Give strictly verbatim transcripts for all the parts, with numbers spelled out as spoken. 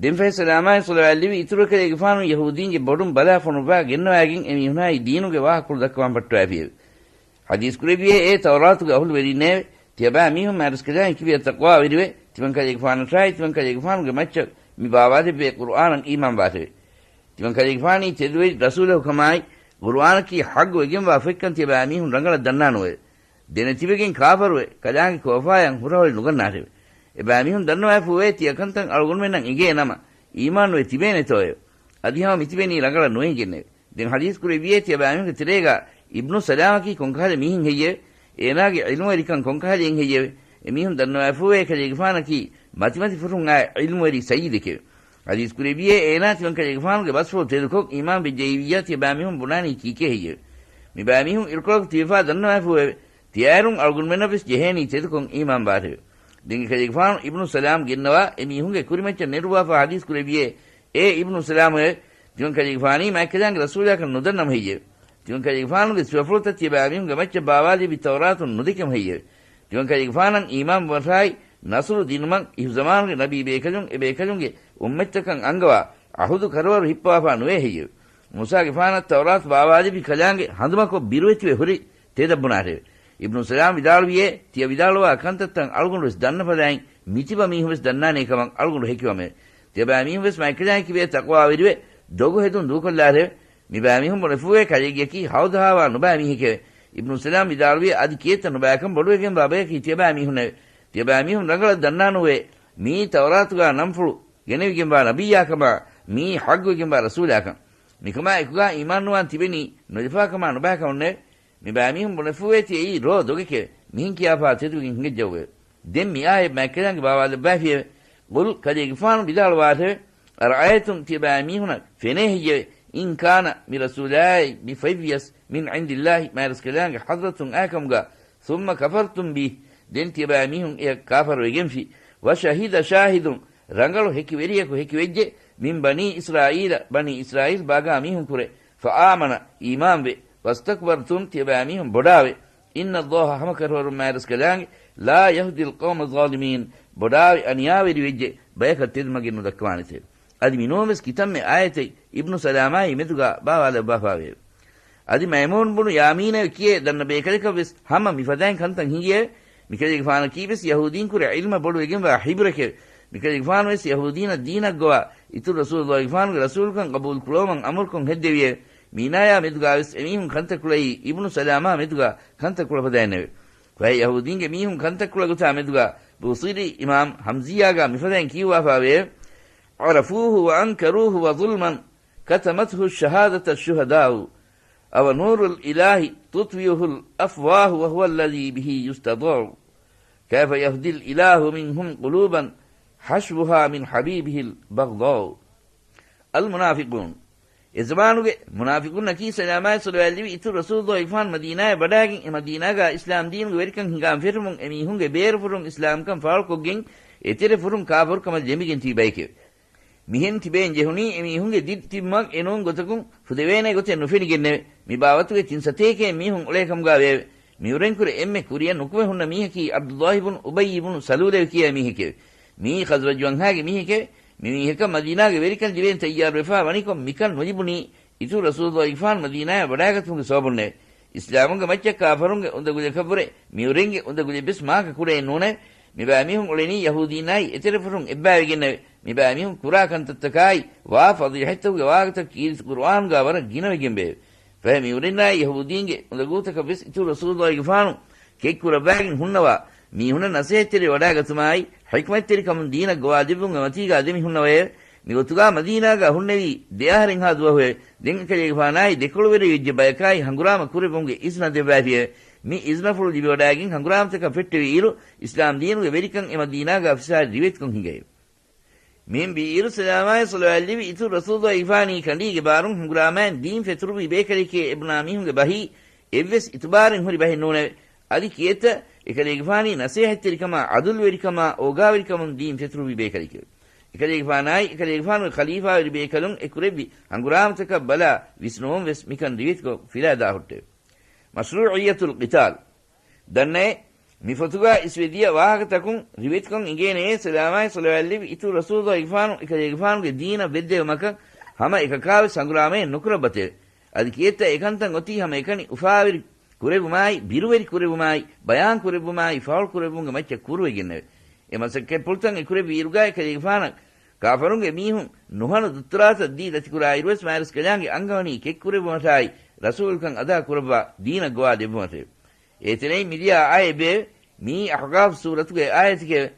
ދެންފަހެ ސަލާމާއި ޞަލަވާތް ލިބި އިތުރު އެކަލޭގެފާނު ޔަހޫދީންގެ ބޮޑުން ބަލާ ފޮނުއްވާ ގެންނަވާގެން އެމީހުނާއި ދީނުގެ ވާހަކަފުޅު ދައްކަވާން ފައްޓަވައިފިއެވެ. ޙަދީޘް ކުރެއްވިއޭ، އޭ ތައުރާތުގެ އަހުލުވެރީން އެވެ! ތިޔަބައިމީހުން މާތްރަސްކަލާނގެ ކިބަޔަށް ތަޤްވާވެރިވެ، ތިމަންކަލޭގެފާނަށާއި ތިމަންކަލޭގެފާނުގެ މައްޗަށް މި ބާވާލެއްވޭ ޤުރުއާނަށް އީމާންވާށެވެ. ތިމަންކަލޭގެފާނީ ތެދުވެރި ރަސޫލަކު ކަމާއި، ޤުރުއާނަކީ ޙައްޤު ވެގެންވާ ފޮތްކަން ތިޔަބައިމީހުން ރަނގަޅަށް ދަންނާނުވެ. ދެނެތިބެގެން ކާފަރުވެ، ކަލާނގެ ކޯފާޔަށް ހުރަހޮޅި ނުގަންނާށެވެ. އެބައިމީހުން ދަންނަވާފޫވޭ، ތިޔަ ކަންތައް އަޅުގަނޑުމެންނަށް އެނގޭ ނަމަ، އީމާންވެ ތިބޭނެތޯއެވެ؟ އަދި ހަމަ މިތިބެނީ ރަނގަޅަށް ނުއެނގެންނެވެ. ދެން ޙަދީޘް ކުރެއްވިއޭ، ތިޔަބައިމީހުންގެ ތެރޭގާ އިބްނު ސަލާމަކީ ކޮންކަހަލަ މީހެއް ހެއްޔެވެ؟ އޭނާގެ ޢިލްމުވެރިކަން ކޮންކަހަލައެއް ހެއްޔެވެ؟ އެމީހުން ދަންނަވާފޫވޭ، ކަލޭގެފާނަކީ މަތިމަތި ފުރުން އާ ޢިލްމުވެރި ސައްޔިދެކެވެ. ޙަދީޘް ކުރެއްވިއޭ، އޭނާ ތިމަންކަލޭގެފާނުގެ ބަސްފުޅު ތެދުކޮށް، އީމާން ވެއްޖައިވިއްޔާ، ތިޔަބައިމީހުން ބުނާނީ ކީކޭ ހެއްޔެވެ؟ މިބައިމީހުން އިރުކޮޅަކު ތިބެފާ ދަންނަވާފޫއެވެ. ތިޔައިރުން އަޅުގަނޑުމެންނަށްވެސް ޖެހޭނީ ތެދުކޮށް އީމާންވާށެވެ. ދެން އެކަލޭގެފާނު އިބްނު ސަލާމް ގެންނަވާ، އެމީހުންގެ ކުރިމައްޗަށް ނެރުއްވާފާ ޙަދީޘް ކުރެއްވިއޭ، އޭ އިބްނު ސަލާމްއެވެ! ތިމަންކަލޭގެފާނީ މާތްކަލާނގެ ރަސޫލާކަން ނުދަންނަމަ ހެއްޔެވެ؟ ތިމަންކަލޭގެފާނުގެ ސިފަފުޅުތައް ތިޔަބައިމީހުންގެ މައްޗަށް ބާވާލެއްވި ތައުރާތުން ނުދެކެމަ ހެއްޔެވެ؟ ތިމަންކަލޭގެފާނަށް އީމާންވުމަށާއި، ނަޞްރު ދިނުމަށް އިހުޒަމާނުގެ ނަބީ ބޭކަލުން އެބޭކަލުންގެ އުއްމަތްތަކަށް އަންގަވާ ޢަހުދު ކަރަވަރު ހިއްޕަވާފާ ނުވޭ ހެއްޔެވެ؟ މޫސާގެފާނަށް ތައުރާތު ބާވާލެއްވި ކަލާނގެ ހަނދުމަކޮށް ބިރުވެތިވެ ހުރި ތެދަށް ބުނާށެވެ. އިބްނު ސަލާމް ވިދާޅުވިއޭ، ތިޔަ ވިދާޅުވާ ކަންތައްތައް އަޅުގަނޑުވެސް ދަންނަ ފަދައިން، މިތިބަ މީހުންވެސް ދަންނާނޭ ކަމަށް އަޅުގަނޑު ހެކިވަމެވެ. ތިޔަބައިމީހުންވެސް މާތްކަލާނގެ ކިބަޔަށް ތަޤްވާވެރިވެ، ދޮގު ހެދުން ދޫކޮށްލާށެވެ. މިބައިމީހުން ބުނެފޫވޭ، ކަލޭގެއަކީ ހައުދަހާވާ ނުބައި މީހެކެވެ. އިބްނު ސަލާމް ވިދާޅުވި، އަދި ކިއެއްތަ ނުބައިކަން ބޮޑުވެގެންވާ ބަޔަކީ ތިޔަބައިމީހުންނެވެ. ތިޔަބައިމީހުން ރަނގަޅަށް ދަންނާނުވޭ، މިއީ ތައުރާތުގާ ނަންފުޅު ގެނެވިގެންވާ ނަބިއްޔާ ކަމާ، މިއީ ޙައްޤުވެގެންވާ ރަސޫލާކަން. މިކަމާ އެކުގާ އީމާންނުވާން ތިބެނީ ނުލަފާކަމާ ނުބައިކަމުންނެވެ. މިބައިމީހުން ބުނެފޫވޭ، ތިޔައީ ރޯ ދޮގެކެވެ. މިހެން ކިޔާފާ ތެދުވެގެން ހިނގައްޖައުވެވެ. ދެން މިއާޔަތް މާތްކަލާނގެ ބާވާލައްވާފިއެވެ. ޤުލް، ކަލޭގެފާނު ވިދާޅުވާށެވެ. އަރައައިތުމް، ތިޔަބައިމީހުނަށް ފެނޭ ހެއްޔެވެ؟ އިން ކާނަ، މި ރަސޫލާއި މި ފޮތްވިޔަސް، މިން ޢިންދިއްލާހި، މާތްރަސްކަލާނގެ ޙަޟްރަތުން އާކަމުގާ، ސުއްމަ ކަފަރްތުމް ބިހި، ދެން ތިޔަބައިމީހުން އެޔަށް ކާފަރުވެގެންފި. ވަޝަހިދަ ޝާހިދުން، ރަނގަޅު ހެކިވެރިޔަކު ހެކިވެއްޖެ، މިން ބަނީ އިސްރާއީލަ، ބަނީ އިސްރާއީލް ބާގާ މީހުން ކުރެ، ފައާމަނަ، އީމާންވެ، ވަސްތަކްބަރްތުމް، ތިޔަބައިމީހުން ބޮޑާވެ، އިންނަ ﷲ، ހަމަކަށަވަރުން މާތްރަސްކަލާނގެ، ލާ ޔަހްދިލް ޤައުމަ ޒާލިމީން، ބޮޑާވެ އަނިޔާވެރިވެއްޖެ، ބަޔަކަށް ތެދުމަގެއް ނުދައްކަވާނެތެވެ. އަދި މިނޫންވެސް ކިތަންމެ އާޔަތެއް އިބްނު ސަލާމާއި މެދުގާ ބާވާލައްވާފާވެއެވެ. އަދި މައިމޫން ބުނު ޔާމީނަށް ކިޔޭ ދަންނަ ބޭކަލަކަށްވެސް ހަމަ މިފަދައިން ކަންތައް ހިނގިއެވެ. މިކަލޭގެފާނަކީވެސް ޔަހޫދީންކުރެ ޢިލްމަށް ބޮޑުވެގެންވާ ޙިބްރެކެވެ. މިކަލޭގެފާނުވެސް ޔަހޫދީނަށް ދީނަށްގޮވާ އިތުރު ރަސޫލުއްލާހިގެފާނުގެ ރަސޫލުކަން ޤަބޫލުކުރައްވަމުން އަމުރުކޮށް ހެއްދެވިއެވެ. މީނާޔާ މެދުގާވެސް އެމީހުން ކަންތައް ކުޅައީ އިބްނު ސަލާމާ މެދުގާ ކަންތައް ކުޅަފަދައިންނެވެ. ފަހެ ޔަހޫދީންގެ މީހުން ކަންތައް ކުޅަ ގޮތާ މެދުގާ ބޫޞީރީ އިމާމް ހަމްޒިއްޔާގާ މިފަދައިން ކިޔުއްވާފާވެއެވެ. عرفوه وأنكروه وظلما كتمته الشهادة الشهداء، أونور الإله تطفئه الأفواه وهو الذي به يستطاع، كيف يهدي الإله منهم قلوبا حشوها من حبيبه البغضاء. المنافقون. އެޒަމާނުގެ މުނާފިޤުންނަކީ ސަލާމާއި ޞަލަވާތް ލިބި އިތުރު ރަސޫލުއްލާހިގެފާނު މަދީނާޔަށް ވަޑާގެން އެ މަދީނާގާ އިސްލާމް ދީނުގެ ވެރިކަން ހިނގާން ފެށުމުން އެމީހުންގެ ބޭރުފުރުން އިސްލާމްކަން ފާޅުކޮށްގެން އެތެރެފުރުން ކާފަރުކަމަށް ލެނބިގެން ތިބި ބައެކެވެ. މިހެން ތިބޭން ޖެހުނީ އެމީހުންގެ ދިރިތިބުމަށް އެނޫން ގޮތަކުން ފުދެވޭނެ ގޮތެއް ނުފެނިގެންނެވެ. މި ބާވަތުގެ ތިން ސަތޭކައެއް މީހުން އުޅޭކަމުގާ ވެއެވެ. މިއުރެންކުރެ އެންމެ ކުރިއަށް ނުކުމެ ހުންނަ މީހަކީ ޢަބްދުއްލާހި ބުނު އުބައްޔި ބުނު ސަލޫލެވެ ކިޔާ މީހެކެވެ. މިއީ ޚަޒްރަޖު ވަންހާގެ މީހެކެވެ. މި މީހަކަށް މަދީނާގެ ވެރިކަން ލިބޭން ތައްޔާރުވެފާ ވަނިކޮށް މިކަން ނުލިބުނީ އިތުރު ރަސޫލުއްލާހިގެފާނު މަދީނާޔަށް ވަޑާގަތުމުގެ ސަބަބުންނެވެ. އިސްލާމުގެ މައްޗަށް ކާފަރުންގެ އުނދަގުލަކަށްވުރެ މިއުރެންގެ އުނދަގުލެއްވެސް މާކަ ކުޑައެއް ނޫނެވެ. މިބައިމީހުން އުޅެނީ ޔަހޫދީންނާއި އެތެރެފުރުން އެއްބައިވެގެންނެވެ. މިބައިމީހުން ކުރާ ކަންތައްތަކާއި ވާ ފަޟީޙަތްތަކުގެ ވާހަކަތައް ކީރިތި ޤުރުއާނުގާ ވަރަށް ގިނަވެގެންވެއެވެ. ފަހެ މިއުރެންނާއި ޔަހޫދީންގެ އުނދަގޫތަކަށްވެސް އިތުރު ރަސޫލުއްލާހިގެފާނު ކެތްކުރައްވާގެން ހުންނަވާ، މީހުނަށް ނަސޭހަތްތެރިވެ ވަޑާގަތުމާއި، ޙިކްމަތްތެރިކަމުން ދީނަށް ގޮވާލެއްވުމުގެ މަތީގާ ދެމި ހުންނަވައެވެ. މިގޮތުގާ މަދީނާގާ ހުންނެވީ ދެއަހަރެއްހާ ދުވަހުއެވެ. ދެން އެކަލޭގެފާނާއި ދެކޮޅުވެރިވެއްޖެ ބަޔަކާއި ހަނގުރާމަ ކުރެއްވުމުގެ އިޒްނަ ދެއްވައިފިއެވެ. މި އިޒްނަފުޅު ލިބިވަޑާގެން ހަނގުރާމަތަކަށް ފެއްޓެވި އިރު، އިސްލާމް ދީނުގެ ވެރިކަން އެ މަދީނާގާ ފިސާރި ރިވެތިކޮށް ހިނގައެވެ. މިއިން ވީއިރު ސަލާމާއި ޞަލަވާތް ލިބި އިތުރު ރަސޫލުއްލާހިގެފާނީ ކަނޑީގެ ބާރުން ހަނގުރާމައިން ދީން ފެތުރުވި ބޭކަލެކޭ އެބުނާ މީހުންގެ ބަހީ އެއްވެސް އިތުބާރެއް ހުރި ބަހެއް ނޫނެވެ. އަދި ކިއެއްތަ އެކަލޭގެފާނީ ނަސޭހަތްތެރިކަމާ، ޢަދުލުވެރިކަމާ، އޯގާވެރިކަމުން ދީން ފެތުރުވި ބޭކަލެކެވެ. އެކަލޭގެފާނާއި އެކަލޭގެފާނުގެ ޚަލީފާވެރި ބޭކަލުން އެ ކުރެއްވި ހަނގުރާމަތަކަށް ބަލާ ވިސްނުވުން ވެސް މިކަން ރިވެތިކޮށް ފިލާދާ ހުއްޓެވެ. މަޝްރޫޢިއްޔަތުލް ޤިތާލް. ދަންނައޭ، މި ފޮތުގާ އިސްވެ ދިޔަ ވާހަކަތަކުން ރިވެތިކޮށް އިނގޭނެޔޭ، ސަލާމާއި ޞަލަވާތްލެއްވި އިތުރު ރަސޫލުގެފާނު އެކަލޭގެފާނުގެ ދީނަށް ވެއްދެވުމަކަށް ހަމަ އެކަކާވެސް ހަނގުރާމައެއް ނުކުރައްވަތެވެ. އަދި ކިއެއްތަ އެކަންތައް އޮތީ ހަމަ އެކަނި އުފާވެރި ކުރެވުމާއި، ބިރުވެރި ކުރެވުމާއި، ބަޔާން ކުރެއްވުމާއި، ފާޅު ކުރެއްވުމުގެ މައްޗަށް ކުރުވެގެންނެވެ. އެ މަސައްކަތްޕުޅުތައް އެ ކުރެއްވިއިރުގާ އެކަލޭގެފާނަށް ކާފަރުންގެ މީހުން ނުހަނު ދަތުރާތައް ދީ ދަތިކުރާއިރުވެސް މާތްރަސްކަލާނގެ އަންގަވަނީ ކެތްކުރެއްވުމަށާއި، ރަސޫލުކަން އަދާކުރައްވާ ދީނަށް ގޮވާ ދެއްވުމަށެވެ. އޭތެރެއިން މިދިޔަ އާޔަތް ބޭއްވެ، މިއީ އަޙްޤާފް ސޫރަތުގެ އާޔަތެކެވެ.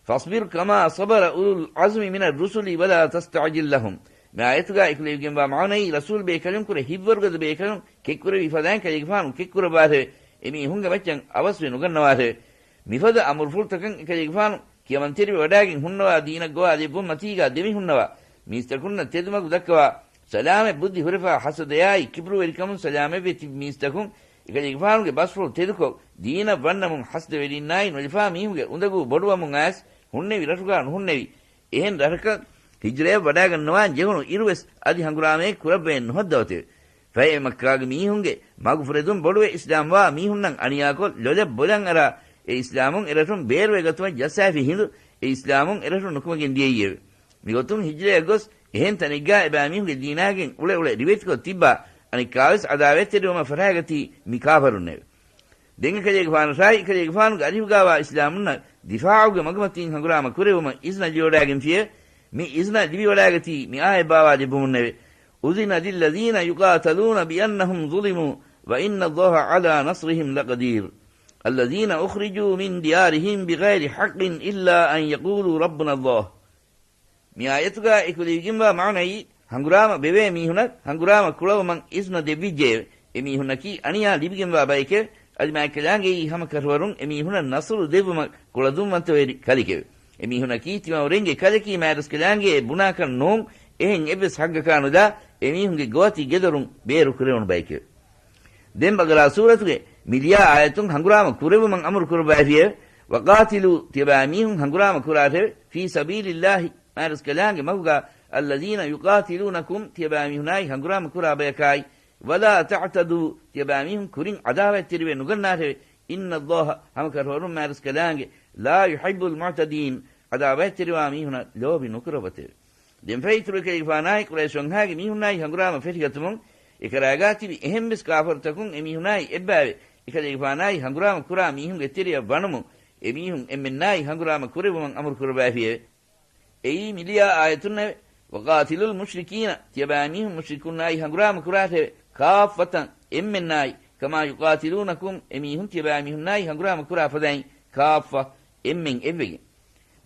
فَاصْبِرْ كَمَا صَبَرَ أُولُو الْعَزْمِ مِنَ الرُّسُلِ وَلَا تَسْتَعْجِل لَّهُمْ. މި އާޔަތުގާ އެކުލެވިގެންވާ މާނައީ ރަސޫލު ބޭކަލުންކުރެ ހިތްވަރުގަދަ ބޭކަލުން ކެތްކުރެވި ފަދައިން ކަލޭގެފާނު ކެތްކުރައްވާށެވެ. އެމީހުންގެ މައްޗަށް އަވަސްވެ ނުގަންނަވާށެވެ. މިފަދަ އަމުރުފުޅުތަކަށް އެކަލޭގެފާނު ކިޔަމަންތެރިވެވަޑާގެން ހުންނަވާ ދީނަށް ގޮވާ ދެއްވުން މަތީގާ ދެމިހުންނަވާ މީސްތަކުންނަށް ތެދުމަގު ދައްކަވާ، ސަލާމަތް ބުއްދި ހުރެފާ ހަސަދަޔާއި ކިބްރުވެރިކަމުން ސަލާމަތްވެ ތިބި މީސްތަކުން އެކަލޭގެފާނުގެ ބަސްފުޅު ތެދުކޮށް، ދީނަށް ވަންނަމުން ހަސަދަވެރިންނާއި ނުލަފާ މީހުންގެ އުނދަގޫ ބޮޑުވަމުން އައިސް، ހުންނެވި ރަށުގާ ނުހުންނެވި، އެހެން ރަށަކަށް ހިޖްރަޔަށް ވަޑާގަންނަވާން ޖެހުނު އިރުވެސް އަދި ހަނގުރާމައެއް ކުރައްވައެއް ނުހައްދަވަތެވެ. ފަހެ މައްކާގެ މީހުންގެ މަގުފުރެދުން ބޮޑުވެ އިސްލާމްވާ މީހުންނަށް އަނިޔާކޮށް، ލޮލަށް ބޮލަށް އަރާ، އެ އިސްލާމުން އެރަށުން ބޭރުވެގަތުމަށް ޖައްސާފި ހިނދު، އެ އިސްލާމުން އެރަށުން ނުކުމެގެން ދިޔައީއެވެ. މިގޮތުން ހިޖްރަޔަށް ގޮސް، އެހެން ތަނެއްގާ އެބައިމީހުންގެ ދީނާގެން އުޅެ އުޅެ ރިވެތިކޮށް ތިއްބާ، އަނެއްކާވެސް އަދާވަތްތެރިވުމަށް ފަށާގަތީ މި ކާފަރުންނެވެ. ދެން އެކަލޭގެފާނަށާއި އެކަލޭގެފާނުގެ އަރިހުގާވާ އިސްލާމުންނަށް ދިފާޢުގެ މަގުމަތީން ހަނގުރާމަ ކުރެވުމަށް އިޒްނަ ލިބިވަޑާގެންފިއެވެ. މި އިޒްނަ ލިބިވަޑާގަތީ މި އާޔަތް ބާވާލެއްވުމުންނެވެ. أُذِنَ لِلَّذِينَ يُقَاتَلُونَ بِأَنَّهُمْ ظُلِمُوا وَإِنَّ اللَّهَ عَلَىٰ نَصْرِهِمْ لَقَدِيرٌ. الَّذِينَ أُخْرِجُوا مِنْ دِيَارِهِمْ بِغَيْرِ حَقٍّ إِلَّا أَنْ يَقُولُوا رَبُّنَا اللَّهُ. މި އާޔަތުގާ އެކުލެވިގެންވާ މާނައީ، ހަނގުރާމަ ބެވޭ މީހުނަށް ހަނގުރާމަ ކުޅަވުމަށް އިޒްނަ ދެއްވިއްޖެއެވެ. އެމީހުންނަކީ އަނިޔާ ލިބިގެންވާ ބައެކެވެ. އަދި މާތްކަލާނގެއީ ހަމަ ކަށަވަރުން އެމީހުނަށް ނަޞްރު ދެއްވުމަށް ކުޅަދުންވަންތަވެރި ކަލެކެވެ. އެމީހުންނަކީ ތިމަވަރެންގެ ކަލަކީ މާތްރަސްކަލާނގެ ބުނާކަށް ނޫން، އެހެން އެއްވެސް ހައްގަކާ ނުލާ، އެމީހުންގެ ގޯތި ގެދޮރުން ބޭރު ކުރެވުނު ބައެކެވެ. ދެން ބަގަރާ ސޫރަތުގެ މި ލިޔާ އާޔަތުން ހަނގުރާމަ ކުރެވުމަށް އަމުރު ކުރައްވައިފިއެވެ. وَقَاتِلُوا، ތިޔަބައިމީހުން ހަނގުރާމަ ކުރާށެވެ. فِي سَبِيلِ اللَّهِ، މާތްރަސްކަލާނގެ މަގުގާ، الَّذِينَ يُقَاتِلُونَكُمْ، ތިޔަބައިމީހުނާއި ހަނގުރާމަ ކުރާ ބަޔަކާއި، وَلَا تَعْتَدُوا، ތިޔަބައިމީހުން ކުރިން އަދާވަތްތެރިވެ ނުގަންނާށެވެ. إِنَّ اللَّهَ، ހަމަކަށަވަރުން މާތްރަސްކަލާނގެ، لَا يُحِبُّ الْمُعْتَدِينَ، އަދާވަތްތެރިވާ މީހުނަށް ލޯބި ނުކުރައްވަތެވެ. ދެންފަހެ އިތުރު އެކަލޭގެފާނާއި ޤުރައިޝް ވަންހާގެ މީހުންނާއި ހަނގުރާމަ ފެށިގަތުމުން، އެކަރާގާ ތިބި އެހެންވެސް ކާފަރުތަކުން އެމީހުނާއި އެއްބައެވެ. އެކަލޭގެފާނާއި ހަނގުރާމަ ކުރާ މީހުންގެ ތެރެއަށް ވަނުމުން، އެމީހުން އެންމެންނާއި ހަނގުރާމަ ކުރެއްވުމަށް އަމުރު ކުރައްވައިފިއެވެ. އެއީ މިލިޔާ އާޔަތުންނެވެ. وَقَاتِلُوا الْمُشْرِكِينَ، ތިޔަބައިމީހުން މުޝްރިކުންނާއި ހަނގުރާމަ ކުރާށެވެ. كَافَّةً، އެންމެންނާއި. كَمَا يُقَاتِلُونَكُمْ، އެމީހުން ތިޔަބައިމީހުންނާއި ހަނގުރާމަ ކުރާ ފަދައިން، كَافَّةً، އެންމެން އެއްވެގެން.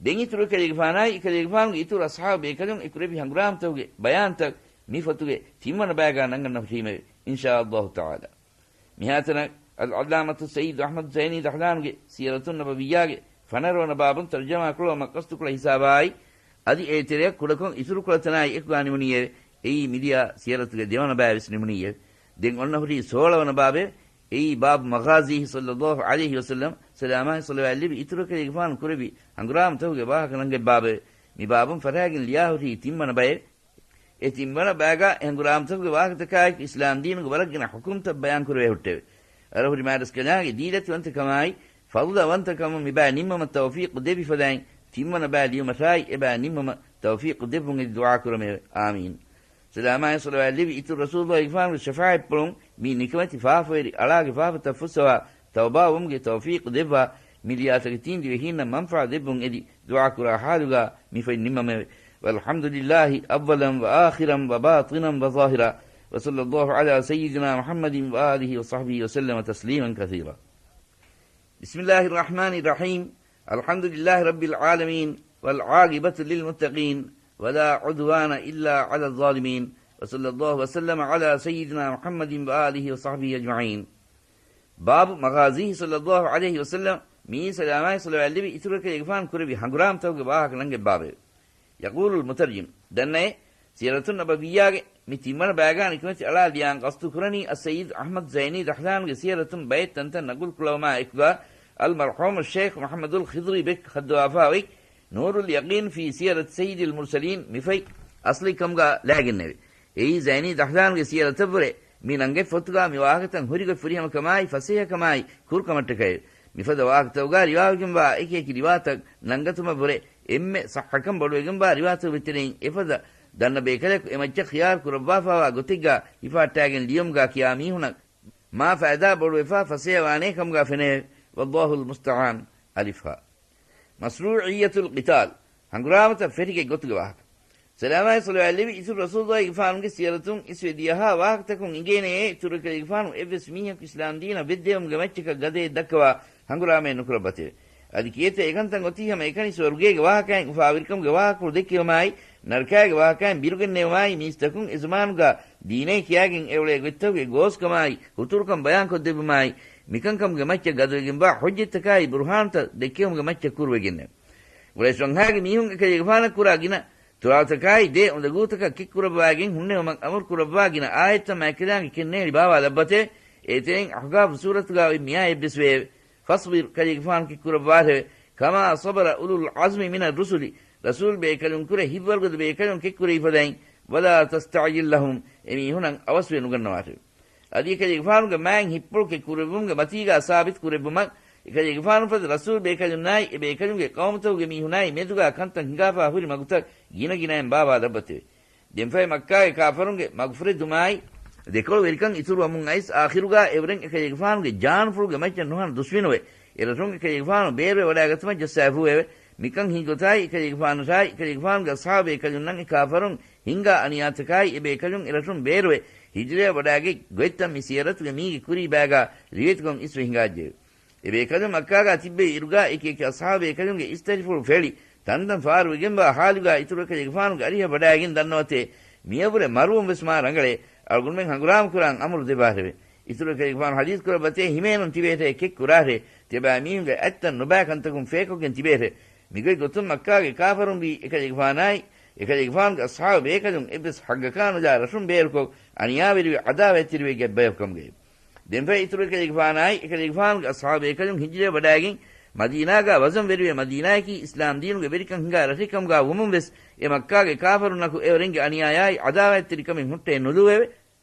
ދެން އިތުރު އެކަލޭގެފާނާއި އެކަލޭގެފާނުގެ އިތުރު އަޞްޙާބު ބޭކަލުން އެކުރެއްވި ހަނގުރާމަތަކުގެ ބަޔާންތައް މި ފޮތުގެ ތިންވަނަ ބައިގާ ނަންގަންނަ ހުރީމެވެ. އިންޝާﷲ ތަޢާލާ. މިހާތަނަށް އަލްޢައްލާމަތު ސައްޔިދު އަޙްމަދު ޒައިނީ ދަޙްލާނުގެ ސީރަތުއް ނަބަވިއްޔާގެ ފަނަރަވަނަ ބާބުން ތަރުޖަމާ ކުޅަވުމަށް ޤަޞްދުކުޅަ ހިސާބާއި، އަދި އޭތެރެއަށް ކުޑަކޮށް އިތުރުކުޅަ ތަނާއި އެކުގާ ނިމުނީއެވެ. އެއީ މިދިޔަ ސީރަތުގެ ދެވަނަ ބައިވެސް ނިމުނީއެވެ. ދެން އޮންނަ ހުރީ ސޯޅަވަނަ ބާބެވެ. އެއީ ބާބު މަޣާޒީހި ޞައްލައްލާހު ޢަލައިހި ވަސައްލަމް ސަލާމާއި ޞަލަވާތް ލިބި އިތުރު އެކަލޭގެފާނު ކުރެއްވި ހަނގުރާމަތަކުގެ ވާހަކަ ނަންގަތް ބާބެވެ. މި ބާބުން ފަށާގެން ލިޔާ ހުރީ ތިންވަނަ ބައެވެ. އެ ތިންވަނަ ބައިގާ އެ ހަނގުރާމަތަކުގެ ވާހަކަތަކާއެކު އިސްލާމްދީނުގެ ވަރަށް ގިނަ ޙުކުމްތައް ބަޔާންކުރެވޭ ހުއްޓެވެ. އަރަހުރި މާތްރަސްކަލާނގެ ދީލަތިވަންތަކަމާއި، ފަޟުލަވަންތަކަމުން މިބައި ނިންމުމަށް ތައުފީޤު ދެއްވި ފަދައިން، ތިންވަނަ ބައި ލިޔުމަށާއި އެބައި ނިންމުމަށް ތައުފީޤު ދެއްވުން އެދި ދުޢާ ކުރަމެވެ. އާމީން. ސަލާމާއި ޞަލަވާތް ލިބި އިތުރު ރަސޫލުގެފާނުގެ ޝަފާޢަތްޕުޅުން މި ނިކަމެތި ފާފަވެރި އަޅާގެ ފާފަތައް ފުއްސަވާ، ތައުބާވުމުގެ ތައުފީޤު ދެއްވާ، މި ލިޔާ ތަކެތީން ދިވެހީންނަށް މަންފާ ދެއްވުން އެދި ދުޢާ ކުރާ ޙާލުގާ މި ފޮތް ނިންމަމެވެ. وَالْحَمْدُ لِلَّهِ أَوَّلًا وَآخِرًا وَبَاطِنًا وَظَاهِرًا، وَصَلَّى اللَّهُ عَلَىٰ سَيِّدِنَا مُحَمَّدٍ وَآلِهِ وَصَحْبِهِ وَسَلَّمَ تَسْلِيمًا كَثِيرًا. بِسْمِ اللَّهِ الرَّحْمَٰنِ الرَّحِيمِ. الْحَمْدُ لِلَّهِ رَبِّ الْعَالَمِينَ، وَالْعَاقِبَةُ لِلْمُتَّقِينَ، وَلَا عُدْوَانَ إِلَّا عَلَى الظَّالِمِينَ، وَصَلَّى اللَّهُ وَسَلَّمَ عَلَىٰ سَيِّدِنَا مُحَمَّدٍ وَآلِهِ وَصَحْبِهِ أَجْمَعِينَ. بَابُ مَغَازِيهِ صَلَّى اللَّهُ عَلَيْهِ وَسَلَّمَ، މިއީ ސަލާމާއި ޞަލަވާތް ލިބި އިތުރު އެކަލޭގެފާނު ކުރެއްވި ހަނގުރާމަތަކުގެ ވާހަކަ ނަންގަތް ބާބެވެ. يَقُولُ الْمُتَرْجِمُ، ދަންނައޭ، ސީރަތުއް ނަބަވިއްޔާގެ މި ތިންވަނަ ބައިގާ ނިކަމެތި އަޅާ ލިޔާން ޤަޞްދު ކުރަނީ އައްސައްޔިދު އަޙްމަދު ޒައިނީ ދަޙްލާނުގެ ސީރަތުން ބައެއް ތަންތަން ނަގުލު ކުޅަވުމާ އެކުގާ، އަލްމަރްޙޫމު ޝޭޚް މުޙައްމަދުލް ޚިޟްރީ ބެކް ހައްދަވާފާ އޮތް، نُورُ الْيَقِينِ فِي سِيَرَةِ سَيِّدِ الْمُرْسَلِينَ މި ފޮތް އަސްލީ ކަމުގާ ލައިގެންނެވެ. އެއީ ޒައިނީ ދަޙްލާނުގެ ސީރަތަށްވުރެ މި ނަންގަތް ފޮތުގާ މި ވާހަކަތައް ހުރިގޮތް ފުރިހަމަކަމާއި ފަސޭހަކަމާއި ކުރުކަމަށްޓަކައެވެ. މިފަދަ ވާހަކަތަކުގާ ރިވާވެގެންވާ އެކި އެކި ރިވާތައް ނަންގަތުމަށްވުރެ، އެންމެ ޞައްޙަކަން ބޮޑުވެގެންވާ ރިވާތަކުގެ ތެރެއިން އެފަދަ ދަންނަ ބޭކަލަކު އެ މައްޗަށް ޚިޔާރު ކުރައްވާފާވާ ގޮތެއްގާ ހިފަހައްޓާގެން ލިޔުމުގާ ކިޔާ މީހުނަށް މާ ފައިދާ ބޮޑުވެފާ ފަސޭހަވާނޭ ކަމުގާ ފެނެވެ. والله المستعان. އަލިފް ހާ. مشروعية القتال. ހަނގުރާމަތައް ފެށިގެން ގޮތުގެ ވާހަކަ. ސަލާމާއި ޞަލަވާތް ލެއްވި އިތުރު ރަސޫލުގެފާނުގެ ސީރަތުން އިސްވެ ދިޔަހާ ވާހަކަތަކުން އިނގޭނެޔޭ، އިތުރު އެކަލޭގެފާނު އެއްވެސް މީހަކު އިސްލާމް ދީނަށް ވެއްދެވުމުގެ މައްޗަކަށް ގަދައެއް ދައްކަވާ ހަނގުރާމައެއް ނުކުރައްވަތެވެ. އަދި ކިއެއްތަ އެކަންތައް އޮތީ ހަމަ އެކަނި ސުވަރުގޭގެ ވާހަކައިން އުފާވެރިކަމުގެ ވާހަކަފުޅު ދެއްކެވުމާއި، ނަރަކާގެ ވާހަކައިން ބިރުގެންނެވުމާއި، މީސްތަކުން އެ ޒަމާނުގާ ދީނޭ ކިޔާގެން އެއުޅޭ ގޮތްތަކުގެ ގޯސްކަމާއި، ހުތުރުކަން ބަޔާންކޮށްދެއްވުމާއި، މިކަންކަމުގެ މައްޗަށް ގަދަވެގެންވާ ޙުއްޖަތްތަކާއި ބުރުހާނުތައް ދެއްކެވުމުގެ މައްޗަށް ކުރުވެގެންނެވެ. ގުރައިޝް ވަންހާގެ މީހުން އެކަލޭގެފާނަށް ކުރާ ގިނަ ތުރާތަކާއި ދޭ އުނދަގޫތަކަށް ކެތްކުރައްވާގެން ހުންނެވުމަށް އަމުރު ކުރައްވާ ގިނަ އާޔަތްތައް މާތްކަލާނގެ ކެންނޭޅި ބާވާލައްވަތެވެ. އޭތެރެއިން އަޙްޤާފު ސޫރަތުގާ އޮތް މިއާޔަތްވެސް ވެއެވެ. فاصبر، ކަލޭގެފާނު ކެތްކުރައްވާށެވެ. كما صبر أولو العزم من الرسل، ރަސޫލް ބޭކަލުން ކުރެ ހިތްވަރުގަދަ ބޭކަލުން ކެތްކުރެވިފަދައިން. ولا تستعجل لهم، އެމީހުނަށް އަވަސްވެ ނުގަންނަވާށެވެ. އަދި އެކަލޭގެފާނުގެ މާތް ހިތްޕުޅު ކެތްކުރެއްވުމުގެ މަތީގާ ސާބިތު ކުރެއްވުމަށް، އެކަލޭގެފާނު ފަދަ ރަސޫލް ބޭކަލުންނާއި، އެބޭކަލުންގެ ޤައުމުތަކުގެ މީހުނާއި މެދުގާ ކަންތައް ހިނގާފާ ހުރި މަގުތައް ގިނަގިނައިން ބާވާލައްވަތެވެ. ދެންފަހެ މައްކާގެ ކާފަރުންގެ މަގުފުރެދުމާއި، ދެކޮޅުވެރިކަން އިތުރުވަމުން އައިސް އާޚިރުގާ އެއުރެން އެކަލޭގެފާނުގެ ޖާނުފުޅުގެ މައްޗަށް ނުހަނު ދުސްވިނުވެ، އެރަށުން އެކަލޭގެފާނު ބޭރުވެ ވަޑާގަތުމަށް ޖައްސާފޫއެވެ. މިކަން ހިނގިގޮތާއި އެކަލޭގެފާނަށާއި އެކަލޭގެފާނުގެ އަޞްޙާބު ބޭކަލުންނަށް އެ ކާފަރުން ހިންގާ އަނިޔާތަކާއި އެބޭކަލުން އެރަށުން ބޭރުވެ ހިޖުރަޔަށް ވަޑާގަތް ގޮތްތައް މި ސިޔަރަތުގެ މީގެ ކުރީ ބައިގާ ރިވެތިކޮށް އިސްވެ ހިނގާއްޖެއެވެ. އެބޭކަލުން މައްކާގާ ތިއްބެވި އިރުގާ އެކި އެކި އަޞްޙާބު ބޭކަލުންގެ އިސްތަށިފުޅު ފެޅި ތަންތަން ފާރުވެގެންވާ ޙާލުގާ އިތުރު އެކަލޭގެފާނުގެ އަރިހަށް ވަޑާގެން ދަންނަވަތޭ، މިއަށްވުރެ މަރުވުން ވެސް މާ ރަނގަޅޭ، އަޅުގަނޑުމެން ހަނގުރާމަ ކުރާން އަމުރު ދެއްވާށެވެ. އިތުރު އެކަލޭގެފާނު ޙަދީޘް ކުރައްވަތޭ، ހިމޭނުން ތިބޭށޭ ކެތް ކުރާށޭ، ތިޔަބައިމީހުންގެ އަތްތައް ނުބައި ކަންތަކުން ފޭކޮށްގެން ތިބޭށޭ. މިގޮތް ގޮތުން މައްކާގެ ކާފަރުންވީ އެކަލޭގެފާނާއި، އެކަލޭގެފާނުގެ އަޞްޙާބު ބޭކަލުން އެއްވެސް ޙައްޤަކާ ނުލާ ރަށުން ބޭރުކޮށް، އަނިޔާވެރިވެ ޢަދާވާތްތެރިވެ ގެއްބަޔަކު ކަމުގައެވެ. ދެންފަހެ އިތުރު އެކަލޭގެފާނާއި، އެކަލޭގެފާނުގެ އަޞްޙާބު ބޭކަލުން ހިޖުރަޔަށް ވަޑާގެން، މަދީނާގާ ވަޒަންވެރިވެ، މަދީނާއަކީ އިސްލާމް ދީނުގެ ވެރިކަން ހިނގާ ރަށެއް ކަމުގާ ވުމުން ވެސް، އެ މައްކާގެ ކާފަރުންނަކު އެއުރެންގެ އަނިޔާޔާއި ޢަދާވާތްތެރިކަމެއް ހުއްޓޭ ނުލުއެވެ.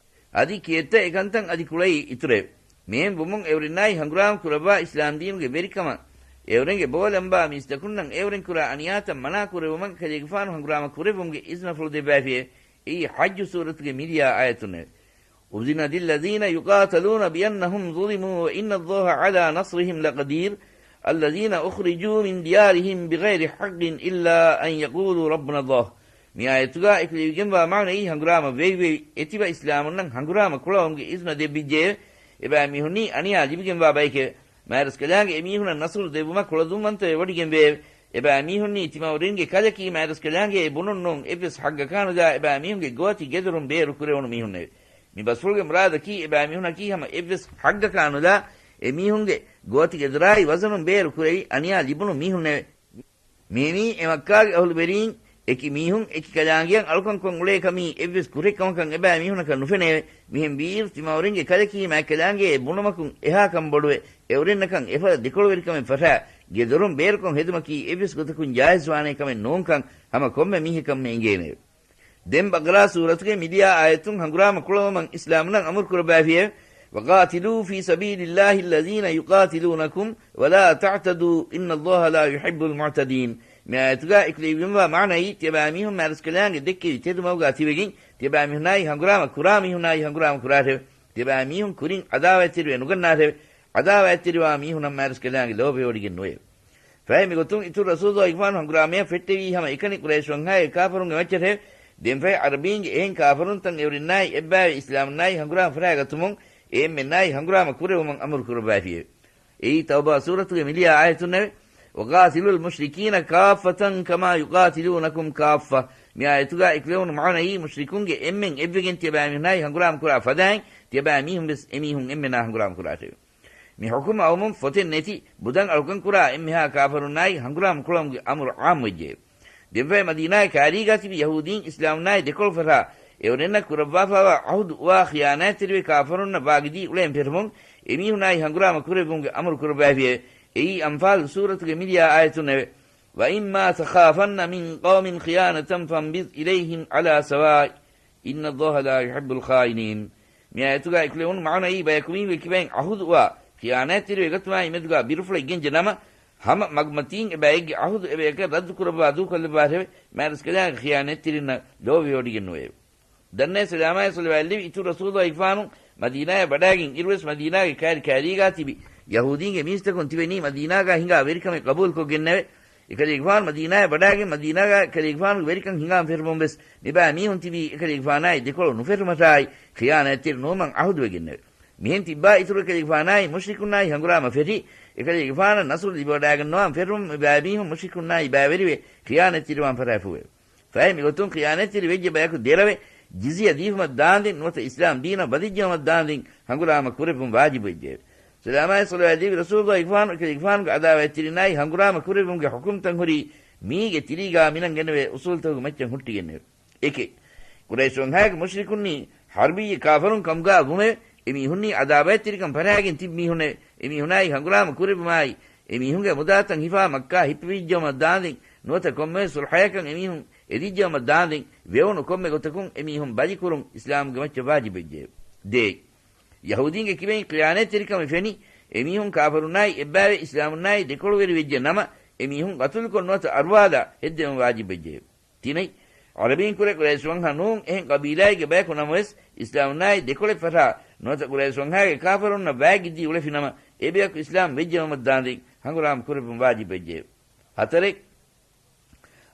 އަދި ކިއެއްތަ އެކަންތައް އަދި ކުޅައީ އިތުރެވެ. މިހެން ވުމުން އެއުރެންނާއި ހަނގުރާމަ ކުރައްވާ އިސްލާމް ދީނުގެ ވެރިކަމަށް އެއުރެންގެ ބޯލަނބާ މީސްތަކުންނަށް އެއުރެން ކުރާ އަނިޔާތައް މަނާ ކުރެއްވުމަށް އެކަލޭގެފާނު ހަނގުރާމަ ކުރެއްވުމުގެ އިޒުނަފުޅު ދެއްވައިފިއެވެ. އެއީ ޙައްޖު ސޫރަތުގެ މިދިޔަ އާޔަތުންނެވެ. أذن للذين يقاتلون بأنهم ظلموا وإن الله على نصرهم لقدير. الذين أخرجوا من ديارهم بغير حق إلا أن يقولوا ربنا الله. މި އާޔަތުގާ އެކުލެވިގެންވާ މާނައީ ހަނގުރާމަ ވެވި ވެވި އެތިބަ އިސްލާމުންނަށް ހަނގުރާމަ ކުޅަވުމުގެ އިޒުނަ ދެއްވިއްޖެއެވެ. އެބައިމީހުންނީ އަނިޔާ ލިބިގެންވާ ބައެކެވެ. މާތްރަސްކަލާނގެ އެމީހުނަށް ނަޞްރު ދެއްވުމަށް ކުޅަދުންވަންތަވެ ވޮޑިގެންވެއެވެ. އެބައިމީހުންނީ ތިމަވަރިންގެ ކަލަކީ މާތްރަސްކަލާނގެ ބުނުން ނޫން އެއްވެސް ޙައްޤަކާ ނުލާ އެބައިމީހުންގެ ގޯތި ގެދޮރުން ބޭރު ކުރެވުނު މީހުންނެވެ. މި ބަސްފުޅުގެ މުރާދަކީ އެބައިމީހުންނަކީ ހަމަ އެއްވެސް ޙައްޤަކާ ނުލާ އެމީހުންގެ ގޯތި ގެދޮރާއި ވަޒަނުން ބޭރު ކުރެވި އަނިޔާ ލިބުނު މީހުންނެވެ. މިއިނީ އެ މައްކާގެ އަހުލުވެރީން އެކި މީހުން އެކި ކަލާނގެއަށް އަޅުކަންކޮށް އުޅޭ ކަމީ އެއްވެސް ކުށެއް ކަމަކަށް އެބައިމީހުންނަކަށް ނުފެނެއެވެ. މިހެން ވީއިރު ތިމަވަރިންގެ ކަލަކީ މާތްކަލާނގެ ބުނުމަކުން އެހާ ކަންބޮޑުވެ، އެއުރެންނަކަށް އެފަދަ ދެކޮޅުވެރިކަމެއް ފަށާ، ގެދޮރުން ބޭރުކޮށް ހެދުމަކީ އެއްވެސް ގޮތަކުން ޖާއިޒްވާނޭ ކަމެއް ނޫންކަން ހަމަ ކޮންމެ މީހަކަށްމެ އެނގޭނެއެވެ. ދެން ބަޤަރާ ސޫރަތުގެ މިދިޔަ އާޔަތުން ހަނގުރާމަ ކުޅަވުމަށް އިސްލާމުންނަށް އަމުރު ކުރައްވައިފިއެވެ. وقاتلوا في سبيل الله الذين يقاتلونكم ولا تعتدوا إن الله لا يحب المعتدين. މި އާޔަތުގާ އެކުލެވިގެންވާ މާނައީ، ތިޔަބައިމީހުން މާތްރަސްކަލާނގެ ދެއްކެވި ތެދުމަގުގާ ތިބެގެން، ތިޔަބައިމީހުންނާއި ހަނގުރާމަ ކުރާ މީހުންނާއި ހަނގުރާމަ ކުރާށެވެ. ތިޔަބައިމީހުން ކުރިން ޢަދާވާތްތެރިވެ ނުގަންނާށެވެ. ޢަދާވާތްތެރިވާ މީހުނަށް މާތްރަސްކަލާނގެ ލޯބިވެވޮޑިގެން ނުވެއެވެ. ފަހެ މިގޮތުން އިތުރު ރަސޫލުގެފާނު ހަނގުރާމަޔަށް ފެއްޓެވީ ހަމަ އެކަނި ޤުރައިޝް ވަންހާގެ ކާފަރުންގެ މައްޗަށެވެ. ދެންފަހެ ޢަރަބީންގެ އެހެން ކާފަރުންތައް އެއުރެންނާއި އެއްބައިވެ އިސްލާމުންނާއި ހަނގުރާމަ ފަށާގަތުމުން އެ އެންމެންނާއި ހަނގުރާމަ ކުރެވުމަށް އަމުރު ކުރައްވައިފިއެވެ. އެއީ ތައުބާ ސޫރަތުގެ މިދިޔަ އާޔަތުންނެވެ. وقاتلوا المشركين كافة كما يقاتلونكم كافة. މި އާޔަތުގާ އެކުލެވުނު މާނައީ މުޝްރިކުންގެ އެންމެން އެއްވެގެން ތިޔަބައިމީހުންނާއި ހަނގުރާމަ ކުރާ ފަދައިން، ތިޔަބައިމީހުން ވެސް އެމީހުން އެންމެނާ ހަނގުރާމަ ކުރާށެވެ. މި ޙުކުމް އައުމުން ފޮތެއް ނެތި، ބުދަން އަޅުކަން ކުރާ އެންމެހާ ކާފަރުންނާއި ހަނގުރާމަ ކުޅަމުގެ އަމުރު ޢާއްމުވެއްޖެ. ދެންފަހެ މަދީނާގެ ކާރީގާ ތިބި ޔަހޫދީން އިސްލާމުންނާއި ދެކޮޅު ފަށާ، އެއުރެންނަށް ކުރައްވާފާވާ ޢަހުދު އުވާ ޚިޔާނާތްތެރިވެ ކާފަރުންނަށް ވާގިދީ އުޅޭން ފެށުމުން، އެމީހުންނާއި ހަނގުރާމަ ކުރެއްވުމުގެ އަމުރު ކުރައްވައިފިއެވެ. އެއީ އަންފާލު ސޫރަތުގެ މިދިޔަ އާޔަތުންނެވެ. وإما تخافن من قوم خيانة فانبذ إليهم على سواء إن الله لا يحب الخائنين. މި އާޔަތުގާ އެކުލެވުނު މާނައީ ބަޔަކު މީހުންގެ ކިބައިން ޢަހުދު އުވާ ޚިޔާނާތްތެރިވެ ގޮތުމާއި މެދުގާ ބިރުފުޅެއް ގެންޖެ ނަމަ، ހަމަ މަގުމަތީން އެބައެއްގެ އަހުދު އެބަޔަކަށް ރައްދު ކުރައްވާ ދޫކޮށްލައްވާށެވެ. މާތްރަސްކަލާނގެ ޚިޔާނާތްތެރިންނަށް ލޯބިވެވޮޑިގެން ނުވެއެވެ. ދަންނައި ސަލާމާއި ޞަލަވާތްލެއްވި އިތުރު ރަސޫލު އިގްފާނު މަދީނާޔަށް ވަޑާގެން އިރުވެސް މަދީނާގެ ކާރި ކާރީގާ ތިބި ޔަހޫދީންގެ މީސްތަކުން ތިބެނީ މަދީނާގާ ހިނގާ ވެރިކަމެއް ގަބޫލުކޮށްގެންނެވެ. އެކަލޭގެފާނު މަދީނާޔަށް ވަޑާގެން މަދީނާގާ އެކަލޭގެފާނުގެ ވެރިކަން ހިނގާން ފެށުމުން ވެސް މިބާ މީހުން ތިބީ އެކަލޭގެފާނާއި ދެކޮޅު ނުފެށުމަށާއި ޚިޔާނާތްތެރި ނުވުމަށް އަހުދުވެގެންނެވެ. މިހެން ތިއްބާ އިތުރު އެކަލޭގެފާނާއި މުޝްރިކުންނާއި ހަނގުރާމަ ފެށި، އެކަލޭގެފާނަށް ނަޞްރު ލިބިވަޑާގަންނަވާން ފެށުމުން މިބާ މީހުން މުޝްރިކުންނާއި ބައިވެރިވެ ޚިޔާނާތްތެރިވާން ފަށާފައެވެ. ފަހެ މިގޮތުން ޚިޔާނާތްތެރި ވެއްޖެ ބަޔަކު ދެރަވެ، ޖިޒްޔަ ދީފުމަށް ދާންދެން ނުވަތަ އިސްލާމް ދީނަށް ވަދެއްޖައުމަށް ދާންދެން ހަނގުރާމަ ކުރެއްވުން ވާޖިބުވެއްޖެއެވެ. ސަލާމާއި ޞަލަވާތް ދެއްވި ރަސޫލު އިގްފާނު އެކަލޭގެފާނުގެ އަދާވަތްތެރިންނާއި ހަނގުރާމަ ކުރެއްވުމުގެ ޙުކުމްތައް ހުރީ މީގެ ތިރީގާ މިނަން ގެނެވޭ އުސޫލުތަކުގެ މައްޗަށް ހުއްޓިގެންނެވެ. އެކެއް، ޤުރައިޝް ވަންހާގެ މުޝްރިކުންނީ ޙަރްބީ ކާފަރުން ކަމުގާ ވުމެވެ. އެމީހުންނީ އަދާވަތްތެރިކަން ފަށާގެން ތިބި މީހުންނެވެ. އެމީހުނާއި ހަނގުރާމަ ކުރެއްވުމާއި، އެމީހުންގެ މުދާތައް ހިފާ މައްކާ ހިއްޕެވިއްޖައުމަށް ދާންދެން ނުވަތަ ކޮންމެވެސް ޞުލްޙަޔަކަށް އެމީހުން އެދިއްޖައުމަށް ދާންދެން ވެވުނު ކޮންމެ ގޮތަކުން އެމީހުން ބަލިކުރުން އިސްލާމުގެ މައްޗަށް ވާޖިބުވެއްޖެއެވެ. ދޭއް، ޔަހޫދީންގެ ކިބައިން ޚިޔާނާތްތެރިކަމެއް ފެނި، އެމީހުން ކާފަރުންނާއި އެއްބައިވެ އިސްލާމުންނާއި ދެކޮޅުވެރިވެއްޖެ ނަމަ، އެމީހުން ގަތުލުކޮށް ނުވަތަ އަރުވާލާ ހެއްދެވުން ވާޖިބުވެއްޖެއެވެ. ތިނެއް، ޢަރަބީން ކުރެ ޤުރައިޝް ވަންހަ ނޫން އެހެން ޤަބީލާއެއްގެ ބަޔަކު ނަމަވެސް، އިސްލާމުންނާއި ދެކޮޅެއް ފަށާ ނުވަތަ ޤުރައިޝް ވަންހާގެ ކާފަރުންނަށް ވާތް ގެއްލި އުޅެފިނަމަ، އެ ބަޔަކު އިސްލާމް ވެއްޖައުމަށް ދާންދެން ހަނގުރާމަ ކުރެއްވުން ވާޖިބުވެއްޖެއެވެ. ހަތަރެއް،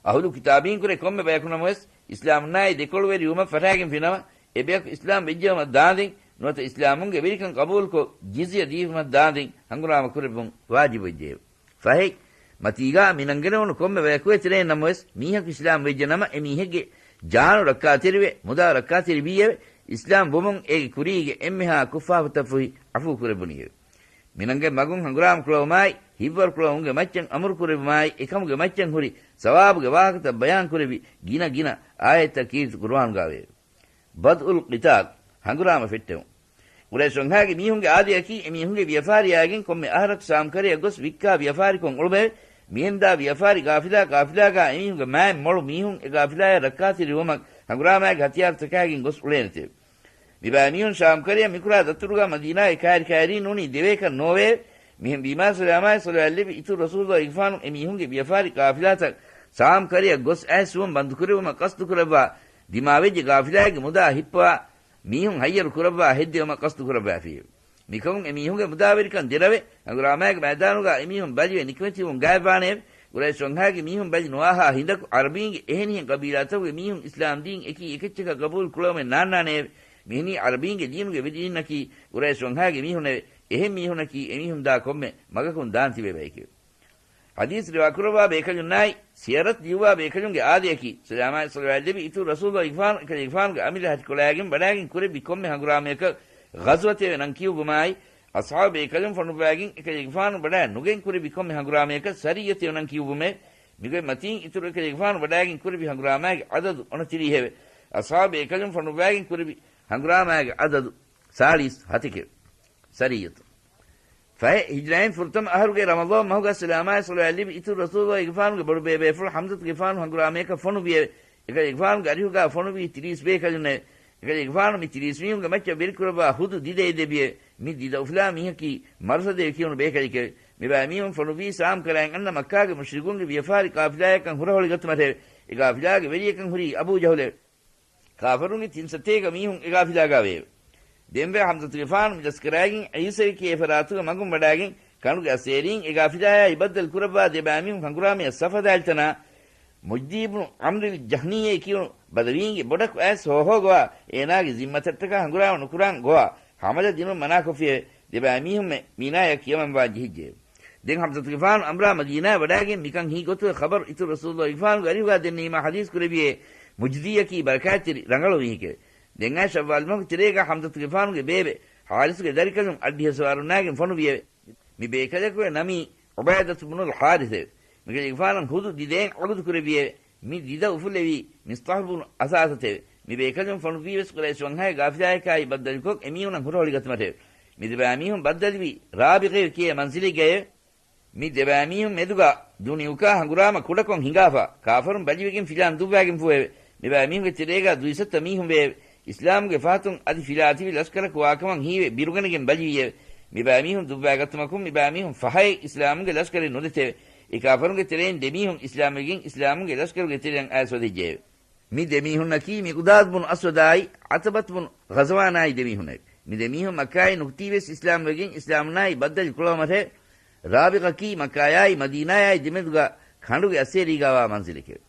އަހުލު ކިތާބީން ކުރެ ކޮންމެ ބަޔަކު ނަމަވެސް، އިސްލާމުންނާއި ދެކޮޅުވެރިވުމަށް ފަށާގެންފިނަމަ، އެ ބަޔަކު އިސްލާމް ވެއްޖައުމަށް ދާންދެން ނުވަތަ އިސްލާމުންގެ ވެރިކަން ޤަބޫލުކޮށް، ޖިޒްޔަ ދީފުމަށް ދާންދެން ހަނގުރާމަ ކުރެއްވުން ވާޖިބުވެއްޖެއެވެ. ފަހެއް، މަތީގާ މި ނަންގަނެވުނު ކޮންމެ ބަޔަކު އެތެރެއިން ނަމަވެސް، މީހަކު އިސްލާމް ވެއްޖެ ނަމަ، އެ މީހެއްގެ ޖާނު ރައްކާތެރިވެ، މުދާ ރައްކާތެރިވީއެވެ. އިސްލާމް ވުމުން އޭގެ ކުރީގެ އެންމެހާ ކުށްފާފަތައް ފުހި ޢަފޫ ކުރެއްވުނީއެވެ. މިނަންގެ މަގުން ހަނގުރާމަ ކުޅަވުމާއި، ހިތްވަރު ކުޅަވުމުގެ މައްޗަށް އަމުރު ކުރެއްވުމާއި، އެކަމުގެ މައްޗަށް ހުރި ސަވާބުގެ ވާހަކަތައް ބަޔާން ކުރެއްވި ގިނަ ގިނަ އާޔަތްތައް ކީރިތި ޤުރުއާނުގާވެއެވެ. ބަދްއުލް ޤިތާލް، ހަނގުރާމަ ފެއްޓެވުން. ޤުރައިޝް ވަންހާގެ މީހުންގެ އާދަޔަކީ، އެމީހުންގެ ވިޔަފާރިއާގެން ކޮންމެ އަހަރަކު ޝާމް ކަރަޔަށް ގޮސް ވިއްކާ ވިޔަފާރިކޮށް އުޅުމެވެ. މިހެންދާ ވިޔަފާރި ޤާފިލާ، ޤާފިލާގާ އެމީހުންގެ މާތް މޮޅު މީހުން އެ ޤާފިލާޔަށް ރައްކާތެރިވުމަށް ހަނގުރާމައިގެ ހަތިޔާރުތަކާގެން ގޮސް އުޅޭނެތެވެ. މިބައިމީހުން ޝާމް ކަރަޔަށް މިކުރާ ދަތުރުގަ މަދީނާގެ ކާރި ކާރީން ނޫނީ ދެވޭކަށް ނޯވެއެވެ. މިހެން ވީމާ ސަލާމާއި ޞަލަވާތް ލެއްވި އިތުރު ރަސޫލު އިގްފާނު އެމީހުންގެ ވިޔަފާރި ޤާފިލާތައް ޝާމް ކަރަޔަށް ގޮސް އައިސްވުން ބަންދުކުރެއްވުމަށް ޤަޞްދުކުރައްވާ ދިމާވެއްޖެ ޤާފިލާއެއްގެ މުދާ ހިއްޕަވާ މީހުން ހައްޔަރު ކުރައްވާ ހެއްދެވުމަށް ޤަޞްދުކުރައްވާފިއެވެ. މިކަމުން އެމީހުންގެ މުދާވެރިކަން ދެރަވެ، ހަނގުރާމާގެ މައިދާނުގަ އެމީހުން ބަލިވެ ނިކަމެތިވުން ގާތްވާނެއެވެ. ޤުރައިޝް ވަންހާގެ މީހުން ބަލި ނުވާހާ ހިނދަކު ޢަރަބީންގެ އެހެނިހެން ޤަބީލާތަކުގެ މީހުން އިސްލާމް ދީން އެކީ އެކެއްޗަކަށް ޤަބޫލު ކުޅައުމެއް ނާންނާނެއެވެ. މިހެނީ ޢަރަބީންގެ ދީނުގެ ވެރީންނަކީ ޤުރައިޝް ވަންހާގެ މީހުނެވެ. އެހެން މީހުންނަކީ އެމީހުން ދާ ކޮންމެ މަގަކުން ދާން ތިބޭ ބައެކެވެ. ޙަދީޘް ރިވާކުރައްވާ ބޭކަލުންނާއި، ސިޔަރަތު ލިޔުއްވާ ބޭކަލުންގެ އާދަޔަކީ، ސަލާމާއި ޞަލަވާތް ލެއްވި އިތުރު ރަސޫލު އިގްފާނު އެކަލޭގެފާނުގެ އަމިއްލަ ހަށިކޮޅާގެން ވަޑާގެން ކުރެއްވި ކޮންމެ ހަނގުރާމަޔަކަށް ޣަޒްވަތެވެ ނަން ކިޔުއްވުމާއި، އަޞްޙާބު ބޭކަލުން ފޮނުއްވާގެން އެކަލޭގެފާނު ވަޑާ ނުގެން ކުރެއްވި ކޮންމެ ހަނގުރާމަޔަކަށް ސަރިއްޔަތެވެ ނަން ކިޔުއްވުމެވެ. މިގޮތް މަތީން އިތުރު އެކަލޭގެފާނު ވަޑާގެން ކުރެއްވި ހަނގުރާމާގެ ޢަދަދު އޮނަތިރީހެވެ. އަޞްޙާބު ބޭކަލުން ފޮނުއްވާގެން ކުރެއްވި ހަނގުރާމާގެ ޢަދަދު ސާޅީސް ހަތެކެވެ. ސަރިއްޔަތު. ފަހެ، ހިޖްރާއިން ފުރަތަމަ އަހަރުގެ ރަމަޟާން މަހުގަ ސަލާމާއި ޞަލަވާތް ލިބި އިތުރު ރަސޫލު އިގްފާނުގެ ބޮޑުބޭބޭފުޅު ޙަމްޒަތުގެފާނު ހަނގުރާމަޔަކަށް ފޮނުވިއެވެ. އެކަލޭގެފާނުގެ އަރިހުގަ ފޮނުވީ ތިރީސް ބޭކަލުންނެވެ. އެކަލޭގެފާނު މި ތިރީސް މީހުންގެ މައްޗަށް ވެރިކުރައްވާ ހުދު ދިދައެއް ދެއްވިއެވެ. މި ދިދަ އުފުލާ މީހަކީ މަރުޞަދެވެ ކިޔުނު ބޭކަލެކެވެ. މިބައިމީހުން ފޮނުވީ ޝާމް ކަރައިން އަންނަ މައްކާގެ މުޝްރިކުންގެ ވިޔަފާރި ޤާފިލާޔަކަށް ހުރަހޮޅިގަތުމަށެވެ. އެ ޤާފިލާގެ ވެރިޔަކަށް ހުރީ އަބޫ ޖަހުލެވެ. ކާފަރުންގެ ތިން ސަތޭކަ މީހުން އެ ޤާފިލާގާވެއެވެ. ދެންވެ ޙަމްޒަތުގެފާނު މި ދަސްކަރައިގެން ޢީސަވެ ކިޔޭ ފަރާތުގަ މަގުން ވަޑާގެން ކަނޑުގެ އަސޭރީން އެ ޤާފިލާޔާއި ބައްދަލު ކުރައްވާ ދެބައިމީހުން ހަނގުރާމަޔަށް ޞަފް ހަދާލި ތަނާ މުޖްދީ ބުނު ޢަމްރިލް ޖަހްނީ ކިޔުނު ބަދަވީންގެ ބޮޑަކު އައިސް ހޯހޯ ގޮވާ އޭނާގެ ޒިންމަތައްޓަކާ ހަނގުރާމަ ނުކުރާން ގޮވާ ހަމަލަ ދިނުން މަނާކޮށްފިއެވެ. ދެބައިމީހުންމެ މީނާޔަށް ކިޔަމަންވާން ޖެހިއްޖެއެވެ. ދެން ޙަމްޒަތުގެފާނު އަނބުރާ މަދީނާއަށް ވަޑާގެން މިކަން ހީ ގޮތުގެ ޚަބަރު އިތުރު ރަސޫލު އިގްފާނުގެ އަރިހުގާ ދެންނެވީމާ ޙަދީޘް ކުރެއްވިއޭ، މުޖްދީއަކީ ބަރަކާތްތެރި ރަނގަޅު މީހެކެވެ. ދެން އާ ޝައްވާލް މަހުގެ ތެރޭގާ ޙަމްޒަތުގެފާނުގެ ބޭބެ ޙާރިސުގެ ދަރިކަލުން އަށްޑިހަ ސަވާރުންނާގެން ފޮނުވިއެވެ. މި ބޭކަލަކުގެ ނަމީ ޢުބައިދަތު ބުނުލް ޙާރިސެވެ. މިކަލޭގެފާނަށް ހުދު ދިދައެއް ޢަގުދު ކުރެއްވިއެވެ. މި ދިދަ އުފުލެވީ މިޞްޠަޙު ބުނު އަސާސަތެވެ. މި ބޭކަލުން ފޮނުއްވީވެސް ޤުރައިޝް ވަންހައި ޤާފިލާޔަކާއި ބައްދަލުކޮށް އެމީހުނަށް ހުރަހޮޅިގަތުމަށެވެ. މި ދެބައިމީހުން ބައްދަލުވީ ރާބިޣޭ ކިޔޭ މަންޒިލެއްގައެވެ. މި ދެބައިމީހުން މެދުގަ ދޫނިއުކާ ހަނގުރާމަ ކުޑަކޮށް ހިނގާފަ، ކާފަރުން ބަލިވެގެން ފިލާން ދުއްވާގެން ފުވެއެވެ. މި ބައިމީހުންގެ ތެރޭގަ ދުއިސައްތަ މީހުން ވެއެވެ. އިސްލާމުގެ ފަހަތުން އަދި ފިލާ ތިބި ލަސްކަރަކު ވާކަމަށް ހީވެ ބިރުގަނެގެން ބަލިވީއެވެ. މި ބައިމީހުން ދުއްވާގަތުމަކުން މި ބައިމީހުން ފަހައެއް އިސްލާމުގެ ލަޝްކަރެއް ނުދެތެވެ. އެ ކާފަރުންގެ ތެރެއިން ދެމީހުން އިސްލާމްވެގެން އިސްލާމުގެ ލަޝްކަރުގެ ތެރެއަށް އައިސް ވަދެއްޖެއެވެ. މި ދެމީހުންނަކީ މިޤްދާދު ބުނު އަސްވަދާއި ޢަތަބަތު ބުނު ޣަޒްވާނާއި ދެމީހުންނެވެ. މި ދެމީހުން މައްކާއިން ނުކުތީވެސް އިސްލާމްވެގެން އިސްލާމުންނާއި ބައްދަލު ކުޅަވަމަށެވެ. ރާބިޣަކީ މައްކާޔާއި މަދީނާޔާއި ދެމެދުގަ ކަނޑުގެ އައްސޭރީގަވާ މަންޒިލެކެވެ.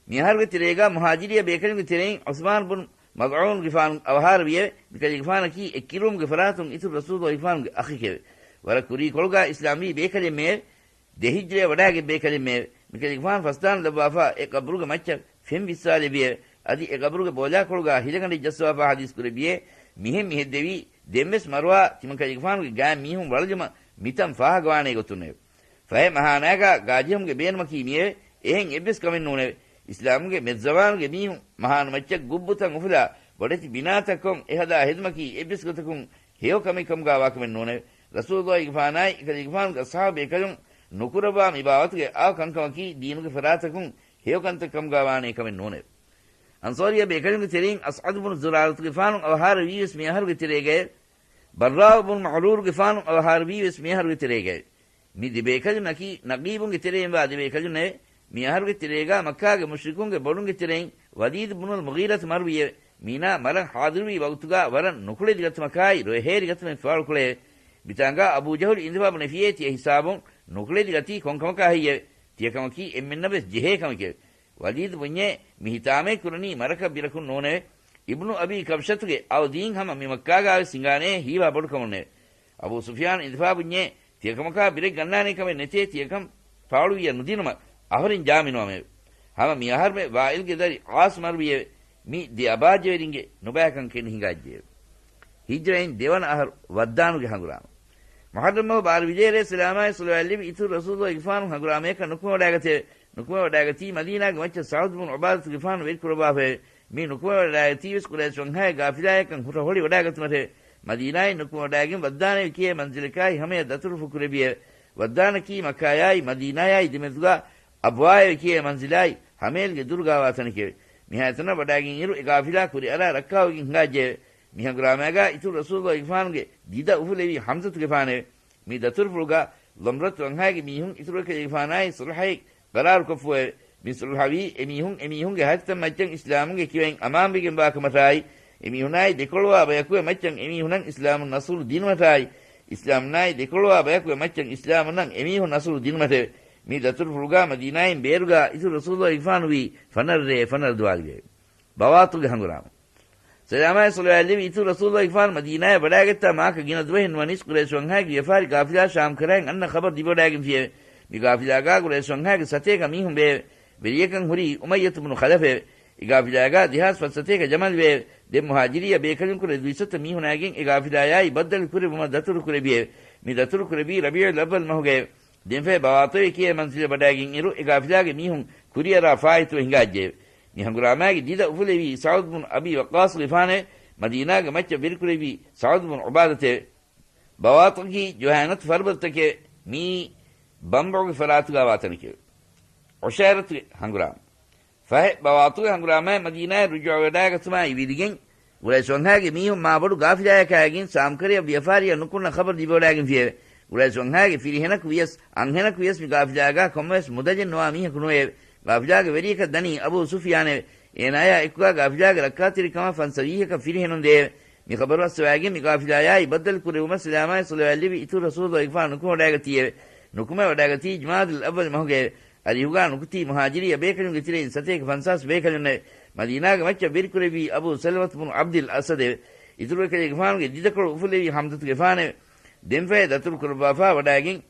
މި އަހަރުގެ ތެރޭގަ މުހާޖިރީ ބޭކަލުންގެ ތެރެއިން ޢުސްމާން ބުނު މަޒްޢޫންގެފާނު އަވަހާރަވިއެވެ. މިކަލޭގެފާނަކީ އެއްކިރުވުމުގެ ފަރާތުން އިތުރު ރަސޫލުއްލާހިގެފާނުގެ އަޚެކެވެ. ވަރަށް ކުރީ ކޮޅުގަ އިސްލާމްވީ ބޭކަލެއްމެއެވެ. ދެ ހިޖްރަޔަށް ވަޑާގެ ބޭކަލެއްމެއެވެ. މިކަލޭގެފާނު ފަސްދާން ލައްވާފަ އެ ޤަބުރުގެ މައްޗަށް ފެން ވިއްސާލެވިއެވެ. އަދި އެ ޤަބުރުގެ ބޯލާކޮޅުގަ ހިލަގަނޑެއް ޖައްސަވާފަ ޙަދީޘް ކުރެއްވިއޭ، މިހެން މި ހެއްދެވީ، ދެންވެސް މަރުވާ ތިމަންކަލޭގެފާނުގެ ގާތް މީހުން ވަޅުލުމަށް މިތަން ފާހަގަވާނޭ ގޮތުންނެވެ. ފަހެ މަހާނާގަ ގާޖެހުމުގެ ބޭނުމަކީ މިއެވެ. އެހެން އެއްވެސް ކަމެއް ނޫނެވެ. އިސްލާމުގެ މެދުޒަމާނުގެ މީހުން މަހާނު މައްޗަށް ގުއްބުތައް އުފުލާ، ބޮޑެތި ބިނާތައް ކޮށް އެ ހަދާ ހެދުމަކީ އެއްވެސް ގޮތަކުން ހެޔޮ ކަމެއް ކަމުގަ ވާކަމެއް ނޫނެވެ. ރަސޫލުއްލާހިގެފާނާއި އެކަލޭގެފާނުގެ އަޞްޙާބު ބޭކަލުން ނުކުރައްވާ މި ބާވަތުގެ އާ ކަންކަމަކީ ދީނުގެ ފަރާތަކުން ހެޔޮ ކަންތައް ކަމުގަ ވާނޭ ކަމެއް ނޫނެވެ. އަންޞާރިއްޔަ ބޭކަލުންގެ ތެރެއިން އަސްޢަދު ބުނު ޒުރާރަތުގެފާނު އަވަހާރަވީވެސް މި އަހަރުގެ ތެރޭގައެވެ. ބައްރާއު ބުނު މަޢުރޫރުގެފާނު އަވަހާރަވީވެސް މި އަހަރުގެ ތެރޭގައެވެ. މި ދެބޭކަލުންނަކީ ނަޤީބުންގެ ތެރެއިންވާ ދެބޭކަލުންނެވެ. މި އަހަރުގެ ތެރޭގަ މައްކާގެ މުޝްރިކުންގެ ބޮޑުންގެ ތެރެއިން ވަލީދު ބުނުލް މުޣީރަތު މަރުވިއެވެ. މީނާ މަރަން ޙާޟިރުވި ވަގުތުގަ ވަރަށް ނުކުޅެދިގަތުމަކާއި ރޮއެހޭރިގަތުމެއް ފާޅުކުޅެއެވެ. މިތާނގަ އަބޫ ޖަހުލް އިނދެފާ ބުނެފިއޭ ތިޔަ ހިސާބުން ނުކުޅެދިގަތީ ކޮންކަމަކާ ހެއްޔެވެ؟ ތިޔަކަމަކީ އެންމެންނަށްވެސް ޖެހޭ ކަމެކެވެ. ވަލީދު ބުންޏޭ، މި ހިތާމައެއް ކުރަނީ މަރަކަށް ބިރަކުން ނޫނެވެ. އިބްނު އަބީ ކަބްޝަތުގެ އައުދީން ހަމަ މި މައްކާގާވެސް ހިނގާނޭ ހީވާ ބޮޑުކަމުންނެވެ. އަބޫ ސުފްޔާން އިނދެފާ ބުންޏޭ، ތިޔަކަމަކާ ބިރެއް ގަންނާނޭ ކަމެއް ނެތޭ، ތިޔަކަން ފާޅުވިއްޔަ ނުދިނުމަށް އަހަރެން ޖާމިނުވަމެވެ. ހަމަ މި އަހަރުމެ ވާއިލްގެ ދަރި ޢާޞް މަރުވިއެވެ. މި ދެ އަބާއްޖަވެރިންގެ ނުބައިކަން ކެނޑި ހިނގާއްޖެއެވެ. ހިޖްރައިން ދެވަނަ އަހަރު ވައްދާނުގެ ހަނގުރާމަ. މުޙައްރަމް މަހު ބާރަ ވިލޭރޭ ސަލާމާއި ޞަލަވާތް ލެއްވި އިތުރު ރަސޫލުއްލާހިގެފާނު ހަނގުރާމަޔަކަށް ނުކުމެވަޑައިގަތެވެ. ނުކުމެވަޑައިގަތީ މަދީނާގެ މައްޗަށް ސަޢުދު ބުނު ޢުބާދަތުގެފާނު ވެރިކުރައްވާފައެވެ. މި ނުކުމެވަޑައިގަތީވެސް ޤުރައިޝް ވަންހާގެ ޤާފިލާޔަކަށް ހުރަ ހޮޅި ވަޑައިގަތުމަށެވެ. މަދީނާއިން ނުކުމެވަޑައިގެން ވައްދާނެވެ ކިޔޭ މަންޒިލަކާއި ހަމަޔަށް ދަތުރުފުޅު ކުރެއްވިއެވެ. ވައްދާނަކީ މައްކާޔާއި މަދީނާޔާއި ދެމެދުގަ އަބްވާއެވެ ކިޔޭ މަންޒިލާއި ހަމައެލްގެ ދުރުގަވާ ތަނެކެވެ. މިހާތަނަށް ވަޑައިގެން އިރު އެ ޤާފިލާ ކުރިއަރާ ރައްކާވެގެން ހިނގާއްޖެއެވެ. މި ހަނގުރާމާގާ އިތުރު ރަސޫލުއްލާހިގެފާނުގެ ދިދަ އުފުލެވީ ޙަމްޒަތުގެފާނެވެ. މި ދަތުރުފުޅުގާ ޟަމްރަތު ވަންހާގެ މީހުން އިތުރު އެކަލޭގެފާނާއި ޞުލްޙައެއް ޤަރާރުކޮށްފައެވެ. މި ޞުލްޙަވީ އެމީހުން އެމީހުންގެ ހައްގުތައް މައްޗަށް އިސްލާމުގެ ކިބައިން އަމާންވެގެންވާ ކަމަށާއި، އެމީހުނާއި ދެކޮޅުވާ ބަޔަކުގެ މައްޗަށް އެމީހުންނަށް އިސްލާމުން ނަޞްރު ދިނުމަށާއި، އިސްލާމުންނާއި ދެކޮޅުވާ ބަޔަކުގެ މައްޗަށް އިސްލާމުންނަށް އެމީހުން ނަޞްރު ދިނުމަށެވެ. މި ދަތުރުފުޅުގާ މަދީނާއިން ބޭރުގާ އިތުރު ރަސޫލުއްލާހިގެފާނު ވީ ފަނަރަ ރޭ ފަނަރަ ދުވާލުގައެވެ. ބަވާޠުގެ ހަނގުރާމަ. ސަލާމާއި ޞަލަވާތް ލެއްވި އިތުރު ރަސޫލުއްލާހިގެފާނު މަދީނާޔަށް ވަޑައިގަތްތާ މާކަ ގިނަ ދުވަހެއް ނުވަނީސް ޤުރައިޝް ވަންހާގެ ވިޔަފާރި ޤާފިލާ ޝާމް ކަރައިން އަންނަ ޚަބަރު ލިބިވަޑައިގެންފިއެވެ. މި ޤާފިލާގާ ޤުރައިޝް ވަންހާގެ ސަތޭކަ މީހުން ވެއެވެ. ވެރިޔަކަށް ހުރީ އުމައްޔަތު ބުނު ޚަލަފެވެ. އެ ޤާފިލާގާ ދެހާސް ފަސްސަތޭކަ ޖަމަލް ވެއެވެ. ދެން މުހާޖިރީ ބޭކަލުންކުރެ ދުއިސައްތަ މީހުނާގެން އެ ޤާފިލާޔާއި ބައްދަލު ކުރެއްވުމަށް ދަތުރު ކުރެއްވިއެވެ. މި ދަތުރު ކުރެއްވީ ރަބީޢުލް އައްވަލް މަހުގައެވެ. ދެންފަހެ ބަވާޠުވެ ކިޔޭ މަންޒިލަށް ވަޑައިގެން އިރު އެ ޤާފިލާގެ މީހުން ކުރިއަރާ ފާއިތުވެ ހިނގާއްޖެއެވެ. މި ހަނގުރާމާގެ ދިދަ އުފުލެވީ ސަޢުދު ބުނު އަބީ ވައްޤާޞްގެފާނެވެ. މަދީނާގެ މައްޗަށް ވެރިކުރެއްވީ ސަޢުދު ބުނު ޢުބާދަތެވެ. ބަވާޠަކީ ޖުހައިނަތު ފަރުބަދަތަކެވެ. މިއީ ބަންބަޢުގެ ފަރާތުގާވާ ތަނެކެވެ. ޢުޝައިރަތުގެ ހަނގުރާމަ. ފަހެ ބަވާޠުގެ ހަނގުރާމާއި މަދީނާއަށް ރުޖޫޢަވެވަޑައިގަތުމާއި ވިދިގެން، ޤުރައިޝް ވަންހާގެ މީހުން މާބޮޑު ޤާފިލާޔަކާއިގެން ޝާމްކަރަޔަށް ވިޔަފާރިއަށް ނުކުންނަ ޚަބަރު ލިބިވަޑައިގެންފިއެވެ. ޤުރައިޝް ވަންހާގެ ފިރިހެނަކު ވިޔަސް، އަންހެނަކު ވިޔަސް މި ޤާފިލާގާ ކޮންމެވެސް މުދަލެއް ނުވާ މީހަކު ނުވެއެވެ. ޤާފިލާގެ ވެރިޔަކަށް ދަނީ އަބޫ ސުފްޔާނެވެ. އޭނާޔާ އެކުގާ ޤާފިލާގެ ރައްކާތެރިކަމަށް ފަންސަވީހަކަށް ފިރިހެނުން ދެއެވެ. މި ޚަބަރު އައްސަވައިގެން މި ޤާފިލާޔާއި ބައްދަލު ކުރެއްވުމަށް ސަލާމާއި ޞަލަވާތް ލެއްވި އިތުރު ރަސޫލުއްލާހިގެފާނު ނުކުމެވަޑައިގަތީއެވެ. ނުކުމެވަޑައިގަތީ ޖުމާދުލް އައްވަލް މަހުގައެވެ. އަރިހުގާ ނުކުތީ މުހާޖިރީ ބޭކަލުންގެ ތެރެއިން ސަތޭކަ ފަންސާސް ބޭކަލުންނެވެ. މަދީނާގެ މައްޗަށް ވެރިކުރެއްވީ އަބޫ ސަލަމަތު ބުނު ޢަބްދިލް އަސަދެވެ. އިތުރު އެކަލޭގެފާނުގެ ދިދަކޮޅު އުފުލެވީ ޙަމްޒަތުގެފާނެވެ. ދެންފަހެ ދަތުރު ކުރައްވާފާ ވަޑައިގެން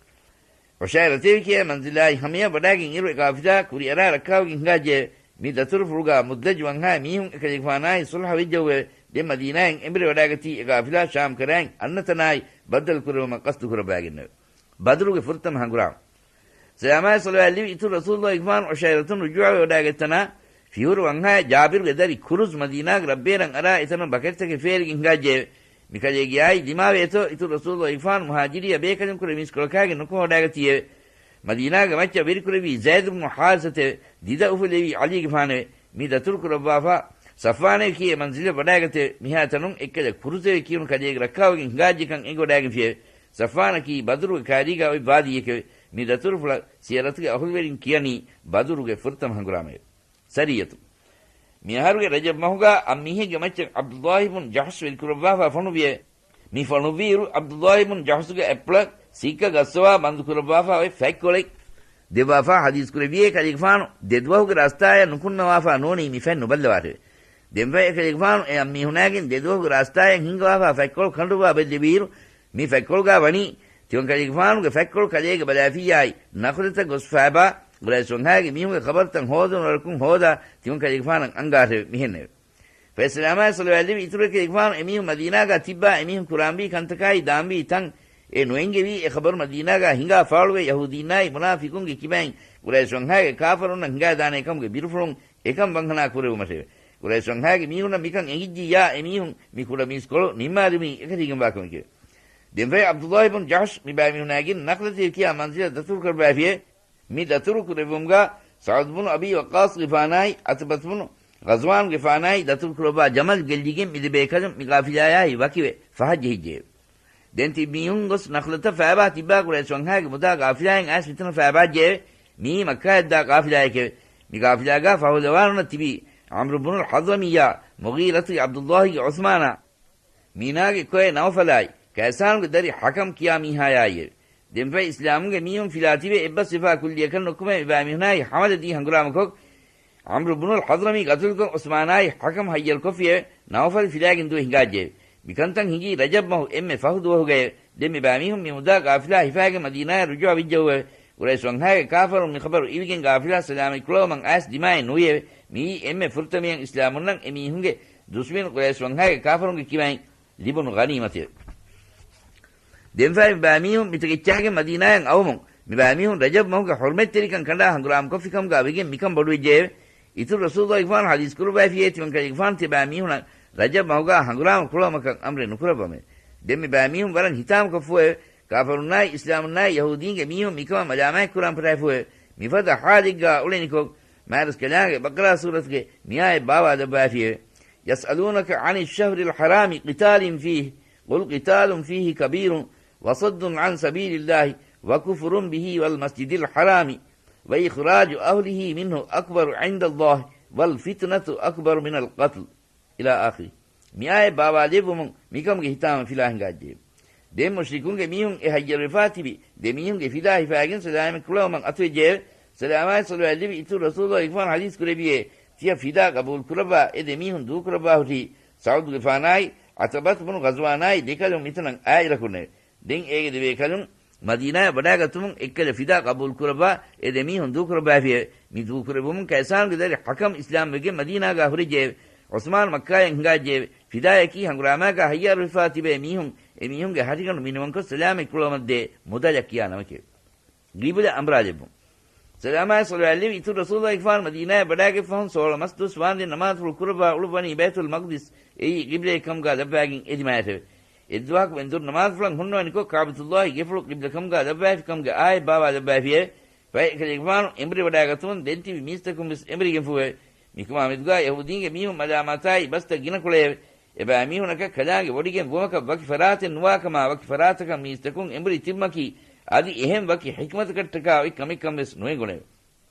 ޢުޝައިރަތޭ ކިޔޭ މަންޒިލާއި ހަމަޔަށް ވަޑައިގެން އިރު އެ ޤާފިލާ ކުރިއަރާ ރައްކާވެގެން ހިނގާއްޖެއެވެ. މި ދަތުރުފުޅުގާ މުދްލަޖު ވަންހާ މީހުން އެކަލޭގެފާނާއި ޞުލްޙަ ވެއްޖެއެވެ. ދެން މަދީނާއިން އެނބުރި ވަޑައިގަތީ އެ ޤާފިލާ ޝާމް ކަރައިން އަންނަ ތަނާއި ބައްދަލު ކުރެވުމަށް ޤަޞްދު ކުރައްވައިގެންނެވެ. ބަދުރުގެ ފުރަތަމަ ހަނގުރާމަ. ސަލާމާއި ޞަލަވާތް ލެއްވި އިތުރު ރަސޫލުއްލާހިގެފާނު ޢުޝައިރަތުން ރުޖޫޢަވެވަޑައިގަތްތަނާ، ފިހުރު ވަންހާއި ޖާބިރުގެ ދަރި ކުރުޒް މަދީނާގެ ރަށްބޭރަށް އަރާ އެތަނުން ބަކަތިތަކެއް ފޭރިގެން ހިނގާއްޖެއެވެ. މިކަލޭގެއާއި ދިމާވޭތޯ އިތުރު ރަސޫލުއްލާހިގެފާނު މުހާޖިރީ ބޭކަލުންކުރެ މީސްކޮޅަކާގެން ނުކުމެވަޑައިގަތީއެވެ. މަދީނާގެ މައްޗަށް ވެރިކުރެއްވީ ޒައިދު ބުނު ޙާރިސަތެވެ. ދިދަ އުފުލެވީ ޢަލީގެފާނެވެ. މި ދަތުރު ކުރައްވާފާ ޞަފްވާނޭ ކިޔޭ މަންޒިލަށް ވަޑައިގަތެވެ. މިހާތަނުން އެއްކަލަ ކުރުޒެވެ ކިޔުނު ކަލޭގެ ރައްކާވެގެން ހިނގާއްޖެކަން އެނގިވަޑައިގެންފިއެވެ. ޞަފްވާނަކީ ބަދުރުގެ ކާރީގާ އޮތް ވާދީއެކެވެ. މި ދަތުރުފުޅަށް ސިޔަރަތުގެ އަހުލުވެރިން ކިޔަނީ ބަދުރުގެ ފުރަތަމަ ހަނގުރާމައެވެ. ސަރިއްޔަތު. މިއަހަރުގެ ރަޖަބް މަހުގާ އަށް މީހެއްގެ މައްޗަށް ޢަބްދުﷲ ބުން ޖަޙްޝް ވެރިކުރައްވާފާ ފޮނުވިއެވެ. މި ފޮނުއްވިއިރު، ޢަބްދުﷲ ބުން ޖަޙްޝުގެ އަތްޕުޅަށް ސިއްކަ ގައްސަވާ ބަންދުކުރައްވާފާ އޮތް ފަތްކޮޅެއް ދެއްވާފާ ޙަދީޘް ކުރެއްވިއޭ، ކަލޭގެފާނު ދެދުވަހުގެ ރާސްތާއަށް ނުކުންނަވާފާ ނޫނީ މި ފަތް ނުބައްލަވާށެވެ. ދެންފަހެ ކަލޭގެފާނު އެ އަންމީހުނާގެން ދެދުވަހުގެ ރާސްތާއަށް ހިންގަވާފާ ފަތްކޮޅު ކަނޑުއްވާ ބެއްލެވިއިރު، މި ފަތްކޮޅުގާ ވަނީ، ތިމަން ކަލޭގެފާނުގެ ފަތްކޮޅު ކަލޭގެ ބަލާފިއްޔާއި، ނަޚްލަތަށް ގޮސްފާބާ، ޤުރައިޝް ވަންހާގެ މީހުންގެ ޚަބަރުތައް ހޯދުނު ވަރަކުން ހޯދާ، ތިމަން ކަލޭގެފާނަށް އަންގާށެވެ. މިހެންނެވެ. ފައިސަލާމާއި ޞަލަވާތް ލެއްވި އިތުރު ކަލޭގެފާނު އެމީހުން މަދީނާގާ ތިއްބާ، އެމީހުން ކުރާންވީ ކަންތަކާއި ދާންވީ ތަން އެ ނުއެންގެވީ، އެ ޚަބަރު މަދީނާގާ ހިނގާ ފާޅުވެ، ޔަހޫދީންނާއި މުނާފިޤުންގެ ކިބައިން ޤުރައިޝް ވަންހާގެ ކާފަރުންނަށް ހިނގާދާނޭ ކަމުގެ ބިރުފުޅުން އެކަން ވަންހަނާ ކުރެވުމަށެވެ. ޤުރައިޝް ވަންހާގެ މީހުންނަށް މިކަން އެނގިއްޖިއްޔާ، އެމީހުން މި ކުޑަ މީސްކޮޅު ނިންމާލުމީ އެކަށީގެންވާ ކަމެކެވެ. ދެންފަހެ ޢަބްދުﷲ ބުން ޖަޙްޝް މި ބައިމީހުނާގެން ނަޚްލަތޭ ކިޔާ މަންޒިލަށް ދަތުރު ކުރައްވާފިއެވެ. މި ދަތުރު ކުރެއްވުމުގާ ސަޢުދު ބުނު އަބީ ވައްޤާޞްގެފާނާއި ޢުތުބަތު ބުނު ޣަޒްވާންގެފާނާއި ދަތުރު ކުރައްވާ ޖަމަލް ގެއްލިގެން މި ދެބޭކަލުން މި ޤާފިލާޔާއި ވަކިވެ ފަހަށް ޖެހިއްޖެއެވެ. ދެން ތިބި މީހުން ގޮސް ނަޚްލަތަށް ފައިބާ ތިއްބާ ޤުރައިޝް ވަންހާގެ މުދާ ޤާފިލާއިން އައިސް މިތަނަށް ފައިބާއްޖެއެވެ. މިއީ މައްކާއަށްދާ ޤާފިލާއެކެވެ. މި ޤާފިލާގާ ފަހުލަވާނުންނަށް ތިބީ ޢަމްރު ބުނުލް ޙަޟްރަމީއާ، މުޣީރަތުގެ ޢަބްދުﷲގެ ޢުސްމާނާ، މީނާގެ ކޮއެ ނައުފަލާއި، ކައިސާނުގެ ދަރި ޙަކަމް ކިޔާ މީހާޔާއިއެވެ. ދެންފަހެ އިސްލާމުގެ މީހުން ފިލާތިބެ އެއްބަސްވެފާ ކުއްލިއަކަށް ނުކުމެ މިބައިމީހުނާއި ޙަމަލަ ދީ ހަނގުރާމަކޮށް، ޢަމްރު ބުނުލް ޙަޟްރަމީ ޤަތުލުކޮށް ޢުސްމާނާއި ޙަކަމް ހައްޔަރުކޮށްފިއެވެ. ނައުފަލް ފިލާގެން ދުވެ ހިނގާއްޖެއެވެ. މިކަންތައް ހިނގީ ރަޖަބް މަހު އެންމެ ފަހު ދުވަހުގައެވެ. ދެން މިބައިމީހުން މި މުދާ ޤާފިލާ ހިފާގެން މަދީނާއަށް ރުޖޫޢަ ވެއްޖެއެވެ. ޤުރައިޝް ވަންހާގެ ކާފަރުން މި ޚަބަރު އިވިގެން ޤާފިލާ ސަލާމަތް ކުޅަވުމަށް އައިސް ދިމާއެއް ނުވިއެވެ. މިއީ އެންމެ ފުރަތަމައިން އިސްލާމުންނަށް އެމީހުންގެ ދުޝްމަނު ޤުރައިޝް ވަންހާގެ ކާފަރުންގެ ކިބައިން ލިބުނު ޣަނީމަތެވެ. ދެންފަހެ މިބައިމީހުން މިތަކެއްޗާގެން މަދީނާއަށް އައުމުން، މިބައިމީހުން ރަޖަބް މަހުގެ ޙުރުމަތްތެރިކަން ކަނޑާ ހަނގުރާމަކޮށްފިކަމުގާ ވެގެން މިކަން ބޮޑުވެއްޖެއެވެ. އިތުރު ރަސޫލުﷲ ފާން ޙަދީޘް ކުރުބައިފިއޭ ތިމަން ކަލޭގެފާން ތިބައިމީހުނަށް ރަޖަބް މަހުގާ ހަނގުރާމަ ކުޅަވުމަކަށް އަމްރެއް ނުކުރައްވަމެވެ. ދެން މިބައިމީހުން ވަރަށް ހިތާމަކޮށްފުއެވެ. ކާފަރުންނާއި އިސްލާމުންނާއި ޔަހޫދީންގެ މީހުން މިކަމަށް މަލާމާތްކުރާން ފަށާފުއެވެ. މިފަދަ ޙާލެއްގާ އުޅެނިކޮށް، މާތްރަސްކަލާނގެ ބަޤަރާ ސޫރަތުގެ މިއާޔަތް ބާވާލައްވާފިއެވެ. يسألونك عن الشهر الحرام قتال فيه قل قتال فيه كبير وصد عن سبيل الله وكفر به والمسجد الحرام وإخراج أهله منه أكبر عند الله والفتنة أكبر من القتل إلى آخره. މިއާޔަތް ބާވާލެއްވުމުން މިކަމުގެ ހިތާމަ ފިލާ ހިނގާއްޖެއެވެ. ދެން މުޝްރިކުންގެ މީހުން އެ ހައްޔަރުވެފާ ތިބި ދެ މީހުންގެ ފިލާ ހިފާގެން ސަލާމަތް ކުޅަވުމަށް އަތުވެއްޖެއެވެ. ސަލާމާއި ޞަލަވާތް ލެއްވި އިތުރު ރަސޫލުﷲ ގެފާން ޙަދީޘް ކުރެއްވިއޭ، ތިޔަ ފިދާ ޤަބޫލު ކުރައްވާ އެ ދެ މީހުން ދޫކުރައްވާ ހުށީ، ސަޢުދުގެފާނާއި ޢުތުބަތު ބުނު ޣަޒްވާނާއި ދެކަލުން މިތަނަށް އާއިރަކުންނެވެ. ދެން އޭގެ ދެބޭކަލުން މަދީނާއަށް ވަޑާގަތުމުން އެއްކަލަ ފިދާ ޤަބޫލު ކުރައްވާ އެ ދެ މީހުން ދޫކުރައްވާފިއެވެ. މި ދޫކުރެއްވުމުން ކައިސާނުގެ ދަރި ޙަކަމް އިސްލާމްވެގެން މަދީނާގާ ހުރެއްޖެއެވެ. ޢުސްމާން މައްކާއަށް ހިނގާއްޖެއެވެ. ފިދާޔަކީ ހަނގުރާމާގާ ހައްޔާރުވެފާ ތިބޭ މީހުން އެ މީހުންގެ ހަށިގަނޑު މިނިވަންކޮށް ސަލާމަތް ކުޅަވުމަށްދޭ މުދަލަށް ކިޔާ ނަމެކެވެ. ގިބުލަ އަނބުރާލެއްވުން. ސަލާމާއި ޞަލަވާތް ލެއްވި އިތުރު ރަސޫލުﷲ ގެފާނު މަދީނާއަށް ވަޑާގަތްފަހުން ސޯޅަ މަސް ދުވަސް ވާންދެން ނަމާދުފުޅު ކުރައްވާ އުޅުއްވަނީ ބައިތުލް މަޤްދިސް އެއީ ގިބްލައެއް ކަމުގާ ލައްވާގެން އެދިމާޔަށެވެ. އެއްދުވަހަކު މެންދުރު ނަމާދުފުޅަށް ހުންނަވަނިކޮށް، ކާބަތުﷲ ގެފުޅު ޤިބްލަ ކަމުގާ ލައްވާފި ކަމުގެ އާޔަތް ބާވާލައްވާފިއެވެ. ފަހެ ކަލޭގެފާނު އެނބުރިވަޑާގަތުމުން ދެން ތިބި މީސްތަކުން ވެސް އެނބުރިގެންފުއެވެ. މިކަމާ މެދުގާ ޔަހޫދީންގެ މީހުން މަލާމާތާއި ބަސްތައް ގިނަކޮޅެއެވެ. އެބައިމީހުނަކަށް ކަލާނގެ ވޮޑިގެން ވުމަކަށް ވަކި ފަރާތެއް ނުވާކަމާ، ވަކި ފަރާތަކަށް މީސްތަކުން އެނބުރި ތިބުމަކީ، އަދި އެހެން ވަކި ޙިކްމަތަކަށްޓަކާ އޮތް ކަމެއްކަން ވެސް ނުއެނގުނެވެ.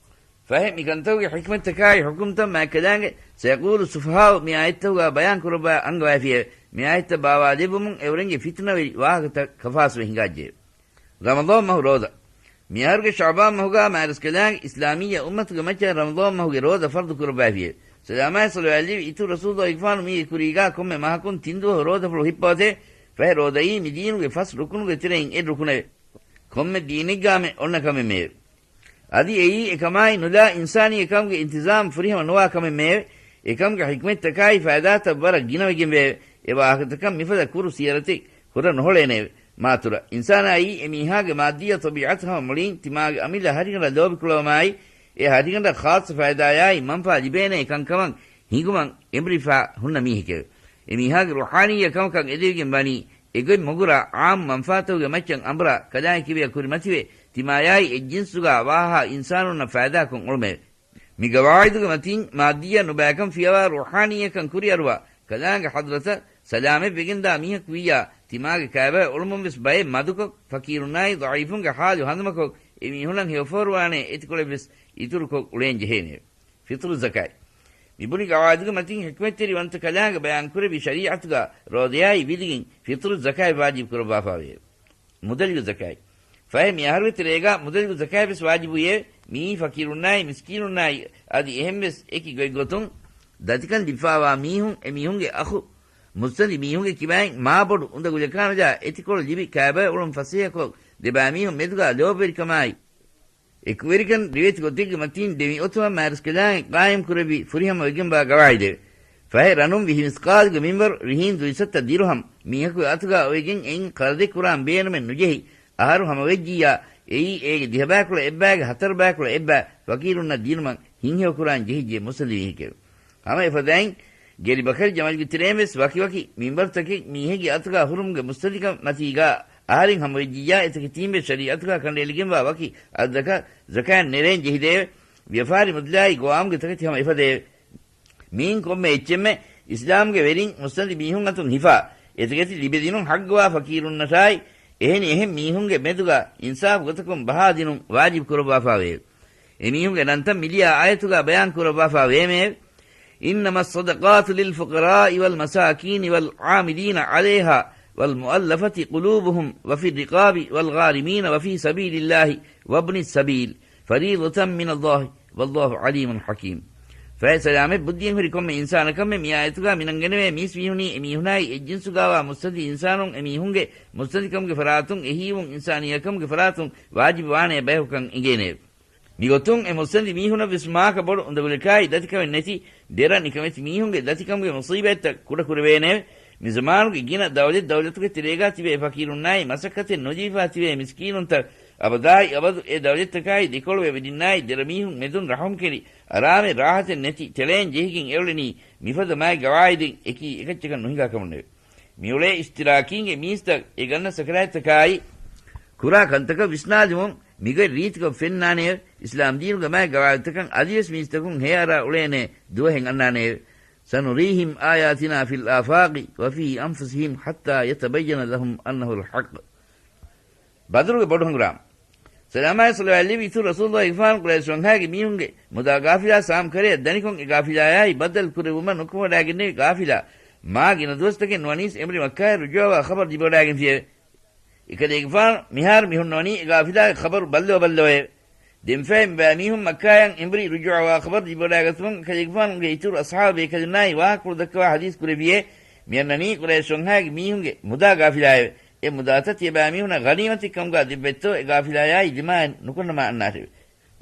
ފަހެ މިކަންތަކުގެ ޙިކްމަތްތަކާއި ޙުކުމްތައް މާތްކަލާނގެ ސަޔަޤޫލު ސުފަހާއު މި އާޔަތްތަކުގާ ބަޔާން ކުރައްވާ އަންގަވާފިއެވެ. މި އާޔަތްތައް ބާވާލެއްވުމުން އެއުރެންގެ ފިތުނަވެރި ވާހަކަތައް ކަފާސްވެ ހިނގާއްޖެއެވެ. ރަމަޟާން މަހު ރޯދަ. މިއަހަރުގެ ޝަޢުބާން މަހުގާ މާތްރަސްކަލާނގެ އިސްލާމިއްޔަ އުއްމަތުގެ މައްޗަށް ރަމަޟާން މަހުގެ ރޯދަ ފަރުޟު ކުރައްވާފިއެވެ. ސަލާމާއި ޞަލަވާތް ލެއްވި އިތުރު ރަސޫލުﷲ ގެފާނު މީގެ ކުރީގާ ކޮންމެ މަހަކުން ތިން ދުވަހު ރޯދަފުޅު ހިއްޕަވަތެވެ. ފަހެ ރޯދައީ މި ދީނުގެ ފަސް ރުކުނުގެ ތެރެއިން އެއް ރުކުނެވެ. ކޮންމެ ދީނެއްގާމެ އޮންނަ ކަމެއްމެއެވެ. އަދި އެއީ އެކަމާއި ނުލާ އިންސާނީ އެކަމުގެ އިންތިޒާމް ފުރިހަމަ ނުވާ ކަމެއްމެއެވެ. އެކަމުގެ ޙިކްމަތްތަކާއި ފައިދާތައް ވަރަށް ގިނަވެގެންވެއެވެ. އެ ވާހަކަތަކަށް މިފަދަ ކުރު ސިޔަރަތެއް ހުރަ ނުހޮޅޭނެއެވެ. މާތުރަ އިންސާނާއީ އެމީހާގެ މާއްދިއްޔަ ޠަބީޢަތު ހަމަ މުޅީން ތިމާގެ އަމިއްލަ ހަށިގަނޑަށް ލޯބިކުޅަވުމާއި، އެ ހަށިގަނޑަށް ޚާއްޞަ ފައިދާޔާއި މަންފާ ލިބޭނޭ ކަންކަމަށް ހިނގުމަށް އެނބުރިފާ ހުންނަ މީހެކެވެ. އެމީހާގެ ރޫޙާނިއްޔަ ކަމަކަށް އެދެވިގެން ވަނީ، އެގޮތް މަގުރާ ޢާއްމު މަންފާތަކުގެ މައްޗަށް އަނބުރާ ކަލާނގެ ކިބަޔަށް ކުރިމަތިވެ، ތިމާޔާއި އެއްޖިންސުގާ ވާހާ އިންސާނުންނަށް ފައިދާކޮށް އުޅުމެވެ. މި ގަވާއިދުގެ މަތީން މާއްދިއްޔަ ނުބައިކަން ފިޔަވާ ރޫޙާނީއްޔަކަން ކުރިއަރުވާ ކަލާނގެ ޙަޟްރަތަށް ސަލާމަތް ވެގެންދާ މީހަކު ވިއްޔާ، ތިމާގެ ކައިބާ އުޅުމުން ވެސް ބައެއް މަދުކޮށް، ފަޤީރުންނާއި ޟަޢީފުންގެ ޙާލު ހަނދުމަކޮށް، އެ މީހުނަށް ހެޔޮފޯރުވާނޭ އެތިކޮޅެއް ވެސް އިތުރުކޮށް އުޅޭން ޖެހޭނެ. ފިޠުރު ޒަކާތް. މި ބުނި ގަވާއިދުގެ މަތިން ޙިކްމަތްތެރިވަންތަ ކަލާނގެ ބަޔާން ކުރެއްވި ޝަރީޢަތުގަ ރޯދަޔާއި ވިލިގެން ފިޠުރު ޒަކާތް ވާޖިބު ކުރައްވާފާވޭ. މުދަލިގެ ޒަކާތް. ފަހެ މި އަހަރުގެ ތެރޭގަ މުދަލިގެ ޒަކާތް ވެސް ވާޖިބުވިއެވެ. މިއީ ފަޤީރުންނާއި މިސްކީނުންނާއި އަދި އެހެން ވެސް އެކި ގޮތްގޮތުން ދަތިކަން ލިބިފާވާ މީހުން، އެ މީހުންގެ އަޚު، މުއްސަނދި މީހުންގެ ކިބައިން މާބޮޑު އުނދަގުލަކާނުޖާ އެތިކޮޅު ލިބި ކައިބާ އުޅުން ފަސޭހަކޮށް، ދެބައިމީހުން މެދުގަ ލޯބިވެރިކަމާއި އެކުވެރިކަން ރިވެތި ގޮތެއްގެ މަތީން ދެމިއޮތުމަ މާރަސްކަލާނގެ ޤާއިމް ކުރެއްވި ފުރިހަމަ ވެގެންވާ ގަވާއިދެވެ. ފަހެ ރަނުން ވިހި މިސްޤާލުގެ މިންވަރު ރިހީން ދުއިސައްތަ ދިރުހަމް މީހަކުގެ އަތުގަ އޮވެގެން އެއިން ޤަރުޟެއް ކުރާން ބޭނުމެއް ނުޖެހި، އަހަރު ހަމަވެއްޖިއްޔާ، އެއީ އޭގެ ދިހަބައިކުޅަ އެއްބައިގެ ހަތަރުބައިކުޅަ އެއްބައި ފަޤީރުންނަށް ދިނުމަށް ހިތްހެޔޮކުރާން ޖެހިއްޖެ މުއްސަނދި މީހެކެވެ. ހަމަ އެފަދައިން، ގެރި ބަކަރި ޖަމަލްގެ ތެރެއިން ވެސް ވަކިވަކި މިންވަރުތަކެއް މީހެއްގެ އަތުގަ ހުރުމުގެ މުއްސަނދިކަން މަތީގަ އަހަރެން ހަމަވެއްޖިއްޔާ، އެތަކެތީން ވެސް ޝަރީޢަތުގަ ކަނޑައެޅިގެންވާ ވަކި އަދަދަކަށް ޒަކާތް ނެރެން ޖެހިދެއެވެ. ވިޔަފާރި މުދަލާއި ގޮވާމުގެ ތަކެތި ހަމަ އެފަދައެވެ. މިއިން ކޮންމެ އެއްޗެއްމެ އިސްލާމްގެ ވެރިން މުއްސަނދި މީހުން އަތުން ހިފާ، އެތަކެތި ލިބިދިނުން ޙައްޤުވާ ފަޤީރުންނަށާއި، އެހެނި އެހެން މީހުންގެ މެދުގަ އިންސާފު ގޮތަކުން ބަހާދިނުން ވާޖިބު ކުރައްވާފާވެއެވެ. އެމީހުންގެ ނަންތައް މިލިޔާ އާޔަތުގަ ބަޔާން ކުރައްވާފާވޭމެއެވެ. إنما الصدقات للفقراء والمساكين والعاملين عليها والمؤلفة قلوبهم وفي الرقاب والغارمين وفي سبيل الله وابن السبيل فريضة من الله والله عليم حكيم. ފަހެ ސަލާމަތް ބުއްދިއެއް ހުރި ކޮންމެ އިންސާނަކަށްމެ މި އާޔަތުގަ މިނަންގަނެވޭ މީސް މީހުނީ އެމީހުނާއި އެއްޖިންސުގަވާ މުއްސަނދި އިންސާނުން އެމީހުންގެ މުއްސަނދިކަމުގެ ފަރާތުން އެހީވުން އިންސާނިއްޔަކަމުގެ ފަރާތުން ވާޖިބު ވާނޭ ބަޔަކުކަން އެނގޭނެއެވެ. މިގޮތުން އެ މުއްސަނދި މީހުނަށް ވެސް މާކަ ބޮޑު އުނދަގުލަކާއި ދަތިކަމެއް ނެތި ދެރަ ނިކަމެތި މީހުންގެ ދަތިކަމުގެ މުސީބަތްތައް ކުޑަކުރެވޭނެއެވެ. މިޒަމާނުގެ ގިނަ ދައުލަތް ދައުލަތުގެ ތެރޭގަ ތިބޭ ފަޤީރުންނާއި މަސައްކަތެއް ނުލިބިފާ ތިބޭ މިސްކީނުންތައް އަބަދާއި އަބަދު އެ ދައުލަތްތަކާއި ދެކޮޅުވެ ވެރިންނާއި ދެރަމީހުން މެދުން ރަޙުމްކެނޑި އަރާމެއް ރާޙަތެއް ނެތި ތެޅޭން ޖެހިގެން އެއުޅެނީ މިފަދަ މާތް ގަވާއިދެއް އެކީ އެކައްޗަކަށް ނުހިނގާ ކަމުންނެވެ. މިއުޅޭ އިޝްތިރާކީންގެ މީސްތައް އެ ގަންނަ ސަކަރާތްތަކާއި ކުރާ ކަންތަކަށް ވިސްނާލުމުން މިގޮތް ރީތިކޮށް ފެންނާނެއެވެ. އިސްލާމް ދީނުގެ މާތް ގަވާއިދުތަކަށް އަދިވެސް މީސްތަކުން ހޭއަރާ އުޅޭނެ ދުވަހެއް އަންނާނެއެވެ. سنريهم آياتنا في الآفاق وفي أنفسهم حتى يتبين لهم أنه الحق. ބަދުރުގެ ބޮޑު ހަނގުރާމަ. ސަލާމާއި ޞަލަވާތް ލެއްވި އިތުރު ރަސޫލުއްލާހިގެފާނު ޤުރައިޝް ވަންހާގެ މީހުންގެ މުދާ ގާފިލާ ސާމް ކަރަޔަށް ދަނިކޮށް އެ ގާފިލާޔާއި ބައްދަލު ކުރެއްވުމަށް ނުކުމެވަޑައިގެންނެވި ގާފިލާ މާ ގިނަ ދުވަސްތަކެއް ނުވަނީސް އެނބުރި މައްކާއަށް ރުޖޫޢަވާ ޚަބަރު ލިބިވަޑައިގެންފިއެވެ. އެކަލޭގެފާނު މިހާރު މިހުންނަވަނީ އެ ގާފިލާގެ ޚަބަރު ބައްލަވަ ބައްލަވައެވެ. ދެންފަހެ މިބައިމީހުން މައްކާޔަށް އެނބުރި ރުޖޫޢަވާ ޚަބަރު ލިބިވަޑައިގަތުމުން އެކަލޭގެފާނުގެ އިތުރު އަޞްޙާބު ބޭކަލުންނާއި ވާހަކަފުޅު ދައްކަވާ ޙަދީޘް ކުރެއްވިއޭ، މިއަންނަނީ ޤުރައިޝް ވަންހާގެ މީހުންގެ މުދާ ގާފިލާއެވެ. އެ މުދާތައް ތިޔަބައިމީހުނަށް ޣަނީމަތެއް ކަމުގަ ދެއްވެއްތޯ، އެ ގާފިލާޔާއި ދިމާއެއް ނުކުންނަމާ އަންނާށެވެ.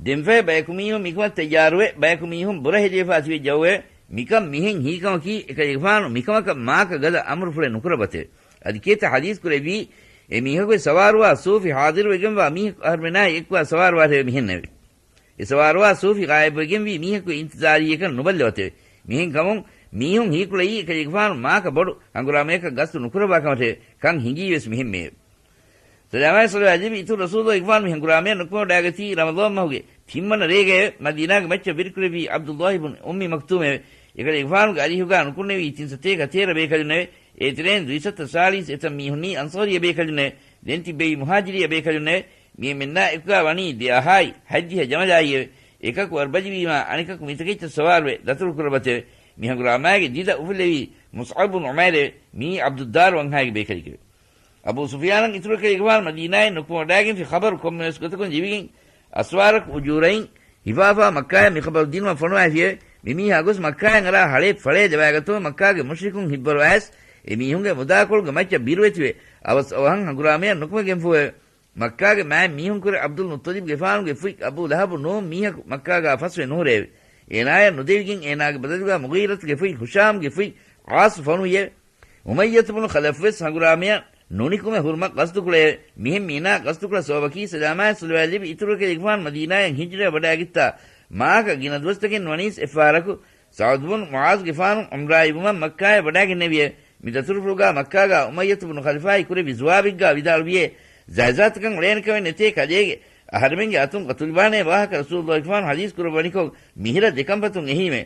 ދެންފަހެ ބަޔަކު މީހުން މިކަމަށް ތައްޔާރުވެ، ބަޔަކު މީހުން ބުރަހެލިވެފާ ތިބެ ޖައުވެ، މިކަން މިހެން ހީކަމަކީ، އެކަލޭގެފާނު މިކަމަކަށް މާކަ ގަދަ އަމުރުފުޅެއް ނުކުރައްވަތެވެ. އަދި ކިއެއްތަ ޙަދީޘް ކުރެއްވީ، އެ މީހަކު ސަވާރުވާ ސޫފި ޙާޟިރުވެގެންވާ މީހަކު އަހަރުމެނާއި އެއްކުވާ ސަވާރުވާށެވެ މިހެންނެވެ. އެ ސަވާރުވާ ސޫފި ޣާއިބުވެގެންވީ މީހަކު އިންތިޒާރީއަކަށް ނުބައްލަވަތެވެ. މިހެން ކަމުން މީހުން ހީކުޅައީ އެކަލޭގެފާނު މާކަ ބޮޑު ހަނގުރާމަޔަކަށް ގަސްތު ނުކުރައްވާ ކަމަށެވެ. ކަން ހިނގީ ވެސް މިހެންމެއެވެ. ސަލާމާއި ޞަލަވާތް ލިބި އިތުރު ރަސޫލުގެފާނު މި ހަނގުރާމަޔަށް ނުކުމެވަޑައިގަތީ ރަމަޟާން މަހުގެ ތިންވަނަ ރޭގައެވެ. މަދީނާގެ މައްޗަށް ވެރިކުރެއްވީ ޢަބްދުﷲ ބުނު އުއްމި މަކްތޫމެވެ. އެކަލޭގެފާނުގެ އަރިހުގަ ނުކުންނެވީ ތިން ސަތޭކަ ތޭރަ ބޭކަލުންނެވެ. އޭތެރެއިން ދުއިސައްތަ ސާޅީސް އެތައް މީހުންނީ އަންޞާރީ ބޭކަލުންނެވެ. ދެން ތިއްބެވީ މުހާޖިރީ ބޭކަލުންނެވެ. މި އެންމެންނާ އެކުގަ ވަނީ ދެ އަހާއި ހަތްދިހަ ޖަމަލާއިއެވެ. އެކަކު އަރުބަޖިވީމާ، އަނެކަކު މިތަކެއްޗަށް ސަވާރުވެ ދަތުރު ކުރައްވަތެވެ. މި ހަނގުރާމާގެ ދިދަ އުފުލެވީ މުޞްޢަބު ބުނު ޢުމައިރެވެ. މިއީ ޢަބްދުއްދާރު ވަންހާގެ ބޭކަލެކެވެ. އަބޫ ސުފިޔާނަށް އިތުރު ކަލޭގެފާނު މަދީނާއިން ނުކުމެވަޑައިގެންފި ޚަބަރު ކޮންމެވެސް ގޮތަކުން ލިބިގެން، އަސްވާރަކު އުޖޫރައިން ހިފާފާ މައްކާޔަށް މި ޚަބަރު ދިނުމަށް ފޮނުވައިފިއެވެ. މި މީހާ ގޮސް މައްކާޔަށް އަރާ ހަޅޭއް ފަޅޭ ލަވައިގަތުމަށް މައްކާގެ މުޝްރިކުން ހިތްވަރު އައިސް، އެ މީހުންގެ މުދާކޮޅުގެ މައްޗަށް ބިރުވެތިވެ، އަވަސް އަވަހަށް ހަނގުރާމަޔަށް ނުކުމެގެންފޫއެވެ. މައްކާގެ މާތް މީހުންކުރެ ޢަބްދުލް މުއްޠަލިބްގެފާނުގެ ފުތް އަބޫ ލަހަބު ނޫން މީހަކު މައްކާގާ ފަސްވެ ނުހުރެއެވެ. އޭނާޔަށް ނުދެވިގެން އޭނާގެ ބަދަލުގާ މުޣީރަތުގެ ފުތް ހުޝާމްގެ ފުތް ޢާޞް ފޮނުވިއެވެ. އުމައްޔަތު ބުނު ޚަލަފް ވެސް ހަނގުރާމަޔަށް ނުނިކުމެ ހުރުމަށް ޤަޞްދުކުޅެއެވެ. މިހެން މީނާ ޤަޞްދުކުޅަ ސަބަބަކީ ސަލާމާއި ޞަލަވާތް ލިބި އިތުރު ކަލޭގެފާނު މަދީނާޔަށް ހިޖްރަވެ ވަޑައިގަތްތާ މާކަ ގިނަ ދުވަސްތަކެއް ނުވަނީސް އެއްފަހަރަކު ސަޢުދު ބުނު މުޢާޒުގެފާނު ޢުމްރާއި ވުމަށް މައްކާޔަށް ވަޑައިގެންނެވިއެވެ. މި ދަތުރުފުޅުގާ މައްކާގާ އުމައްޔަތު ބުނު ޚަލަފާއި ކުރެއްވި ޖުވާބެއްގާ ވިދާޅުވިއޭ، ޖައިޒާތަކަށް އުޅޭނެކަމެއް ނެތޭ ކަލޭގެ އަހަރެމެންގެ އަތުން ގަތުލުވާނޭ ވާހަކަ ރަސޫލުއްލާހިގެފާނު ޙަދީޘް ކުރައްވަނިކޮށް، މިހިރަ ދެކަންފަތުން އެހީމެވެ.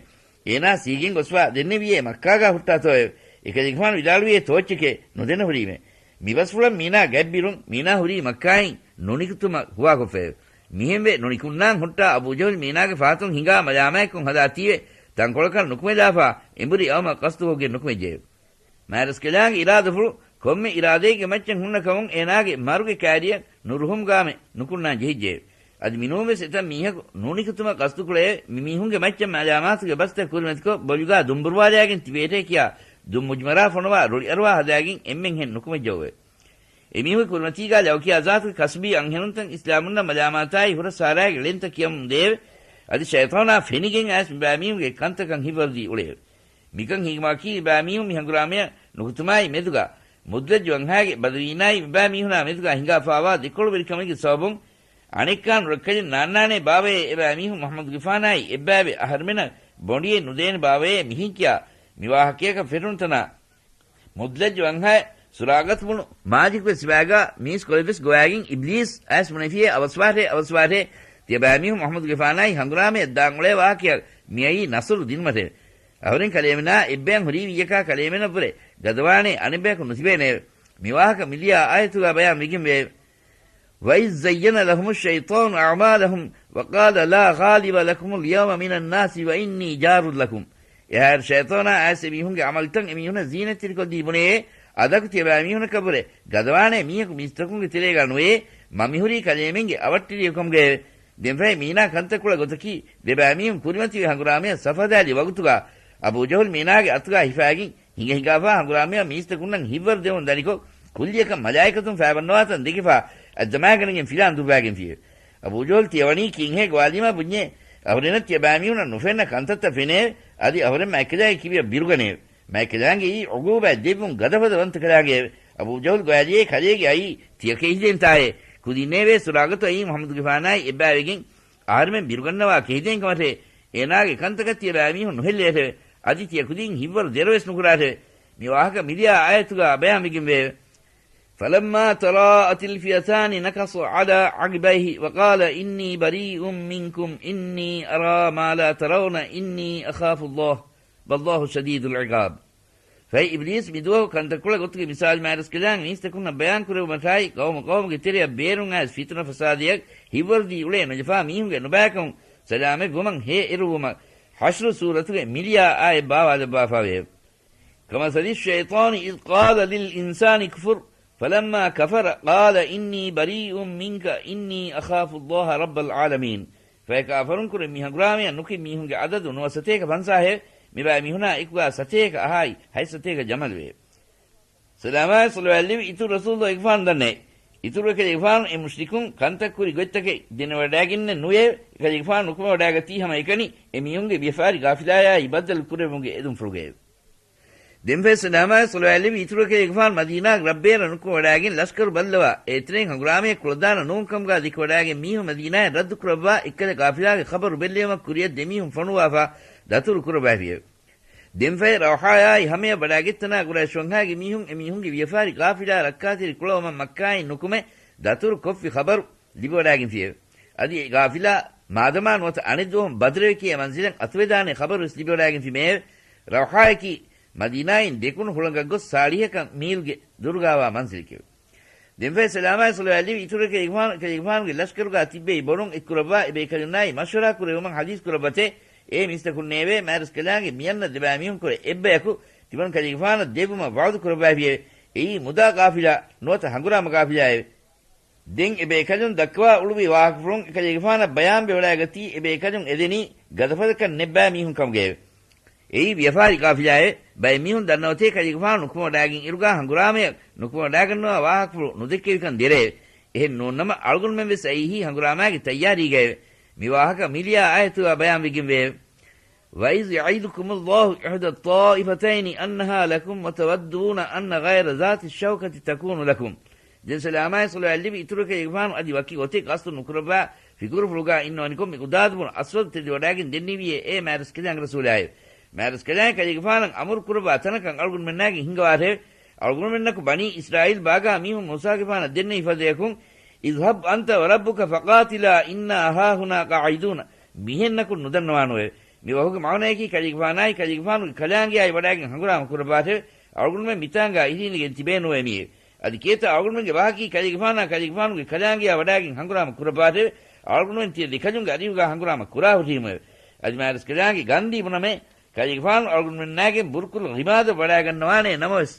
އޭނާ ސީގެން ގޮސްފާ ދެންނެވިއޭ މައްކާގާ ހުއްޓާތޯއެވެ. އެކަލޭގެފާނު ވިދާޅުވިއޭ ތޯއްޗެކޭ ނުދެނެ ހުރީމޭ. މިބަސްފުޅަށް މީނާ ގަތްބިރުން މީނާ ހުރީ މައްކާއިން ނުނިކުތުމަށް ހުވާކޮށްފައެވެ. މިހެންވެ ނުނިކުންނާން ހުއްޓާ އަބޫޖަހުލް މީނާގެ ފާތުން ހިނގާ މަލާމާތްކޮށް ހަދާތީވެ ތަންކޮޅަކަށް ނުކުމެލާފާ އެނބުރި އަވަމަށް ޤަސްދުކޮށްގެން ނުކުމެއްޖެއެވެ. މާރަސްކަލާނގެ އިރާދަފުޅު ކޮންމެ އިރާދައެއްގެ މައްޗަށް ހުންނަ ކަމުން އޭނާގެ މަރުގެ ކާރިޔަށް ނުރުހުމުގާމެ ނުކުންނާން ޖެހިއްޖެއެވެ. އަދި މިނޫންވެސް އެތައް މީހަކު ނުނިކުތުމަށް ޤަސްދުކުޅެއެވެ. މި މީހުންގެ މައްޗަށް މަލާމާތުގެ ބަސްތައް ކުރިމަތިކޮށް ބޮލުގާ ދުނބުރުވާލާގެން ތިބޭޓޭ ކިޔާ ދުންމުޖުމަރާ ފޮނުވާ ރުޅިއަރުވާ ހަދާގެން އެންމެންހެން ނުކުމެއްޖެއެވެ. އެމީހުންގެ ކުރިމަތީގާ ލަވަކިޔާ ޒާތުގެ ކަސްބީ އަންހެނުންތައް އިސްލާމުންނަށް މަލާމާތާއި ހުރަސް ހާރާގެ ޅެންތައް ކިޔަމުން ދެއެވެ. އަދި ޝައިޠާނާ ފެނިގެން އައިސް މިބައިމީހުންގެ ކަންތަކަށް ހިތްވަރުދީ އުޅެއެވެ. މިކަން ހިނގުމަކީ މިބައިމީހުން މި ހަނގުރާމަޔަށް ނުކުތުމާއި މެދުގާ މުދްލައްޖު އަންހާގެ ބަދަވީންނާއި މިބައިމީހުނާ މެދުގާ ހިނގާފާވާ ދެކޮޅުވެރިކަމެއްގެ ސަބަބުން އަނެއްކާ ނުރައްކަލެއް ނާންނާނޭ ބާވައޭ އެބައިމީހުން މުޙައްމަދުގެފާނާއި އެއްބައިވެ އަހަރުމެނަށް ބޮނޑިއެއް ނުދޭނެ ބާވައޭ މިހެން ކިޔާ މި ވާހަކަޔަކަށް ފެށުނުތަނާ މުދްލައްޖު އަންހާ ސުރާގަތު ބުނު މާޖިކުވެ ސިބާގާ މީސްކޮޅެއްވެސް ގޮވާގެން އިބްލީސް އައިސް ބުނެފިއޭ އަވަސްވާށޭ އަވަސްވާށޭ ތިޔަބައިމީހުން މުޙައްމަދުގެފާނާއި ހަނގުރާމަޔަށް ދާން އުޅޭ ވާހަކަޔަށް މިއައީ ނަޞްރު ދިނުމަށެވެ. އަހުރެން ކަލޭމެނާ އެއްބަޔަށް ހުރީ ވިއްޔަކާ ކަލޭމެނަށްވުރެ ގަދަވާނޭ އަނެއްބަޔަކު ނުތިބޭނެއެވެ. މި ވާހަކަ މިލިޔާ އާޔަތުގާ ބަޔާން ވެގެންވެއެވެ. وَإِذْ زَيَّنَ لَهُمُ الشَّيْطَانُ أَعْمَالَهُمْ وَقَالَ لَا غَالِبَ لَكُمُ الْيَوْمَ مِنَ النَّاسِ وَإِنِّي جَارٌ لَكُمْ. އެހާއިރު ޝައިޠާނާ އައިސް އެމީހުންގެ ޢަމަލުތައް އެމީހުނަށް ޒީނަތްތެރިކޮށްދީ ބުނެޔޭ، އަދަކު ތިޔަބައިމީހުނަކަށްވުރެ ގަދަވާނޭ މީހަކު މީސްތަކުންގެ ތެރޭގާ ނުވެޔޭ، މަ މިހުރީ ކަލޭމެންގެ އަވަށްޓެރިޔަކު ކަމުގައެވެ. ދެންފަހެ މީނާ ކަންތައްކުޅަ ގޮތަކީ ދެބައިމީހުން ކުރިމަތިވެ ހަނގުރާމަޔަށް ސަފު ހަދާލި ވަގުތުގާ އަބޫ ޖަހުލް މީނާގެ އަތުގާ ހިފާގެން ހިނގަ ހިނގާފާ ހަނގުރާމަޔަށް މީސްތަކުންނަށް ހިތްވަރު ދެވުން ދަނިކޮށް، ކުއްލިއަކަށް މަލާއިކަތުން ފައިބަންނަވާތަން ދެކިފާ އަތްދަމާގަނެގެން ފިލާން ދުއްވާގެންފިއެވެ. އަބޫ ޖަހުލް ތިޔަވަނީ ކީއްހޭ ގޮވާލީމާ ބުންޏޭ؟ އަހުރެންނަށް ތިޔަބައިމީހުނަށް ނުފެންނަ ކަންތައްތައް ފެނެއެވެ. އަދި އަހުރެން މާތްކަލާނގެ ކިބިއަށް ބިރުގަނެއެވެ. މާތްކަލާނގެ އެއީ ޢުޤޫބާތް ދެއްވުން ގަދަފަދަ ވަންތަ ކަލާނގެއެވެ. އަބޫ ޖަހުލް ގޮވާލިއޭ ކަލޭގެ އައީ ތިޔަ ކެހިދޭންތާއޭ؟ ކުދިންނޭވޭ ސުރާގަތު އައީ މުޙައްމަދުގެފާނާއި އެއްބައިވެގެން އަހަރެމެން ބިރުގަންނަވާ ކެހިދޭން ކަމަށޭ. އޭނާގެ ކަންތަކަށް ތިޔަބައިމީހުން ނުހެއްލޭށެވެ. އަދި ތިޔަ ކުދިން ހިތްވަރު ދެރަވެސް ނުކުރާށެވެ. މި ވާހަކަ މިލިޔާ އާޔަތުގާ ބަޔާންވެގެންވެއެވެ. فَلَمَّا تَرَاءَتِ الْفِئَتَانِ نَكَصَ عَلَىٰ عَقِبَيْهِ وَقَالَ إِنِّي بَرِيءٌ مِّنكُمْ إِنِّي أَرَىٰ مَا لَا تَرَوْنَ إِنِّي أَخَافُ اللَّهَ وَاللَّهُ شَدِيدُ الْعِقَابِ. ފަހެ އިބްލީސް މިދުވަހު ކަންތައްކުޅަ ގޮތުގެ މިސާލު މާރަސްކަލާނގެ މީސްތަކުންނަށް ބަޔާންކުރެއްވުމަށާއި، ޤައުމު ޤައުމުގެ ތެރެއަށް ބޭރުން އައިސް ފިތުނަ ފަސާދަޔަށް ހިތްވަރުދީ އުޅޭ ނުޖެހިފާ މީހުންގެ ނުބައިކަމުން ސަލާމަތްވުމަށް ހޭ އެރުއްވުމަށް ޙަޝްރު ސޫރަތުގެ މިލިޔާ އާޔަތް ބާވާލައްވާފާވެއެވެ. كَمَثَلِ الشَّيْطَانِ إِذْ قَالَ لِلْإِنسَانِ اكْفُرْ فَلَمَّا كَفَرَ قَالَ إِنِّي بَرِيءٌ مِّنكَ إِنِّي أَخَافُ اللَّهَ رَبَّ الْعَالَمِينَ. ފަހެ ކާފަރުންކުރެ މި ހަނގުރާމަޔަށް ނުކި މީހުންގެ ޢަދަދު ނުވަ ސަތޭކަ ފަންސާހެވެ. މިބައިމީހުނާ އެކުގާ ސަތޭކަ އަހާއި ހަތް ސަތޭކަ ޖަމަލުވެއެވެ. ސަލާމާއި ޞަލަވާތްލެއްވި އިތުރު ރަސޫލު އެކަލޭގެފާނު ދަންނައެވެ. އިތުރު އެކަލޭގެފާނު އެ މުޝްރިކުން ކަންތައް ކުރި ގޮތްތަކެއް ދެނެވަޑައިގެންނެއް ނުވެއެވެ. އެކަލޭގެފާނު ނުކުމެވަޑައިގަތީ ހަމައެކަނި އެ މީހުންގެ ވިޔަފާރި ޤާފިލާޔާއި ބައްދަލު ކުރެއްވުމުގެ އެދުންފުޅުގައެވެ. ދެންފަހެ ސަލާމާއި ޞަލަވާތްލެއްވި އިތުރު އެކަލޭގެފާނު މަދީނާގެ ރަށްބޭރަށް ނުކުމެވަޑައިގެން ލަޝްކަރު ބައްލަވާ އެ އެތެރެއިން ހަނގުރާމަޔަށް ކުޅަދާނަ ނޫންކަމުގާ ދެކިވަޑައިގެން މީހުން މަދީނާއަށް ރައްދު ކުރައްވާ އެއްކަލަ ޤާފިލާގެ ޚަބަރު ބެއްލެވުމަށް ކުރިއަށް ދެމީހުން ފޮނުވާފާ ދަތުރު ކުރައްވާފިއެވެ. ދެންފަހެ ރައުޙާޔާއި ހަމަޔަށް ވަޑައިގެންނަވާ ޤުރައިޝް ވަންހާގެ މީހުން އެމީހުންގެ ވިޔަފާރި ޤާފިލާ ރައްކާތެރި ކުޅަވަމަށް މައްކާއިން ނުކުމެ ދަތުރު ކޮށްފި ޚަބަރު ލިބިވަޑައިގެންފިއެވެ. އަދި އެ ޤާފިލާ މާދަމާ ނުވަތަ އަނެއް ދުވަހުން ބަދުރެވެ ކިޔޭ މަންޒިލަށް އަތުވެދާނެ ޚަބަރުވެސް ލިބިވަޑައިގެންފި މެއެވެ. ރައުޙާޔަކީ މަދީނާއިން ދެކުނު ހުޅަނގަށް ގޮސް ސާޅީހަކަށް މީލްގެ ދުރުގާވާ މަންޒިލެކެވެ. ދެންފަހެ ސަލާމާއި ޞަލަވާތްލެއްވި އިތުރު އެކަލޭގެފާނު، އެކަލޭގެފާނުގެ ލަޝްކަރުގާ ތިއްބެވި ބޮޑުން އެއްކުރައްވާ އެބޭކަލުންނާއި މަޝްވަރާ ކުރެއްވުމަށް ޙަދީޘް ކުރައްވަތޭ، އޭ މީސްތަކުންނޭވެ! މާރަސްކަލާނގެ މިއަންނަ ދެބައިމީހުންކުރެ އެއްބަޔަކު ތިމަން ކަލޭގެފާނަށް ދެއްވުމަށް ވަޢުދު ކުރައްވާފިއެވެ. އެއީ މުދާ ޤާފިލާ ނުވަތަ ހަނގުރާމަ ޤާފިލާއެވެ. ދެން އެބޭކަލުން ދައްކަވާ އުޅުއްވި ވާހަކަފުޅުން އެކަލޭގެފާނަށް ބަޔާންވެވަޑައިގަތީ އެބޭކަލުން އެދެނީ ގަދަފަދަކަށް ނެއްބައި މީހުން ކަމުގައެވެ. އެއީ ވިޔަފާރި ޤާފިލާއެވެ. ބައެއް މީހުން ދަންނަވަތޭ ކަލޭގެފާނު ނުކުމެވަޑައިގެން އިރުގާ ހަނގުރާމަޔަށް ނުކުމެވަޑައިގަންނަވާ ވާހަކަފުޅު ނުދެއްކެވިކަން ދެރައެވެ. އެހެން ނޫންނަމަ އަޅުގަނޑުމެންވެސް އައީހީ ހަނގުރާމާގެ ތައްޔާރީގައެވެ. މި ވާހަކަ މިލިޔާ އާޔަތުގާ ބަޔާންވެގެންވެއެވެ. وَإِذْ يَعِدُكُمُ اللَّهُ إِحْدَى الطَّائِفَتَيْنِ أَنَّهَا لَكُمْ وَتَوَدُّونَ أَنَّ غَيْرَ ذَاتِ الشَّوْكَةِ تَكُونُ لَكُمْ. ދެން ސަލާމާއި ޞަލަވާތްލެއްވި އިތުރު އެކަލޭގެފާނު އަދި ވަކި ގޮތެއް ޤަޞްދު ނުކުރައްވާ ފިކުރުފުޅުގާ އިންނަވަނިކޮށް މިޤުދާދު ބުނު އަސްވަދު ތެދުވަޑައިގެން ދެންނެވިއޭ އޭ މާރަސްކަލާނގެ ރަސޫލާއެވެ. މާރަސްކަލާނގެ ކަލޭގެފާނަށް އަމުރު ކުރައްވާ ތަނަކަށް އަޅުގަނޑުމެންނާގެން ހިނގަވާށެވެ. އަޅުގަނޑުމެންނަކު ބަނީ އިސްރާއީލް ބާގާ މީހުން މޫސާގެފާނަށް ދެންނެވި ފަދަޔަކުން، اذْهَبْ أَنْتَ وَرَبُّكَ فَقَاتِلَا إِنَّا هَاهُنَا قَاعِدُونَ. މިހެން ނަކުން ނުދަންނަވާނުއެވެ. މި ވަހުގެ މާނަޔަކީ ކަލޭގެފާނާއި ކަލޭގެފާނުގެ ކަލާނގެއާއި ވަޑައިގެން ހަނގުރާމަ ކުރައްވާށެވެ. އަޅުގަނޑުމެން މިތާނގާ އިށީނދެގެން ތިބޭނުވޭ މިއެވެ. އަދި ކޭތަ އަޅުގަނޑުމެންގެ ވާހަކީ ކަލޭގެފާނާ ކަލޭގެފާނުގެ ކަލާނގެޔާ ވަޑާގެން ހަނގުރާމަ ކުރައްވާށެވެ. އަޅުގަނޑުމެން ތިޔަ ދެކަލުންގެ އަރިހުގާ ހަނގުރާމަ ކުރާހުރީމުއެވެ. އަދި މާރަސްކަލާނގެ ގަންދީ ބުނަމޭ، ކަލޭގެފާނު އަޅުގަނޑުމެންނާގެން ބުރުކުލް ޣިމާދަށް ވަޑާގަންނަވާނޭ ނަމަވެސް،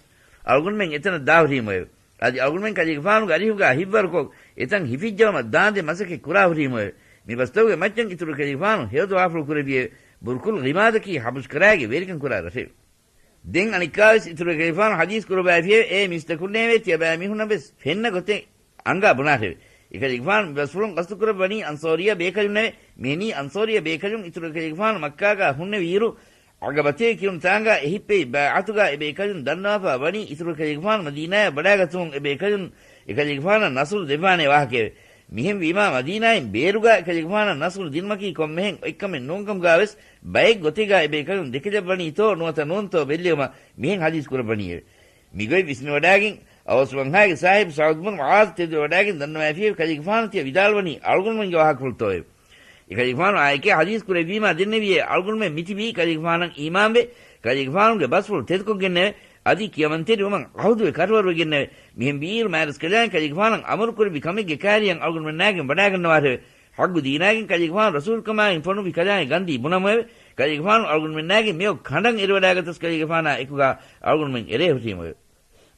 އަޅުގަނޑުމެން އެތަނަށް ދާހުރީމުއެވެ. އަދި އަޅުގަނޑުމެން ކަލޭގެފާނުގެ އަރިހުގާ ހިތްވަރުކޮށް، އެތަން ހިފިއްޖަވަމަށް ދާންދެން މަސައްކަތް ކުރާހުރީމުއެވެ. މި ބަސްތަކުގެ މައްޗަށް އިތުރު ކަލޭގެފާނު ހެޔޮދުވާފުޅު ކުރެއްވިއެވެ. ބުރުކުލް ޣިމާދަކީ ހަބަޝްކަރާގެ ވެރިކަން ކުރާ ރަށެވެ. ދެން އަނެއްކާވެސް އިތުރު ކަލޭގެފާނު ޙަދީޘް ކުރައްވައިފިއެވެ. އޭ މީސްތަކުންނޭވެ! ތިޔަބައިމީހުންނަށްވެސް ފެންނަ ގޮތެއް އަންގާ ބުނާށެވެ. އެކަލޭގެފާނު މި ބަސްފުޅުން ގަސްތުކުރައްވަނީ އަންޞާރިއްޔާ ބޭކަލުންނެވެ. މިހެނީ އަންޞާރިއްޔާ ބޭކަލުން އިތުރު ކަލޭގެފާނު މައްކާގާ ހުންނެވިއިރު، ޢަޤަބަތޭ ކިޔުނު ތާނގާ އެހިއްޕެވި ބައިޢަތުގާ އެބޭކަލުން ދަންނަވާފާ ވަނީ އިތުރު ކަލޭގެފާނު މަދީނާޔަށް ވަޑާގަތުމުން އެބޭކަލުން އެކަލޭގެފާނަށް ނަޞްރު ދެއްވާނޭ ވާހަކައެވެ. މިހެންވީމާ، މަދީނާއިން ބޭރުގާ އެކަލޭގެފާނަށް ނަޞްރު ދިނުމަކީ ކޮންމެހެން އޮތްކަމެއް ނޫންކަމުގާވެސް ބައެއް ގޮތެއްގާ އެބޭކަލުން ދެކިލައްވަނީތޯ ނުވަތަ ނޫންތޯ ބެއްލެވުމަށް މިހެން ޙަދީޘް ކުރައްވަނީއެވެ. މިގޮތް ވިސްނިވަޑާގެން، އައުސް ވަންހާގެ ސާހިބު ސަޢުދު ބުނު މުޢާޛު ތެދުވެވަޑާގެން ދަންނަވައިފިއެވެ. ކަލޭގެފާނު ތިޔަ ވިދާޅުވަނީ އަޅުގަނޑުމެންގެ ވާހަކަފުޅުތޯއެވެ؟ އެކަލޭގެފާނު އާއެކޭ ޙަދީޘް ކުރެއްވީމާ ދެންނެވިއޭ، އަޅުގަނޑުމެން މިތިބީ ކަލޭގެފާނަށް އީމާންވެ، ކަލޭގެފާނުގެ ބަސްފުޅު ތެދުކޮށްގެންނެވެ. އަދި ކިޔަމަންތެރިވުމަށް ޢަހުދުވެ ކަށަވަރުވެގެންނެވެ. މިހެން ވީއިރު މާރަސްކަލާނގެ ކަލޭގެފާނަށް އަމުރު ކުރެއްވި ކަމެއްގެ ކާރިޔަށް އަޅުގަނޑުމެންނާގެން ވަޑާގަންނަވާށެވެ. ޙައްޤު ދީނާގެން ކަލޭގެފާނު ރަސޫލުކަމާއިން ފޮނުއްވި ކަލާނގެ ގަންދީ ބުނަމުއެވެ. ކަލޭގެފާނު އަޅުގަނޑުމެންނާގެން މިއޮއް ކަނޑަން އެރިވަޑާގަތަސް ކަލޭގެފާނާ އެކުގާ އަޅުގަނޑުމެން އެރޭ ހުށީމުއެވެ.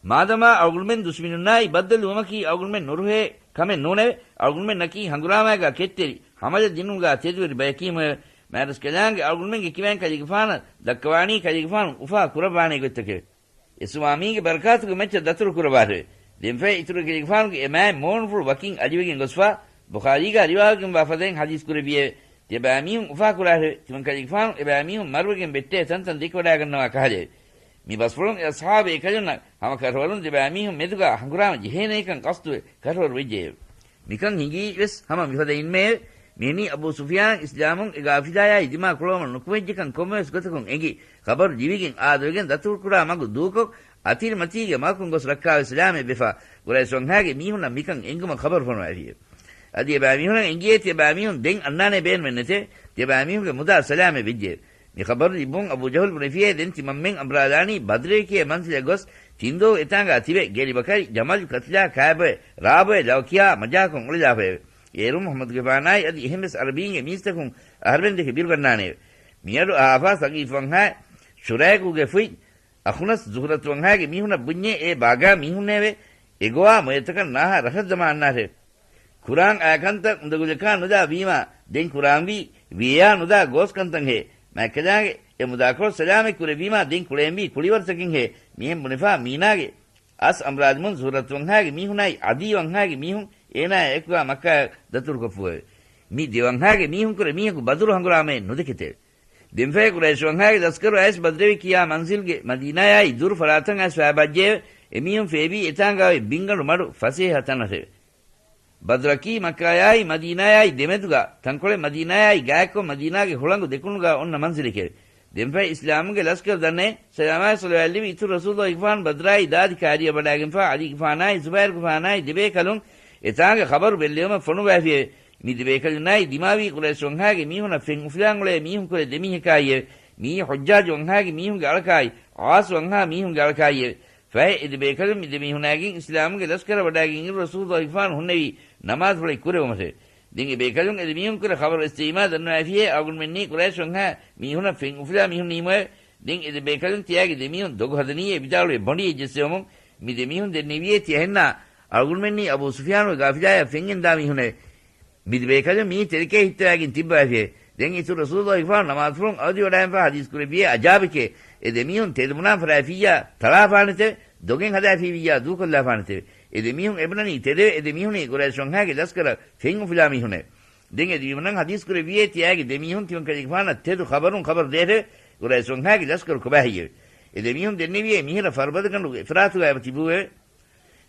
މާދަމާ އަޅުގަނޑުމެން ދުޝްމިނުންނާއި ބައްދަލުވުމަކީ އަޅުގަނޑުމެން ނުރުހޭ ކަމެއް ނޫނެވެ. އަޅުގަނޑުމެންނަކީ ހަނގުރާމާގާ ކެތްތެރި، ހަމަލަ ދިނުމުގާ ތެދުވެރި ބަޔަކީމުއެވެ. މާރަސްކަލާނގެ އަޅުގަނޑުމެންގެ ކިބައިން ކަލޭގެފާނަށް ދައްކަވާނީ ކަލޭގެފާނު އުފާ ކުރައްވާނޭ ގޮތްތަކެވެ. އެސުމާމީގެ ބަރަކާތުގެ މައްޗަށް ދަތުރު ކުރައްވާށެވެ. ދެންފަހެ އިތުރު ކަލޭގެފާނުގެ އެ މާތް މޯނުފުޅު ވަކިން އަލިވެގެން ގޮސްފާ، ބުޚާރީގާ ރިވާވެގެންވާ ފަދައިން ޙަދީޘް ކުރެއްވިއެވެ. ތިޔަބައިމީހުން އުފާކުރާށެވެ. ތިމަން ކަލޭގެފާނު އެބައިމީހުން މަރުވެގެން ވެއްޓޭ ތަންތަން ދެކިވަޑާގަންނަވާ ކަހަލައެވެ. މި ބަސްފުޅުން އެ އަޞްޙާބު ބޭކަލުންނަށް ހަމަ ކަށަވަރުން ދެބައިމީހުން މެދުގާ ހަނގުރާމަ ޖެހޭނޭކަން ޤަޞްދުވެ ކަށަވަރު ވެއްޖެއެވެ. މިކަން ހިނގީ ވެސް ހަމަ މިފަދައިންމެއެވެ. މިހެނީ އަބޫ ސުފިޔާން އިސްލާމުން އެ ގާފިލާޔާއި ދިމާ ކުޅަވަމުން ނުކުމެއްޖެކަން ކޮންމެވެސް ގޮތަކުން އެނގި، ޚަބަރު ލިބިގެން އާދަވެގެން ދަތުރުކުރާ މަގު ދޫކޮށް، އަތިރިމަތީގެ މަގަކުން ގޮސް ރައްކާވެ ސަލާމަތްވެފާ، ޤުރައިޝް ވަންހާގެ މީހުންނަށް މިކަން އެނގުމަށް ޚަބަރު ފޮނުވައިފިއެވެ. އަދި އެބައިމީހުންނަށް އެނގިއޭ ތިޔަބައިމީހުން ދެން އަންނާނޭ ބޭނުމެއް ނެތޭ، ތިޔަބައިމީހުންގެ މުދާ ސަލާމަތް ވެއްޖެއެވެ. މި ޚަބަރު ލިބުން އަބޫ ޖަހުލް ބުނެފިއޭ ދެން ތިމަންމެން އަނބުރާލާނީ ބަދްރޭ ކިޔޭ މަންޒިލަށް ގޮސް ތިންދުވަހު އެތާނގާ ތިބެ ގެލިބަކަރި، ޖަމަލު ކަތިލާ، ކާބޮއެ، ރާބޮއެ ލަވަ ކިޔާ މަޖާކޮށް އުޅެލާފައެވެ. އޭރުން މުޙައްމަދުގެފާނާއި އަދި އެހެންވެސް ޢަރަބީންގެ މީސްތަކުން އަހަރުމެންދެކެ ބިރުގަންނާނެއެވެ. މިއަޑު އަހާފާ ސަގީފު ވަންހާ ޝުރައިކުގެ ފުތް އަޚުނަސް ޒުހުރަތު ވަންހާގެ މީހުނަށް ބުންޏޭ އޭ ބާގާ މީހުންނޭވެ! އެގޮވާ މޮޔަތަކަށް ނާހާ ރަށަށް ދަމާ އަންނާށެވެ. ކުރާން އާކަންތައް އުނދަގުލަކާ ނުދާ ވީމާ، ދެން ކުރާންވީ ވިޔަޔާ ނުދާ ގޯސްކަންތައްހޭ. މާތްކަލާނގެ އެ މުދާކޮޅު ސަލާމަތް ކުރެއްވީމާ، ދެން ކުޅޭންވީ ކުޅިވަރުތަކެއްހޭ. މިހެން ބުނެފާ މީނާގެ އަސް އަނބުރާލުމުން ޒުހުރަތު ވަންހާގެ މީހުނާއި ޢަދީ ވަންހާގެ މީހުން އޭނާޔާ އެކުގާ މައްކާއަށް ދަތުރުކޮށްފުއެވެ. މި ދެ ވަންހާގެ މީހުންކުރެ މީހަކު ބަދުރު ހަނގުރާމައެއް ނުދެކެތެވެ. ދެންފަހެ ޤުރައިޝް ވަންހާގެ ލަސްކަރު އައިސް ބަދްރެވި ކިޔާ މަންޒިލްގެ މަދީނާޔާއި ދުރު ފަރާތަށް އައިސް ފައިބައްޖެއެވެ. އެމީހުން ފޭބީ އެތާނގާ އޮތް ބިންގަނޑު މަޑު ފަސޭހަ ތަނަށެވެ. ބަދްރަކީ މައްކާޔާއި މަދީނާޔާއި ދެމެދުގާ، ތަންކޮޅެއް މަދީނާޔާއި ގާތްކޮށް، މަދީނާގެ ހުޅަނގު ދެކުނުގާ އޮންނަ މަންޒިލެކެވެ. ދެންފަހެ އިސްލާމުގެ ލަސްކަރު ދަންނައޭ، ސަލާމާއި ޞަލަވާތް ލިބި އިތުރު ރަސޫލުއްލާހިގެފާނު ބަދްރާއި ދާދި ކާރިޔަށް ވަޑާގެންފާ ޢަލީގެފާނާއި ޒުބައިރުގެފާނާއި ދެބޭކަލުން އެތާނގަ ޚަބަރު ބެއްލެވުމަށް ފޮނުއްވައިފިއެވެ. މި ދެބޭކަލުންނާއި ދިމާވީ ޤުރައިޝް ވަންހާގެ މީހުނަށް ފެން އުފުލާން އުޅޭ މީހުންކުރެ ދެމީހަކާއިއެވެ. މިއީ ޙައްޖާޖު ވަންހާގެ މީހުންގެ އަޅަކާއި ޢާޞް ވަންހާ މީހުންގެ އަޅަކާއިއެވެ. ފަހެ އެ ދެބޭކަލުން މި ދެމީހުނާގެން އިސްލާމުގެ ލަސްކަރަށް ވަޑާގެން އިރު ރަސޫލުއްލާހިގެފާނު ހުންނެވީ ނަމާދުފުޅެއް ކުރެވުމަށެވެ. ދެން އެ ބޭކަލުން އެ ދެމީހުންކުރެ ޚަބަރު އެއްސެވީމާ ދަންނަވައިފިއޭ އަޅުގަނޑުމެންނީ ޤުރައިޝް ވަންހާ މީހުނަށް ފެން އުފުލާ މީހުންނީމުއެވެ. ދެން އެ ދެބޭކަލުން ތިޔާގެ ދެމީހުން ދޮގު ހަދަނީއޭ ވިދާޅުވެ ބޮނޑިއެއް ޖެއްސެވުމުން މި ދެމީހުން ދެންނެވިއޭ ތިޔަހެންނާ އަޅުގަނޑުމެންނީ އަބޫ ސުފިޔާނުގެ ގާފިލާޔަށް ފެންގެންދާ މީހުނެވެ. މި ދެބޭކަލުން މިއީ ތެރެކޭ ހިއްތަވާގެން ތިއްބަވައިފިއެވެ. ދެން އިތުރު ރަސޫލުއްލާހިގެފާނު ނަމާދުފުޅުން އަވަދިވަޑާގެންފާ ޙަދީޘް ކުރެއްވިއޭ އަޖާބެކޭ، އެ ދެމީހުން ތެދުބުނާން ފަރާފިއްޔާ ތަޅާފާނެތެވެ. ދޮގެއް ހަދާފީވިއްޔާ ދޫކޮށްލާފާނެތެވެ. އެ ދެމީހުން އެބުނަނީ ތެދެވެ. އެ ދެމީހުނީ ޤުރައިޝް ވަންހާގެ ލަސްކަރަށް ފެން އުފުލާ މީހުނެވެ. ދެން އެ ދެމީހުންނަށް ޙަދީޘް ކުރެއްވިއޭ ތިޔާގެ ދެމީހުން ތިމަން ކަލޭގެފާނަށް ތެދު ޚަބަރުން ޚަބަރު ދޭށެވެ. ޤުރައިޝް ވަންހާގެ ލަސްކަރު ކޮބާހެއްޔެވެ؟ އެ ދެމީހުން ދެންނެވިއޭ މިހިރަ ފަރުބަދަގަނޑުގެ އިފްރާތުގާ އެބަ ތިބޫއެވެ.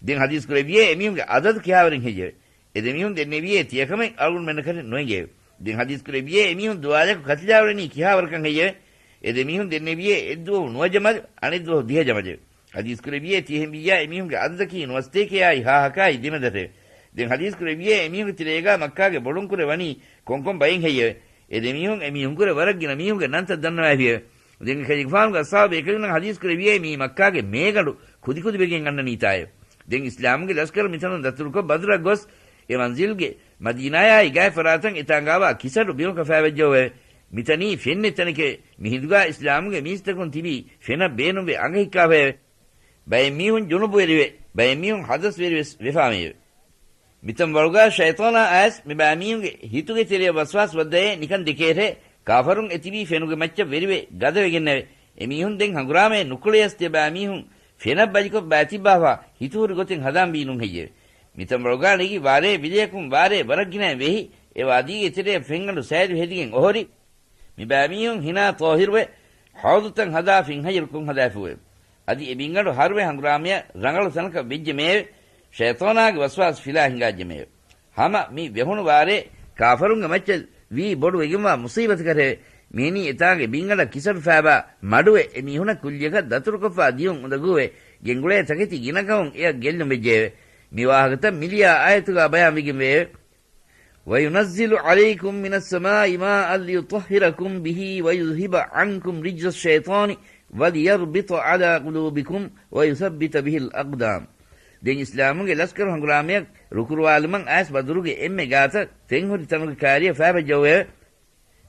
ދެން ޙަދީޘް ކުރެއްވިއޭ އެމީހުންގެ ޢަދަދު ކިހާވަރެއް ހެއްޔެވެ؟ އެ ދެމީހުން ދެންނެވިއޭ ތިޔަކަމެއް އަޅުގަނޑުމެންނަކަށެއް ނުއެނގެއެވެ. ދެން ޙަދީޘް ކުރެއްވިއޭ އެމީހުން ދުވާލަކު ކަތިލާ އުޅެނީ ކިހާވަރަކަށް ހެއްޔެވެ؟ އެ ދެމީހުން ދެންނެވިއޭ އެއްދުވަހު ނުވަ ޖަމަލު، އަނެއްދުވަހު ދިހަ ޖަމަލެވެ. ޙަދީޘް ކުރެއްވިއޭ ތިހެންވިއްޔާ އެމީހުންގެ ޢަދަދަކީ ނުވަސަތޭކަޔާއި ހާހަކާއި ދެމެދަށެވެ. ދެން ޙަދީޘް ކުރެއްވިއޭ އެމީހުންގެ ތެރޭގާ މައްކާގެ ބޮޑުންކުރެ ވަނީ ކޮންކޮން ބައެއް ހެއްޔެވެ؟ އެ ދެމީހުން އެމީހުންކުރެ ވަރަށް ގިނަ މީހުންގެ ނަންތައް ދަންނަވައިފިއެވެ. ދެން ކަލޭގެފާނުގެ އަޞްޙާބު ބޭކަލުންނަށް ޙަދީޘް ކުރެއްވިއޭ މީ މައްކާގެ މޭގަނޑު ކުދިކުދިވެގެން އަންނަނީތާއެވެ. ދެން އިސްލާމުގެ ލަސްކަރު މިތަނުން ދަތުރުކޮށް ބަދުރަށް ގޮސް އެ މަންޒިލްގެ މަދީނާޔާއި ގާތް ފަރާތަށް އެތާނގާވާ ކިސަޑު ބިމަކަށް ފައިބައްޖައުވެ. މިތަނީ ފެންނެއް ތަނެކެވެ. މި ހިނދުގާ އިސްލާމުގެ މީސްތަކުން ތިބީ ފެނަށް ބޭނުންވެ އަނގަހިއްކާފައެވެ. ބައެއް މީހުން ޖުނުބުވެރިވެ، ބައެއް މީހުން ޙަދަސްވެރިވެސް ވެފާމެއެވެ. މިތަން ވަޅުގާ ޝައިޠާނާ އައިސް މި ބައިމީހުންގެ ހިތުގެ ތެރެއަށް ވަސްވާސް ވައްދައޭ ނިކަން ދެކޭހޭ، ކާފަރުން އެތިބީ ފެނުގެ މައްޗަށް ވެރިވެ ގަދަވެގެންނެވެ. އެމީހުން ދެން ހަނގުރާމައެއް ނުކުޅެޔަސް ތިޔަބައިމީހުން ފެނަށް ބަލިކޮށް ބައިތިއްބާފާ ހިތުހުރި ގޮތެއް ހަދާން ވީނުން ހެއްޔެވެ؟ މިތަން ވަޅުގާ ނެގި ވާރޭ ވިލަޔަކުން ވާރޭ ވަރަށް ގިނައިން ވެހި، އެ ވާދީގެ ތެރެއަށް ފެންގަނޑު ސައިލު ހެދިގެން އޮހޮރި، މި ބައިމީހުން ހިނާ ޠާހިރުވެ، ޙައުޟުތައް ހަދާ ފިންހައްޔަރު ކޮށް ހަދާފައެވެ. އަދި އެ ބިންގަނޑު ހަރުވެ ހަނގުރާމަޔަށް ރަނގަޅު ތަނަކަށް ވެއްޖެމެއެވެ. ޝައިޠާނާގެ ވަސްވާސް ފިލާ ހިނގާއްޖެމެއެވެ. ހަމަ މި ވެހުނު ވާރޭ ކާފަރުންގެ މައްޗަށް ވީ ބޮޑު ވެގެންވާ މުޞީބަތަކަށެވެ. މިހެނީ އެތާނގެ ބިންގަނޑަށް ކިސަޑު ފައިބާ މަޑުވެ، އެ މީހުނަށް ކުއްލިއަކަށް ދަތުރުކޮށްފާ ދިޔުން އުނދަގޫވެ، ގެންގުޅޭ ތަކެތި ގިނަކަމުން އެއަށް ގެއްލުން ވެއްޖެއެވެ. މި ވާހަކަތައް މިލިޔާ އާޔަތުގާ ބަޔާންވެގެންވެއެވެ. وَيُنَزِّلُ عَلَيْكُم مِّنَ السَّمَاءِ مَاءً لِّيُطَهِّرَكُمْ بِهِ وَيُذْهِبَ عَنكُمْ رِجْزَ الشَّيْطَانِ وَلِيَرْبِطَ عَلَى قُلُوبِكُمْ وَيُثَبِّتَ بِهِ الْأَقْدَامَ. ދެން އިސްލާމުގެ ލަސްކަރު ހަނގުރާމަޔަށް ރުކުރުވާލުމަށް އައިސް ބަދުރުގެ އެންމެ ގާތަށް ފެންހުރި ތަނުގެ ކާރިއަށް ފައިބައްޖައުވެއެވެ.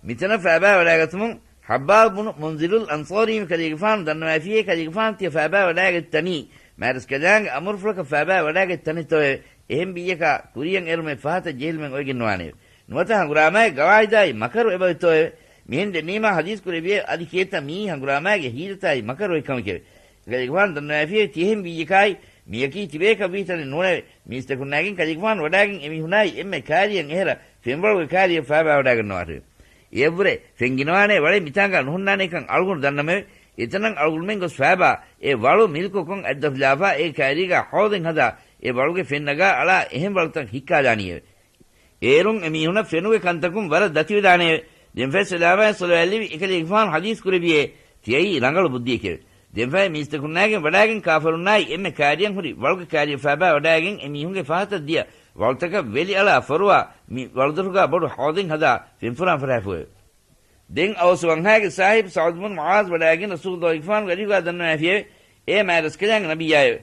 މިތަނަށް ފައިބާވަޑާގަތުމުން ޙައްބާބު ބުނު މުންޒިރުލް އަންޞާރީ ކަލޭގެފާނު ދަންނަވައިފިއޭ ކަލޭގެފާނު ތިޔަ ފައިބާވަޑާގަތް ތަނީ މާރަސްކަލާނގެ އަމުރުފުޅަކަށް ފައިބާވަޑާގަތް ތަނެއްތޯއެވެ؟ އެހެން ވިއްޔަކާ ކުރިޔަށް އެރުމެއް ފަހަތަށް ޖެހިލުމެއް އޮވެގެން ނުވާނެއެވެ. ނުވަތަ ހަނގުރާމާއި ގަވާއިދާއި މަކަރު އެބައޮތްތޯއެވެ؟ މިހެން ދެންނެވީމާ ޙަދީޘް ކުރެއްވިއޭ އަދި ކިއެއްތަ މިއީ ހަނގުރާމާގެ ހީލަތާއި މަކަރު އޮތް ކަމެކެވެ. ކަލޭގެފާނު ދަންނަވައިފިއޭ ތިޔަހެން ވިއްޔަކާއި މިޔަކީ ތިބޭކަށްވީ ތަނެއް ނޫނެވެ. މީސްތަކުންނާގެން ކަލޭގެފާނު ވަޑާގެން އެމީހުނާއި އެންމެ ކާރިއަށް އެހެރަ ފެންވަޅުގެ ކާރިއަށް ފައިބާވަޑާގަންނަވާށެވެ. އެއަށްވުރެ ފެން ގިނަވާނޭ ވަޅެއް މިތާނގާ ނުހުންނާނޭކަން އަޅުގަނޑު ދަންނަމެވެ. އެތަނަށް އަޅުގަނޑުމެން ގޮސް ފައިބާ އެ ވަޅު މިލްކުކޮށް އަތްދަށުލާފާ އޭގެ ކާރީގާ ހޯދެއް ހަދާ އެ ވަޅުގެ ފެން ނަގާ އަޅާ އެހެން ވަޅުތައް ހިއްކާލާނީއެވެ. އޭރުން އެމީހުނަށް ފެނުގެ ކަންތަކުން ވަރަށް ދަތިވެދާނެއެވެ. ދެންފަހެ ސަލާމާއި ޞަލަވާތްލެވި އެކަލޭގެފާނު ޙަދީޘް ކުރެއްވިއޭ ތިޔައީ ރަނގަޅު ބުއްދިއެކެވެ. ދެންފަހެ މީސްތަކުންނާގެން ވަޑާގެން ކާފަރުންނާއި އެންމެ ކާރިއަށް ހުރި ވަޅުގެ ކާރިއަށް ފައިބާ ވަޑާގެން އެމީހުންގެ ފަހަތަށް ދިޔަ ވަޅުތަކަށް ވެލި އަޅާ ފޮރުވާ މި ވަޅުދޮށުގާ ބޮޑު ހޯދެއް ހަދާ ފެންފުރާން ފަށާފައެވެ. ދެން އައުސް ވަންހާގެ ސާހިބު ސަޢުދު ބުނު މުޢާޛް ވަޑާގެން ރަސޫލުﷲ ގެފާނުގެ އަރިހުގާ ދަންނަވައިފިއެވެ. އޭ މާތް ރަސްކަލާނގެ ނަބިއްޔާއެވެ.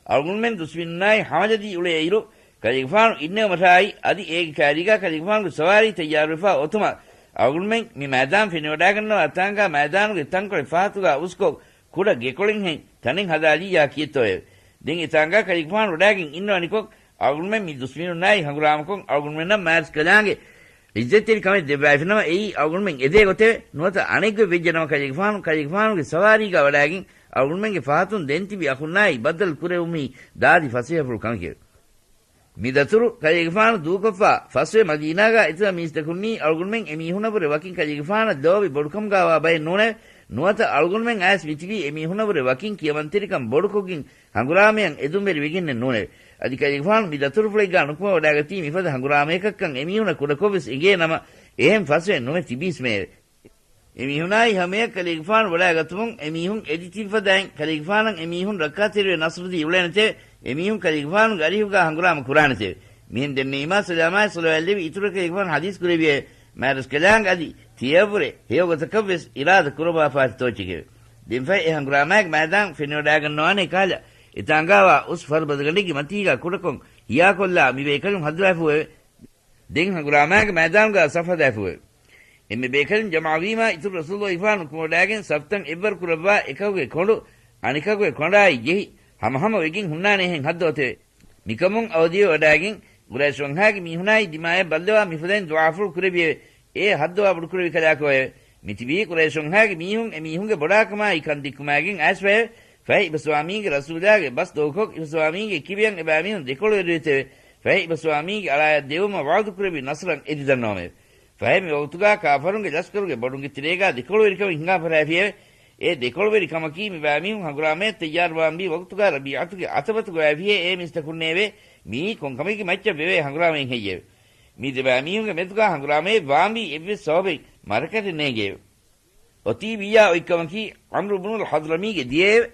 އަޅުގަނޑުމެން ދުސްމިނުންނާއި ހަމަޖަދީ އުޅޭއިރު، ކަލޭގެފާނު އިންނެވުމަށާއި އަދި އޭގެ ކާރީގާ ކަލޭގެފާނުގެ ސަވާރީ ތައްޔާރުވެފާ އޮތުމަށް އަޅުގަނޑުމެން މި މައިދާން ފެނިވަޑާގަންނަވާ ތާނގާ މައިދާނުގެ ތަންކޮޅެއް ފަހަތުގާ އުސްކޮށް، ކުޑަ ގެކޮޅެއްހެން ތަނެއް ހަދާލިއްޔާ ކިއެއްތޯއެވެ. ދެން އެތާނގާ ކަލޭގެފާނު ވަޑާގެން އިންނަވަނިކޮށް، އަޅުގަނޑުމެން މި ދުސްމިނުންނާއި ހަނގުރާމަކޮށް، އަޅުގަނޑުމެންނަށް މާތް ރަސްކަލާނގެ އިއްޒަތްތެރި ކަމެއް ދެއްވައިފިނަމަ، އެއީ އަޅުގަނޑުމެން އެދޭ ގޮތެވެ. ނުވަތަ އަނެއްގޮތް ވެއްޖެނަމަ، ކަލޭގެފާނު ކަލޭގެފާނުގެ ސަވާރީގާ ވަޑާގެން އަޅުގަނޑުމެންގެ ފަހަތުން ދެންތިބި އަޚުންނާއި ބައްދަލު ކުރެވުމީ ދާދި ފަސޭހަފުޅު ކަމެކެވެ. މި ދަތުރު ކަލޭގެފާނު ދޫކޮށްފާ ފަސްވެ މަދީނާގާ އެތިބަ މީސްތަކުންނީ އަޅުގަނޑުމެން އެމީހުނަށްވުރެ ވަކިން ކަލޭގެފާނަށް ލޯބި ބޮޑުކަމުގާވާ ބައެއް ނޫނެވެ. ނުވަތަ އަޅުގަނޑުމެން އައިސް މިތިބީ އެމީހުނަށްވުރެ ވަކިން ކިޔަމަންތެރިކަން ބޮޑުކޮށްގެން ހަނގުރާމަޔަށް އެދުންވެރި ވެގެންނެއް ނޫނެވެ. އަދި ކަލޭގެފާނު މި ދަތުރުފުޅެއްގާ ނުކުމެވަޑާގަތީ މިފަދަ ހަނގުރާމަޔަކަށްކަން އެމީހުނަށް ކުޑަކޮށްވެސް އެނގޭނަމަ، އެހެން ފަސްވެ ނުވެ ތިބީސްމެއެވެ. އެމީހުނާއި ހަމަޔަށް ކަލޭގެފާނު ވަޑާގަތުމުން އެމީހުން އެދި ތިބިފަދައިން ކަލޭގެފާނަށް އެމީހުން ރައްކާތެރިވެ ނަޞްރުދީ އުޅޭނެތެވެ. އެމީހުން ކަލޭގެފާނުގެ އަރިހުގާ ހަނގުރާމަ ކުރާނެތެވެ. މިހެން ދެންނެވީމާ ސަލާމާއި ޞަލަވާތްލެވި އިތުރަށް ކަލޭގެފާނު ޙަދީޘް ކުރެއްވިއެވެ. މާތް ރަސްކަލާނގެ އަދި ތިޔަށްވުރެ ހެޔޮގޮތަކަށްވެސް އިރާދަ ކުރައްވާފާތި ތޯއްޗެކެވެ. ދެންފަހެ އެ ހަނގުރާމާގެ މައިދާން ފެނިވަޑާގަންނަވާނޭ ކަހަލަ، އެތާނގާވާ އުސް ފަރުބަދަގަނޑެއްގެ މަތީގާ ކުޑަކޮށް ހިޔާކޮށްލާ މި ބޭކަލުން ހައްދަވާފައެވެ. ދެން ހަނގުރާމާގެ މައިދާނުގާ ސަފް ހަދާފައެވެ. އެންމެ ބޭކަލުން ޖަމާވީމާ އިތުރު ރަސޫލު އިފާނު ކުމަވަޑާގެން ސަފްތައް އެއްވަރު ކުރައްވާ އެކަކުގެ ކޮނޑު އަނެކަކުގެ ކޮނޑާއި ޖެހި، ހަމަހަމަ ވެގެން ހުންނާނޭހެން ހައްދަވަތެވެ. މިކަމުން އަވަދިވެ ވަޑާގެން، ގުރައިޝް ވަންހާގެ މީހުނާއި ދިމާޔަށް ބައްލަވާ މިފަދައިން ދުޢާފުޅު ކުރެއްވިއެވެ. އޭ ހައްދަވާ ބޮޑުކުރެއްވި ކަލާކޯއެވެ. މިތިބީ ގުރައިޝް ވަންހާގެ މީހުން އެމީހުންގެ ބޮޑާކަމާއި ކަން ދިއްކުމާގެން އައިސްފައެވެ. ފަހެ އިބަ ސުވާމީގެ ރަސޫލާގެ ބަސް ދޮގުކޮށް، އިބަ ސުވާމީގެ ކިބަޔަށް އެބައިމީހުން ދެކޮޅުވެރިވެތެވެ. ފަހެ އިބަ ސުވާމީގެ އަޅާޔަށް ދެވުމަށް ވަޢުދު ކުރެއްވި ނަޞްރަށް އެދިދަންނަވަމެވެ. ފަހެ މި ވަގުތުގާ ކާފަރުންގެ ލަސްކަރުގެ ބޮޑުންގެ ތެރޭގާ ދެކޮޅުވެރިކަމެއް ހިނގާ ފަށާފިއެވެ. އެ ދެކޮޅުވެރި ކަމަކީ މި ބައިމީހުން ހަނގުރާމަޔަށް ތައްޔާރުވާންވީ ވަގުތުގާ ރަބީޢަތުގެ އަތަބަތަ ގޮވާފިއޭ އޭ މީސްތަކުންނޭވެ! މިއީ ކޮންކަމެއްގެ މައްޗަށް ވެވޭ ހަނގުރާމައެއް ހެއްޔެވެ؟ މި ދެބައިމީހުންގެ މެދުގާ ހަނގުރާމައެއް ވާންވީ އެއްވެސް ސަބަބެއް މަރަކަތެއް ނޭނގެއެވެ. އޮތީ ވިއްޔާ އޮތްކަމަކީ ޢަމްރު ބުނުލް ޙަޟްރަމީގެ ދިޔައެވެ.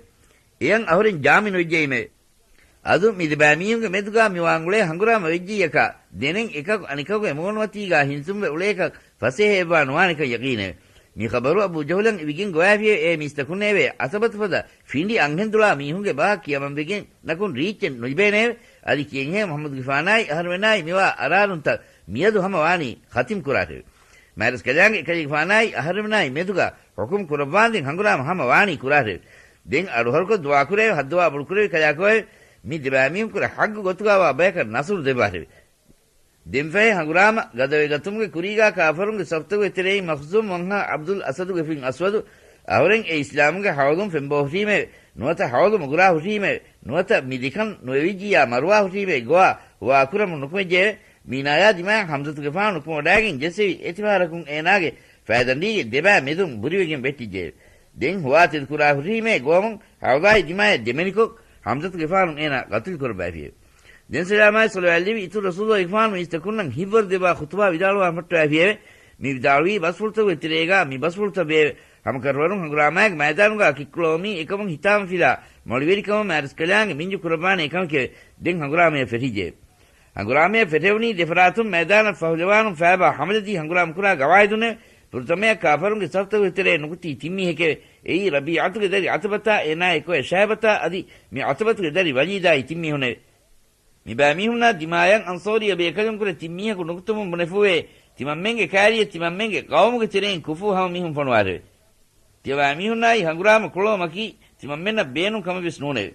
އެޔަށް އަހުރެން ޒާމިނު ވެއްޖައީމެވެ. އަދު މި ދެބައިމީހުންގެ މެދުގާ މިވާން އުޅޭ ހަނގުރާމަ ވެއްޖިއްޔަކާ ދެނެން އެކަކު އަނެކަކުގެ މޫނުމަތީގާ ހިންސުންވެ އުޅޭކަށް ފަސޭހައެއްވާ ނުވާނެކަން ޔަޤީނެވެ. މި ޚަބަރު އަބޫ ޖަހުލަށް އިވިގެން ގޮވާފިއެވެ. އޭ މީސްތަކުންނޭވެ! އަތަބަތު ފަދަ ފިނޑި އަންހެން ދުޅާ މީހުންގެ ބަހަށް ކިޔަމަންވެގެން ނަކުން ރީއްޗެއް ނުލިބޭނެއެވެ. އަދި ކިޔެންހޭ މުޙައްމަދުގެފާނާއި އަހަރުމެންނާއި މިވާ އަރާރުންތައް މިއަދު ހަމަ ވާނީ ޚަތިމް ކުރާށެވެ. މާތްރަސްކަލާނގެ އެކަލޭގެފާނާއި އަހަރުމެންނާއި މެދުގަ ޙުކުމް ކުރައްވާންދެން ހަނގުރާމަ ހަމަ ވާނީ ކުރާށެވެ. ދެން އަޑުހަރުކޮށް ދުޢާކުރެވެ ހައްދަވާ ބޮޑުކުރެވި ކަލާކޯއެވެ. މި ދެބައިމީހުންކުރެ ޙައްގު ގޮތުގަވާ ބަޔަކަށް ނަޞްރު ދެއްވާށެވެ. ދެންފަހެ ހަނގުރާމަ ގަދަވެގަތުމުގެ ކުރީގާ ކާފަރުންގެ ސަފްތަކުގެ ތެރެއިން މަޚްޒޫމް ވަންހާ ޢަބްދުލް އަސަދުގެ ފިން އަސްވަދު އަހުރެން އެ އިސްލާމުގެ ހައުލުން ފެންބޯ ހުށީމެވެ. ނުވަތަ ހައުލު މުގުރާ ހުށީމެވެ. ނުވަތަ މި ދެކަން ނުވެވިއްޖިއްޔާ މަރުވާ ހުށީމެވެ. ގޮވާ ހުވާކުރަމުން ނުކުމެއްޖެއެވެ. މީނާޔާ ދިމާއަށް ޙަމްޒަތުގެފާނު ނުކުމެވަޑައިގެން ޖެއްސެވި އެތިފަހަރަކުން އޭނާގެ ފައިދަނޑީގެ ދެބައި މެދުން ބުރިވެގެން ވެއްޓިއްޖެއެވެ. ދެން ހުވާ ތެދުކުރާ ހުށީމޭ ގޮވަމުން ހައުލާއި ދިމާޔަށް ދެމެނިކޮށް ޙަމްޒަތުގެފާނު އޭނާ ގަތުލުކުރައްވައިފިއެވެ. ދެން ސަލާމާއި ޞަލަވާތްލެއްވި އިތުރު ރަސޫލުގެފާނު މީސްތަކުންނަށް ހިތްވަރު ދެބާ ޚުތުބާ ވިދާޅުވާން ފައްޓަވައިފިއެވެ. މި ވިދާޅުވީ ބަސްފުޅުތަކުގެ ތެރޭގާ މި ބަސްފުޅުތައް ވެއެވެ. ހަމަކަށަވަރުން ހަނގުރާމާގެ މައިދާނުގާ ކިއްކުޅަވަމީ އެކަމުން ހިތާމަފިލާ މޮޅިވެރިކަމުން މާތްރަސްކަލާނގެ މިންޖު ކުރައްވާނެ އެކަމެކެވެ. ދެން ހަނގުރާމަޔަށް ފެށިއްޖެއެވެ. ހަނގުރާމަޔަށް ފެށެވުނީ ދެފަރާތުން މައިދާނަށް ފަހުލަވާނުން ފައިބާ ހަމަލަދީ ހަނގުރާމަކުރާ ގަވާއިދުންނެވެ. ފުރަތަމަޔަށް ކާފަރުންގެ ސަފްތަކުގެ ތެރޭ ނުކުތީ ތިން މީހެކެވެ. އެއީ ރަބީޢަތުގެ ދަރި ޢަތުބަތާ އޭނާގެ ކޮއެ ޝައިބަތާ އަދި މި ޢަތުބަތުގެ ދަރި ވަލީދާއި ތިން މީހުންނެވެ. މި ބައިމީހުންނާ ދިމާޔަށް އަންޞާރީ ބޭކަލުންކުރެ ތިން މީހަކު ނުކުތުމުން ބުނެފޫއެވެ. ތިމަންމެންގެ ކާރިޔަށް ތިމަންމެންގެ ޤައުމުގެ ތެރެއިން ކުފޫ ހަމަ މީހުން ފޮނުވާށެވެ. ތިޔަބައިމީހުންނާއި ހަނގުރާމަ ކުޅަވުމަކީ ތިމަންމެންނަށް ބޭނުން ކަމެއް ވެސް ނޫނެވެ.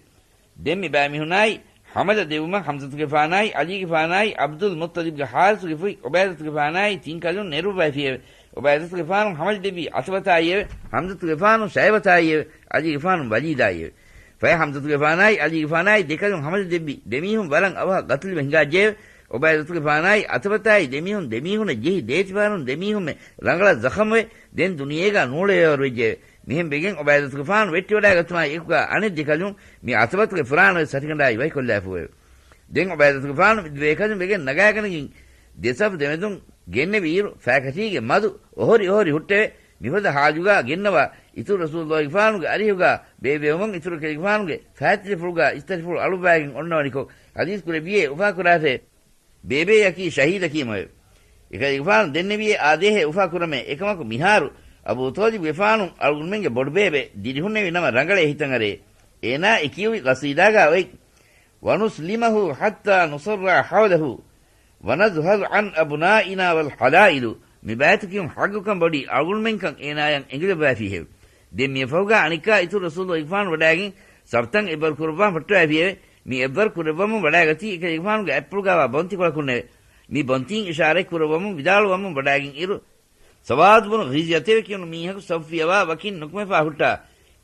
ދެން މި ބައިމީހުންނާއި ހަމަލަ ދެއްވުމަށް ޙަމްޒަތުގެފާނާއި ޢަލީގެފާނާއި ޢަބްދުލް މުއްޠަލިބްގެ ޙާރިޘުގެ ފުތް ޢުބައިދަތުގެފާނާއި ތިން ކަލުން ނެރުއްވައިފިއެވެ. ޢުބައިދަތުގެފާނު ހަމަލަ ދެއްވީ ޢަތުބަތާއިއެވެ. ޙަމްޒަތުގެފާނު ޝައިބަތާއިއެވެ. ޢަލީގެފާނު ވަލީދާއިއެވެ. ފަހެ ޙަމްޒަތުގެފާނާއި ޢަލީގެފާނާއި ދެކަލުން ހަމަލަ ދެއްވި ދެމީހުން ވަރަށް އަވަހަށް ގަތުލުވެ ހިނގާއްޖެއެވެ. ޢުބައިދަތުގެފާނާއި ޢަތުބަތާއި ދެމީހުން ދެމީހުންނަށް ޖެހި ދޭތިފަހަރުން ދެމީހުންމެ ރަނގަޅަށް ޒަޚަމްވެ، ދެން ދުނިޔޭގާ ނޫޅެވޭވަރު ވެއްޖެއެވެ. މިހެން ވެގެން ޢުބައިދަތުގެފާނު ވެއްޓިވަޑައިގަތުމާއި އެކުގާ އަނެއް ދެކަލުން މި ޢަތުބަތުގެ ފުރާނަވެސް ހަށިގަނޑާއި ވަކިކޮށްލާފޫއެވެ. ދެން ޢުބައިދަތުގެފާނު މި ދެބޭކަލުން ވެގެން ނަގާގަނެގެން ދެ ސަފު ދެމެދުން ގެންނެވިއިރު، ފައިކަށީގެ މަދު އޮހޮރި އޮހޮރި ހުއްޓެވެ. މިފަދަ ހާލުގާ ގެންނަވާ އިތުރު ރަސޫލުއްލާހިގެފާނުގެ އަރިހުގާ ބޭއްވެވުމުން އިތުރު ކަލޭގެފާނުގެ ފައިތިލަފުޅުގާ އިސްތަށިފުޅު އަޅުއްވާގެން އޮންނަވަނިކޮށް ޙަދީޘް ކުރެއްވިއޭ އުފާކުރާށޭ. ބޭބެއަކީ ޝަހީދަކީމެވެ. އެކަލޭގެފާނު ދެންނެވިއޭ އާދޭހޭ އުފާކުރަމޭ. އެކަމަކު މިހާރު އަބޫ ޠާލިބުގެފާނު އަޅުގަނޑުމެންގެ ބޮޑުބޭބެ ދިރިހުންނެވި ނަމަ ރަނގަޅޭ ހިތަށް އަރޭ. އޭނާ އެ ކިޔުވި ޤަޞީދާގާ އޮތް، ونسلمه حتى نصر حوله ونذهل عن أبنائنا والحلائل، މި ބައިތު ކިޔުން ޙައްޤުކަން ބޮޑީ އަޅުގަނޑުމެންކަން އޭނާޔަށް އެނގިލައްވައިފީހެވެ. ދެން މިއަށްފަހުގާ އަނެއްކާ އިތުރު ރަސޫލުއްލާހިގެފާނު ވަޑައިގެން ސަފްތައް އެއްވަރު ކުރައްވާން ފައްޓަވައިފިއެވެ. މި އެއްވަރު ކުރެއްވަމުން ވަޑައިގަތީ އެކަލޭގެފާނުގެ އަތްޕުޅުގާވާ ބޮންތިކޮޅަކުންނެވެ. މި ބޮންތީން އިޝާރަތް ކުރައްވަމުން ވިދާޅުވަމުން ވަޑައިގެން އިރު، ސަވާދު ބުނު ޣިޒްޔަތެވެ ކިޔުނު މީހަކު ސަފް ފިޔަވާ ވަކިން ނުކުމެފާ ހުއްޓާ،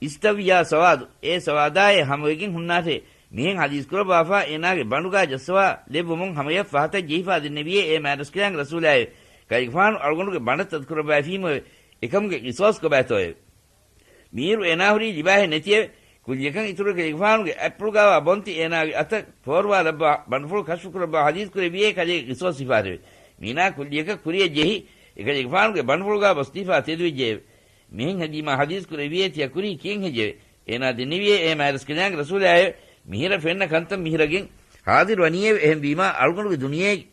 އިސްތަވް ޔާ ސަވާދު، އޭ ސަވާދާއޭ ހަމަވެގެން ހުންނާށޭ، މިހެން ޙަދީޘް ކުރައްވާފާ އޭނާގެ ބަނޑުގާ ޖައްސަވާ ލެއްވުމުން ހަމަޔަށް ފަހަތަށް ޖެހިފާ ދެންނެވިއޭ އޭ މާތްރަސްކަލާނގެ ރަސޫލާއެވެ. ކަލޭގެފާނު އަޅުގަނޑުގެ ބަނޑަށް ތަދުކުރައްވައިފީމެވެ. އެކަމުގެ ޤިޞާޞް ކޮބާތޯއެވެ؟ މީރު އޭނާ ހުރީ ލިބާހެއް ނެތިއެވެ. ކުއްލިއަކަށް އިތުރު ކަލޭގެފާނުގެ އަތްޕުޅުގާވާ ބޮންތި އޭނާގެ އަތަށް ފޯރުވާލައްވާ ބަނޑުފުޅު ކަޝްފު ކުރައްވާ ޙަދީޘް ކުރެއްވިއޭ ކަލޭގެ ޤިޞާޞް ހިފާތެވެ. މީނާ ކުއްލިއަކަށް ކުރިއަށް ޖެހި، އެކަލޭގެފާނުގެ ބަނޑުފުޅުގާ ބޮސްދީފާ ތެދުވެއްޖެއެވެ. މިހެން ހެދީމާ ޙަދީޘް ކުރެއްވިއޭ ތިޔަ ކުރީ ކިޔެން ހެއްޔެވެ؟ އޭނާ ދެންނެވިއޭ އޭ މާތްރަސްކަލާނގެ ރަސޫލާއެވެ. މިހިރަ ފެންނަ ކަންތައް މިހިރަގެން ޙާޟިރު ވަނީއެވެ. އެހެންވީމާ އަޅުގަނޑުގެ ދުނިޔޭގެ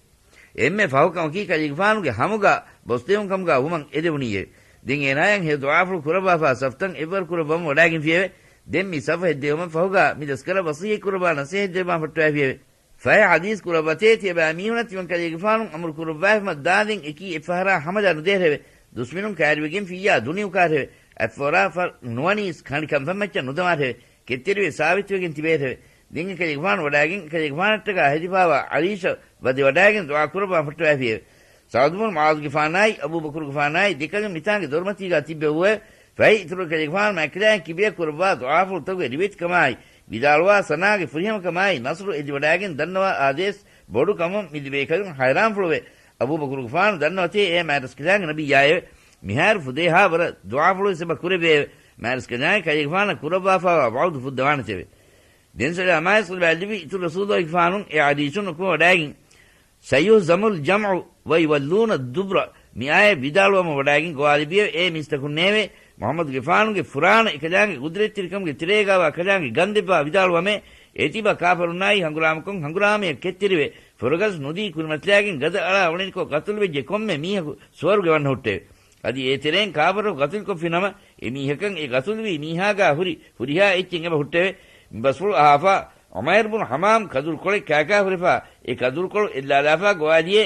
އެންމެ ފަހު ކަމަކީ ކަލޭގެފާނުގެ ހަމުގާ ބޮސްދެވުން ކަމުގާ ވުމަށް އެދެވުނީއެވެ. ދެން އޭނާޔަށް ހެޔޮ ދުޢާފުޅު ކުރައްވާފާ ސަފްތަން އެއްވަރު ކުރައްވަމުން ވަޑާގެންފިއެވެ. ދެން މި ސަފު ހެއްދެވުމަށް ފަހުގާ މި ދަސްކަރަށް ވަޞިއްޔަތް ކުރައްވާ ނަޞޭޙަތް ދެއްވާން ފައްޓަވައިފިއެވެ. ފަހެ ޙަދީޘް ކުރައްވަތޭ ތިޔަބައިމީހުނަށް ތިމަން ކަލޭގެފާނު އަމުރު ކުރައްވާފަމަށް ދާނދެން އެކީ އެއްފަހަރާ ހަމަލާ ނުދޭށެވެ. ދުސްމިނުން ކައިރިވެގެން ފިއްޔާ ދުނިއުކާށެވެ. އަތްފޯރާ ފަ ނުވަނީސް ކަނޑި ކަންފަތްމައްޗަށް ނުދަމާށެވެ. ކެތްތެރިވެ ސާބިތުވެގެން ތިބޭށެވެ. ދެން އެކަލޭގެފާނު ވަޑާގެން އެކަލޭގެފާނަށްޓަކާ ހެދިފާވާ ޢަލީޝަށް ވަދެވަޑާގެން ދުޢާ ކުރައްވާން ފައްޓަވައިފިއެވެ. ސަޢުދު ބުނު މުޢާޛުގެފާނާއި އަބޫބަކުރުގެފާނާއި ދެކަލުން މިތާނގެ ދޮރުމަތީގާ ތިއްބެވުއެވެ. ފަހެ އިތުރު އެކަލޭގެފާނު މާތްކަލާނގެ ކިބަޔަށް ކުރައްވާ ދުޢާފުޅުތަކުގެ ރިވެތިކަމާއި، ވިދާޅުވާ ސަނާގެ ފުރިހަމަކަމާއި، ނަޞްރު އެދިވަޑާގެން ދަންނަވާ އާދޭސް ބޮޑު ކަމުން މި ދެބޭކަލުން ހައިރާންފުޅުވެ، އަބޫބަކުރުގެފާނު ދަންނަވަތޭ އޭ މާތްރަސްކަލާނގެ ނަބިއްޔާއެވެ. މިހާރު ފުދޭހާ ވަރަށް ދުޢާފުޅުވެސް އެބަ ކުރެއްވެއެވެ. މާތްރަސްކަލާނގެ ކަލޭގެފާނަށް ކުރައްވާފާވާ ވަޢުދު ފުއްދަވާނެތެވެ. ދެން ސަލާމާއި ސަލާމް ލިބި އިތުރު ރަސޫލުގެފާނު އެ ޙަދީޘުން ނުކުމެވަޑާގެން، سيهزم الجمع ويولون الدبر، މިއާޔަތް ވިދާޅުވަމުން ވަޑާގެން ގޮވާލެއްވިއެވެ. އޭ މީސްތަކުންނޭވެ! މުޙައްމަދުގެފާނުގެ ފުރާނަ އެކަލާނގެ ގުދުރަތްތެރިކަމުގެ ތެރޭގާވާ ކަލާނގެ ގަންދެއްވާ ވިދާޅުވަމޭ. އެތިބަ ކާފަރުންނާއި ހަނގުރާމަކޮށް ހަނގުރާމަޔަށް ކެތްތެރިވެ، ފުރަގަސް ނުދީ ކުރިމަތިލާގެން ގަދަ އަޅާ އުޅެނިކޮށް ގަތުލުވެއްޖެ ކޮންމެ މީހަކު ސުވަރުގެ ވަންހުއްޓެވެ. އަދި އޭތެރެއިން ކާފަރަކު ގަތުލުކޮށްފިނަމަ، އެ މީހަކަށް އެ ގަތުލުވީ މީހާގާ ހުރި ހުރިހާ އެއްޗެއް އެބަ ހުއްޓެވެ. މި ބަސްފުޅު އަހާފާ، އުމައިރު ބުނު ހަމާމް ކަދުރުކޮޅެއް ކާކާ ހުރެފާ، އެ ކަދުރުކޮޅު އެއްލާލާފާ ގޮވާލިއޭ،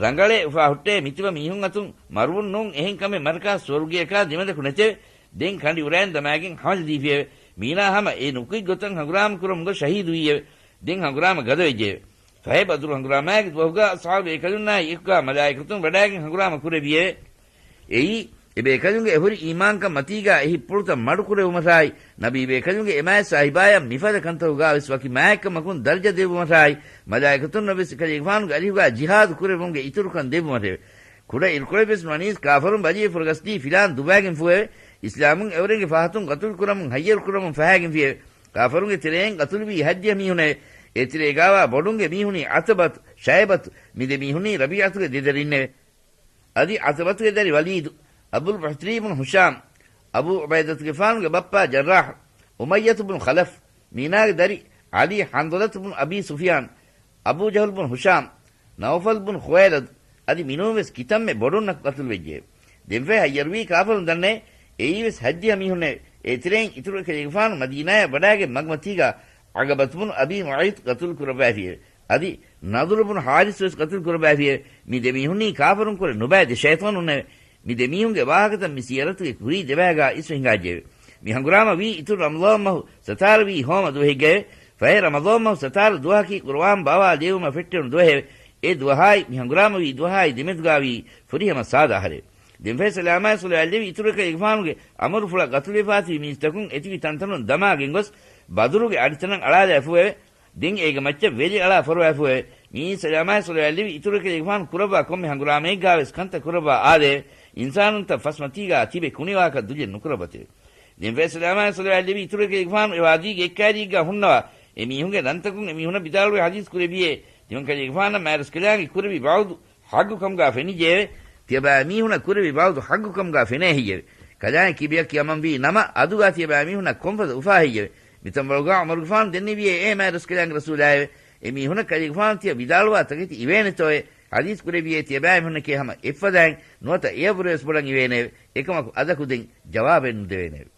ރަނގަޅޭ އުފާ ހުއްޓޭ، މިތިބަ މީހުން އަތުން މަރުވުން ނޫން، އެހެން ކަމެއް މަރަކާ ސުވަރުގެއަކާ ދެމެދަކު ނެތެވެ. ދެން ކަނޑި އުރައިން ދަމާގެން ހަމަޖަ ދީފިއެވެ. މީނާ ހަމަ އެ ނުކުތް ގޮތަށް ހަނގުރާމަ ކުރަމުން ގޮސް ޝަހީދުވީއެވެ. ދެން ހަނގުރާމަ ގަދަވެއްޖެއެވެ. ފަހެ ބަދުރު ހަނގުރާމާގެ ދުވަހުގާ އަޞްޙާބު ބޭކަލުންނާއި އެކުގާ މަލާއިކަތުން ވަޑާގެން ހަނގުރާމަ ކުރެއްވިއެވެ. އެއީ، އެ ބޭކަލުންގެ އެ ހުރި އީމާންކަން މަތީގާ އެ ހިތްޕުޅުތައް މަޑުކުރެވުމަށާއި، ނަބީ ބޭކަލުންގެ އެ މާތް ސާހިބާޔަށް މިފަދަ ކަންތަކުގާ ވެސް ވަކި މާތްކަމަކުން ދަރަޖަ ދެއްވުމަށާއި، މަލާއިކަތުންނަށް ވެސް ކަލޭގެފާނުގެ އަރިހުގާ ޖިހާދު ކުރެއްވުމުގެ އިތުރުކަން ދެއްވުމަށެވެ. ކުޑަ އިރުކޮޅެއް ވެސް ނުވަނީސް ކާފަރުން ބަލިވެ ފުރަގަސްދީ ފިލާން ދުއްވާގެންފުއެވެ. އިސްލާމުން އެވަރެއްގެ ފަހަތުން ގަތުލު ކުރަމުން ހައްޔަރު ކުރަމުން ފަހާގެންފިއެވެ. ކާފަރުންގެ ތެރެއިން ގަތުލުވީ ހަތްދިހަ މީހުންނެވެ. އެ ތެރޭގާވާ ބޮޑުންގެ މީހުނީ ޢަތަބަތު، ޝައިބަތު، މި ދެ މީހުނީ ރަބީޢަތުގެ ދެ ދަރިންނެވެ. އަދި ޢަތަބަތުގެ ދަރި ވަލީދު، އަބުލް ބަޚްތަރީ ބުނު ހިޝާމް، އަބޫ ޢުބައިދަތުގެފާނުގެ ބައްޕާ ޖައްރާޙް، އުމައްޔަތު ބުނު ޚަލަފް، މީނާގެ ދަރި ޢަލީ ޙަންޟަލަތު ބުނު އަބީ ސުފްޔާން، އަބޫ ޖަހުލް ބުނު ހިޝާމް، ނައުފަލް ބުނު ޚުވައިލަދު، އަދި މިނޫން ވެސް ކިތަންމެ ބޮޑުންނަކު ގަތުލުވެއްޖެއެވެ. ދެންފަހެ ހައްޔަރުވީ ކާފަރުން ދަންނައޭ، އެއީ ވެސް ހަތްދިހަ މީހުންނެވެ. އޭތެރެއިން އިތުރު އެކަލޭގެފާނު މަދީނާޔަށް ވަޑާގެން މަގުމަތީގާ ޢަޤަބަތު ބުނު އަބީ މުޢައިޠު ގަތުލު ކުރައްވައިފިއެވެ. އަދި ނަޟުރު ބުނު ޙާރިޘް ވެސް ގަތުލު ކުރައްވައިފިއެވެ. މި ދެ މީހުންނީ ކާފަރުން ކުރެ ނުބައި ދެ ޝައިޠާނުންނެވެ. މި ދެ މީހުންގެ ވާހަކަތައް މި ސީރަތުގެ ކުރީ ދެބައިގާ އިސްވެ ހިނގާއްޖެއެވެ. މި ހަނގުރާމަ ވީ އިތުރު ރަމަޟާން މަހު ސަތާރަ ވީ ހޯމަ ދުވަހެއްގައެވެ. ފަހެ ރަމަޟާން މަހު ސަތާރަ ދުވަހަކީ ޤުރުއާން ބާވާލެވުމަށް ފެއްޓެވުނު ދުވަހެވެ. އެ ދުވަހާއި މި ހަނގުރާމަވީ ދުވަހާއި ދެމެދުގާވީ ފުރިހަމަ ސާދަ އަހަރެވެ. ދެންފަހެ ސަލާމާއި ޞަލަވާތް ލެއްވި އިތުރު އެކަލޭގެފާނުގެ އަމުރުފުޅަށް ގަތުލުވެފާތިބި މީސްތަކުން އެތިބި ތަންތަނުން ދަމާގެންގޮސް ބަދުރުގެ އަޑިތަނަށް އަޅާލާފޫއެވެ. ދެން އޭގެ މައްޗަށް ވެލި އަޅާ ފޮރުވާފޫއެވެ. މިއީ ސަލާމާއި ޞަލަވާތް ލެއްވި އިތުރު އެކަލޭގެފާނު ކުރައްވާ ކޮންމެ ހަނގުރާމައެއްގާވެސް ކަންތައް ކުރައްވާ އާދައެވެ. އިންސާނުންތައް ފަސްމަތީގާ ތިބެ ކުނިވާކަށް ދުލެއް ނުކުރައްވަތެވެ. ދެންފަހެ ސަލާމާއި ޞަލަވާތް ލެއްވި އިތުރު އެކަލޭގެފާނު އެ ވާދީގެ އެއްކައިރީގާ ހުންނަވާ އެ މީހުންގެ ރަންތަކުން އެ މީހުނަށް ވިދާޅުވެ ޙަދީޘް ކުރެއްވިއޭ، ތިމަންކަލޭގެފާނަށް މާތްރަސްކަލާނގެ ކުރެއްވި ވަޢުދު ޙައްގު ކަމުގާ ފެނިއްޖެއެވެ. ތިޔަބައިމީހުނަށް ކުރެއްވި ވަޢުދު ޙައްގު ކަމުގާ ފެނޭ ހެއްޔެވެ؟ ކަލާނގެ ކިބަޔަށް ކިޔަމަންވީ ނަމަ، އަދުގާ ތިޔަބައިމީހުނަށް ކޮންފަދަ އުފާ ހެއްޔެވެ؟ މިތަންވަޅުގާ ޢުމަރުގެފާނު ދެންނެވިއޭ، އޭ މާތްރަސްކަލާނގެ ރަސޫލާއެވެ! އެ މީހުނަށް ކަލޭގެފާނު ތިޔަ ވިދާޅުވާ ތަކެތި އިވޭނެތޯއޭ؟ ޙަދީޘް ކުރެއްވިއޭ، ތިޔަބައިމީހުންނަކީ ހަމަ އެއްފަދައިން ނުވަތަ އެޔަށްވުރެ ވެސް ބޮޑަށް އިވޭނެއެވެ. އެކަމަކު އަދަކު ދެން ޖަވާބެއް ނުދެވޭނެއެވެ.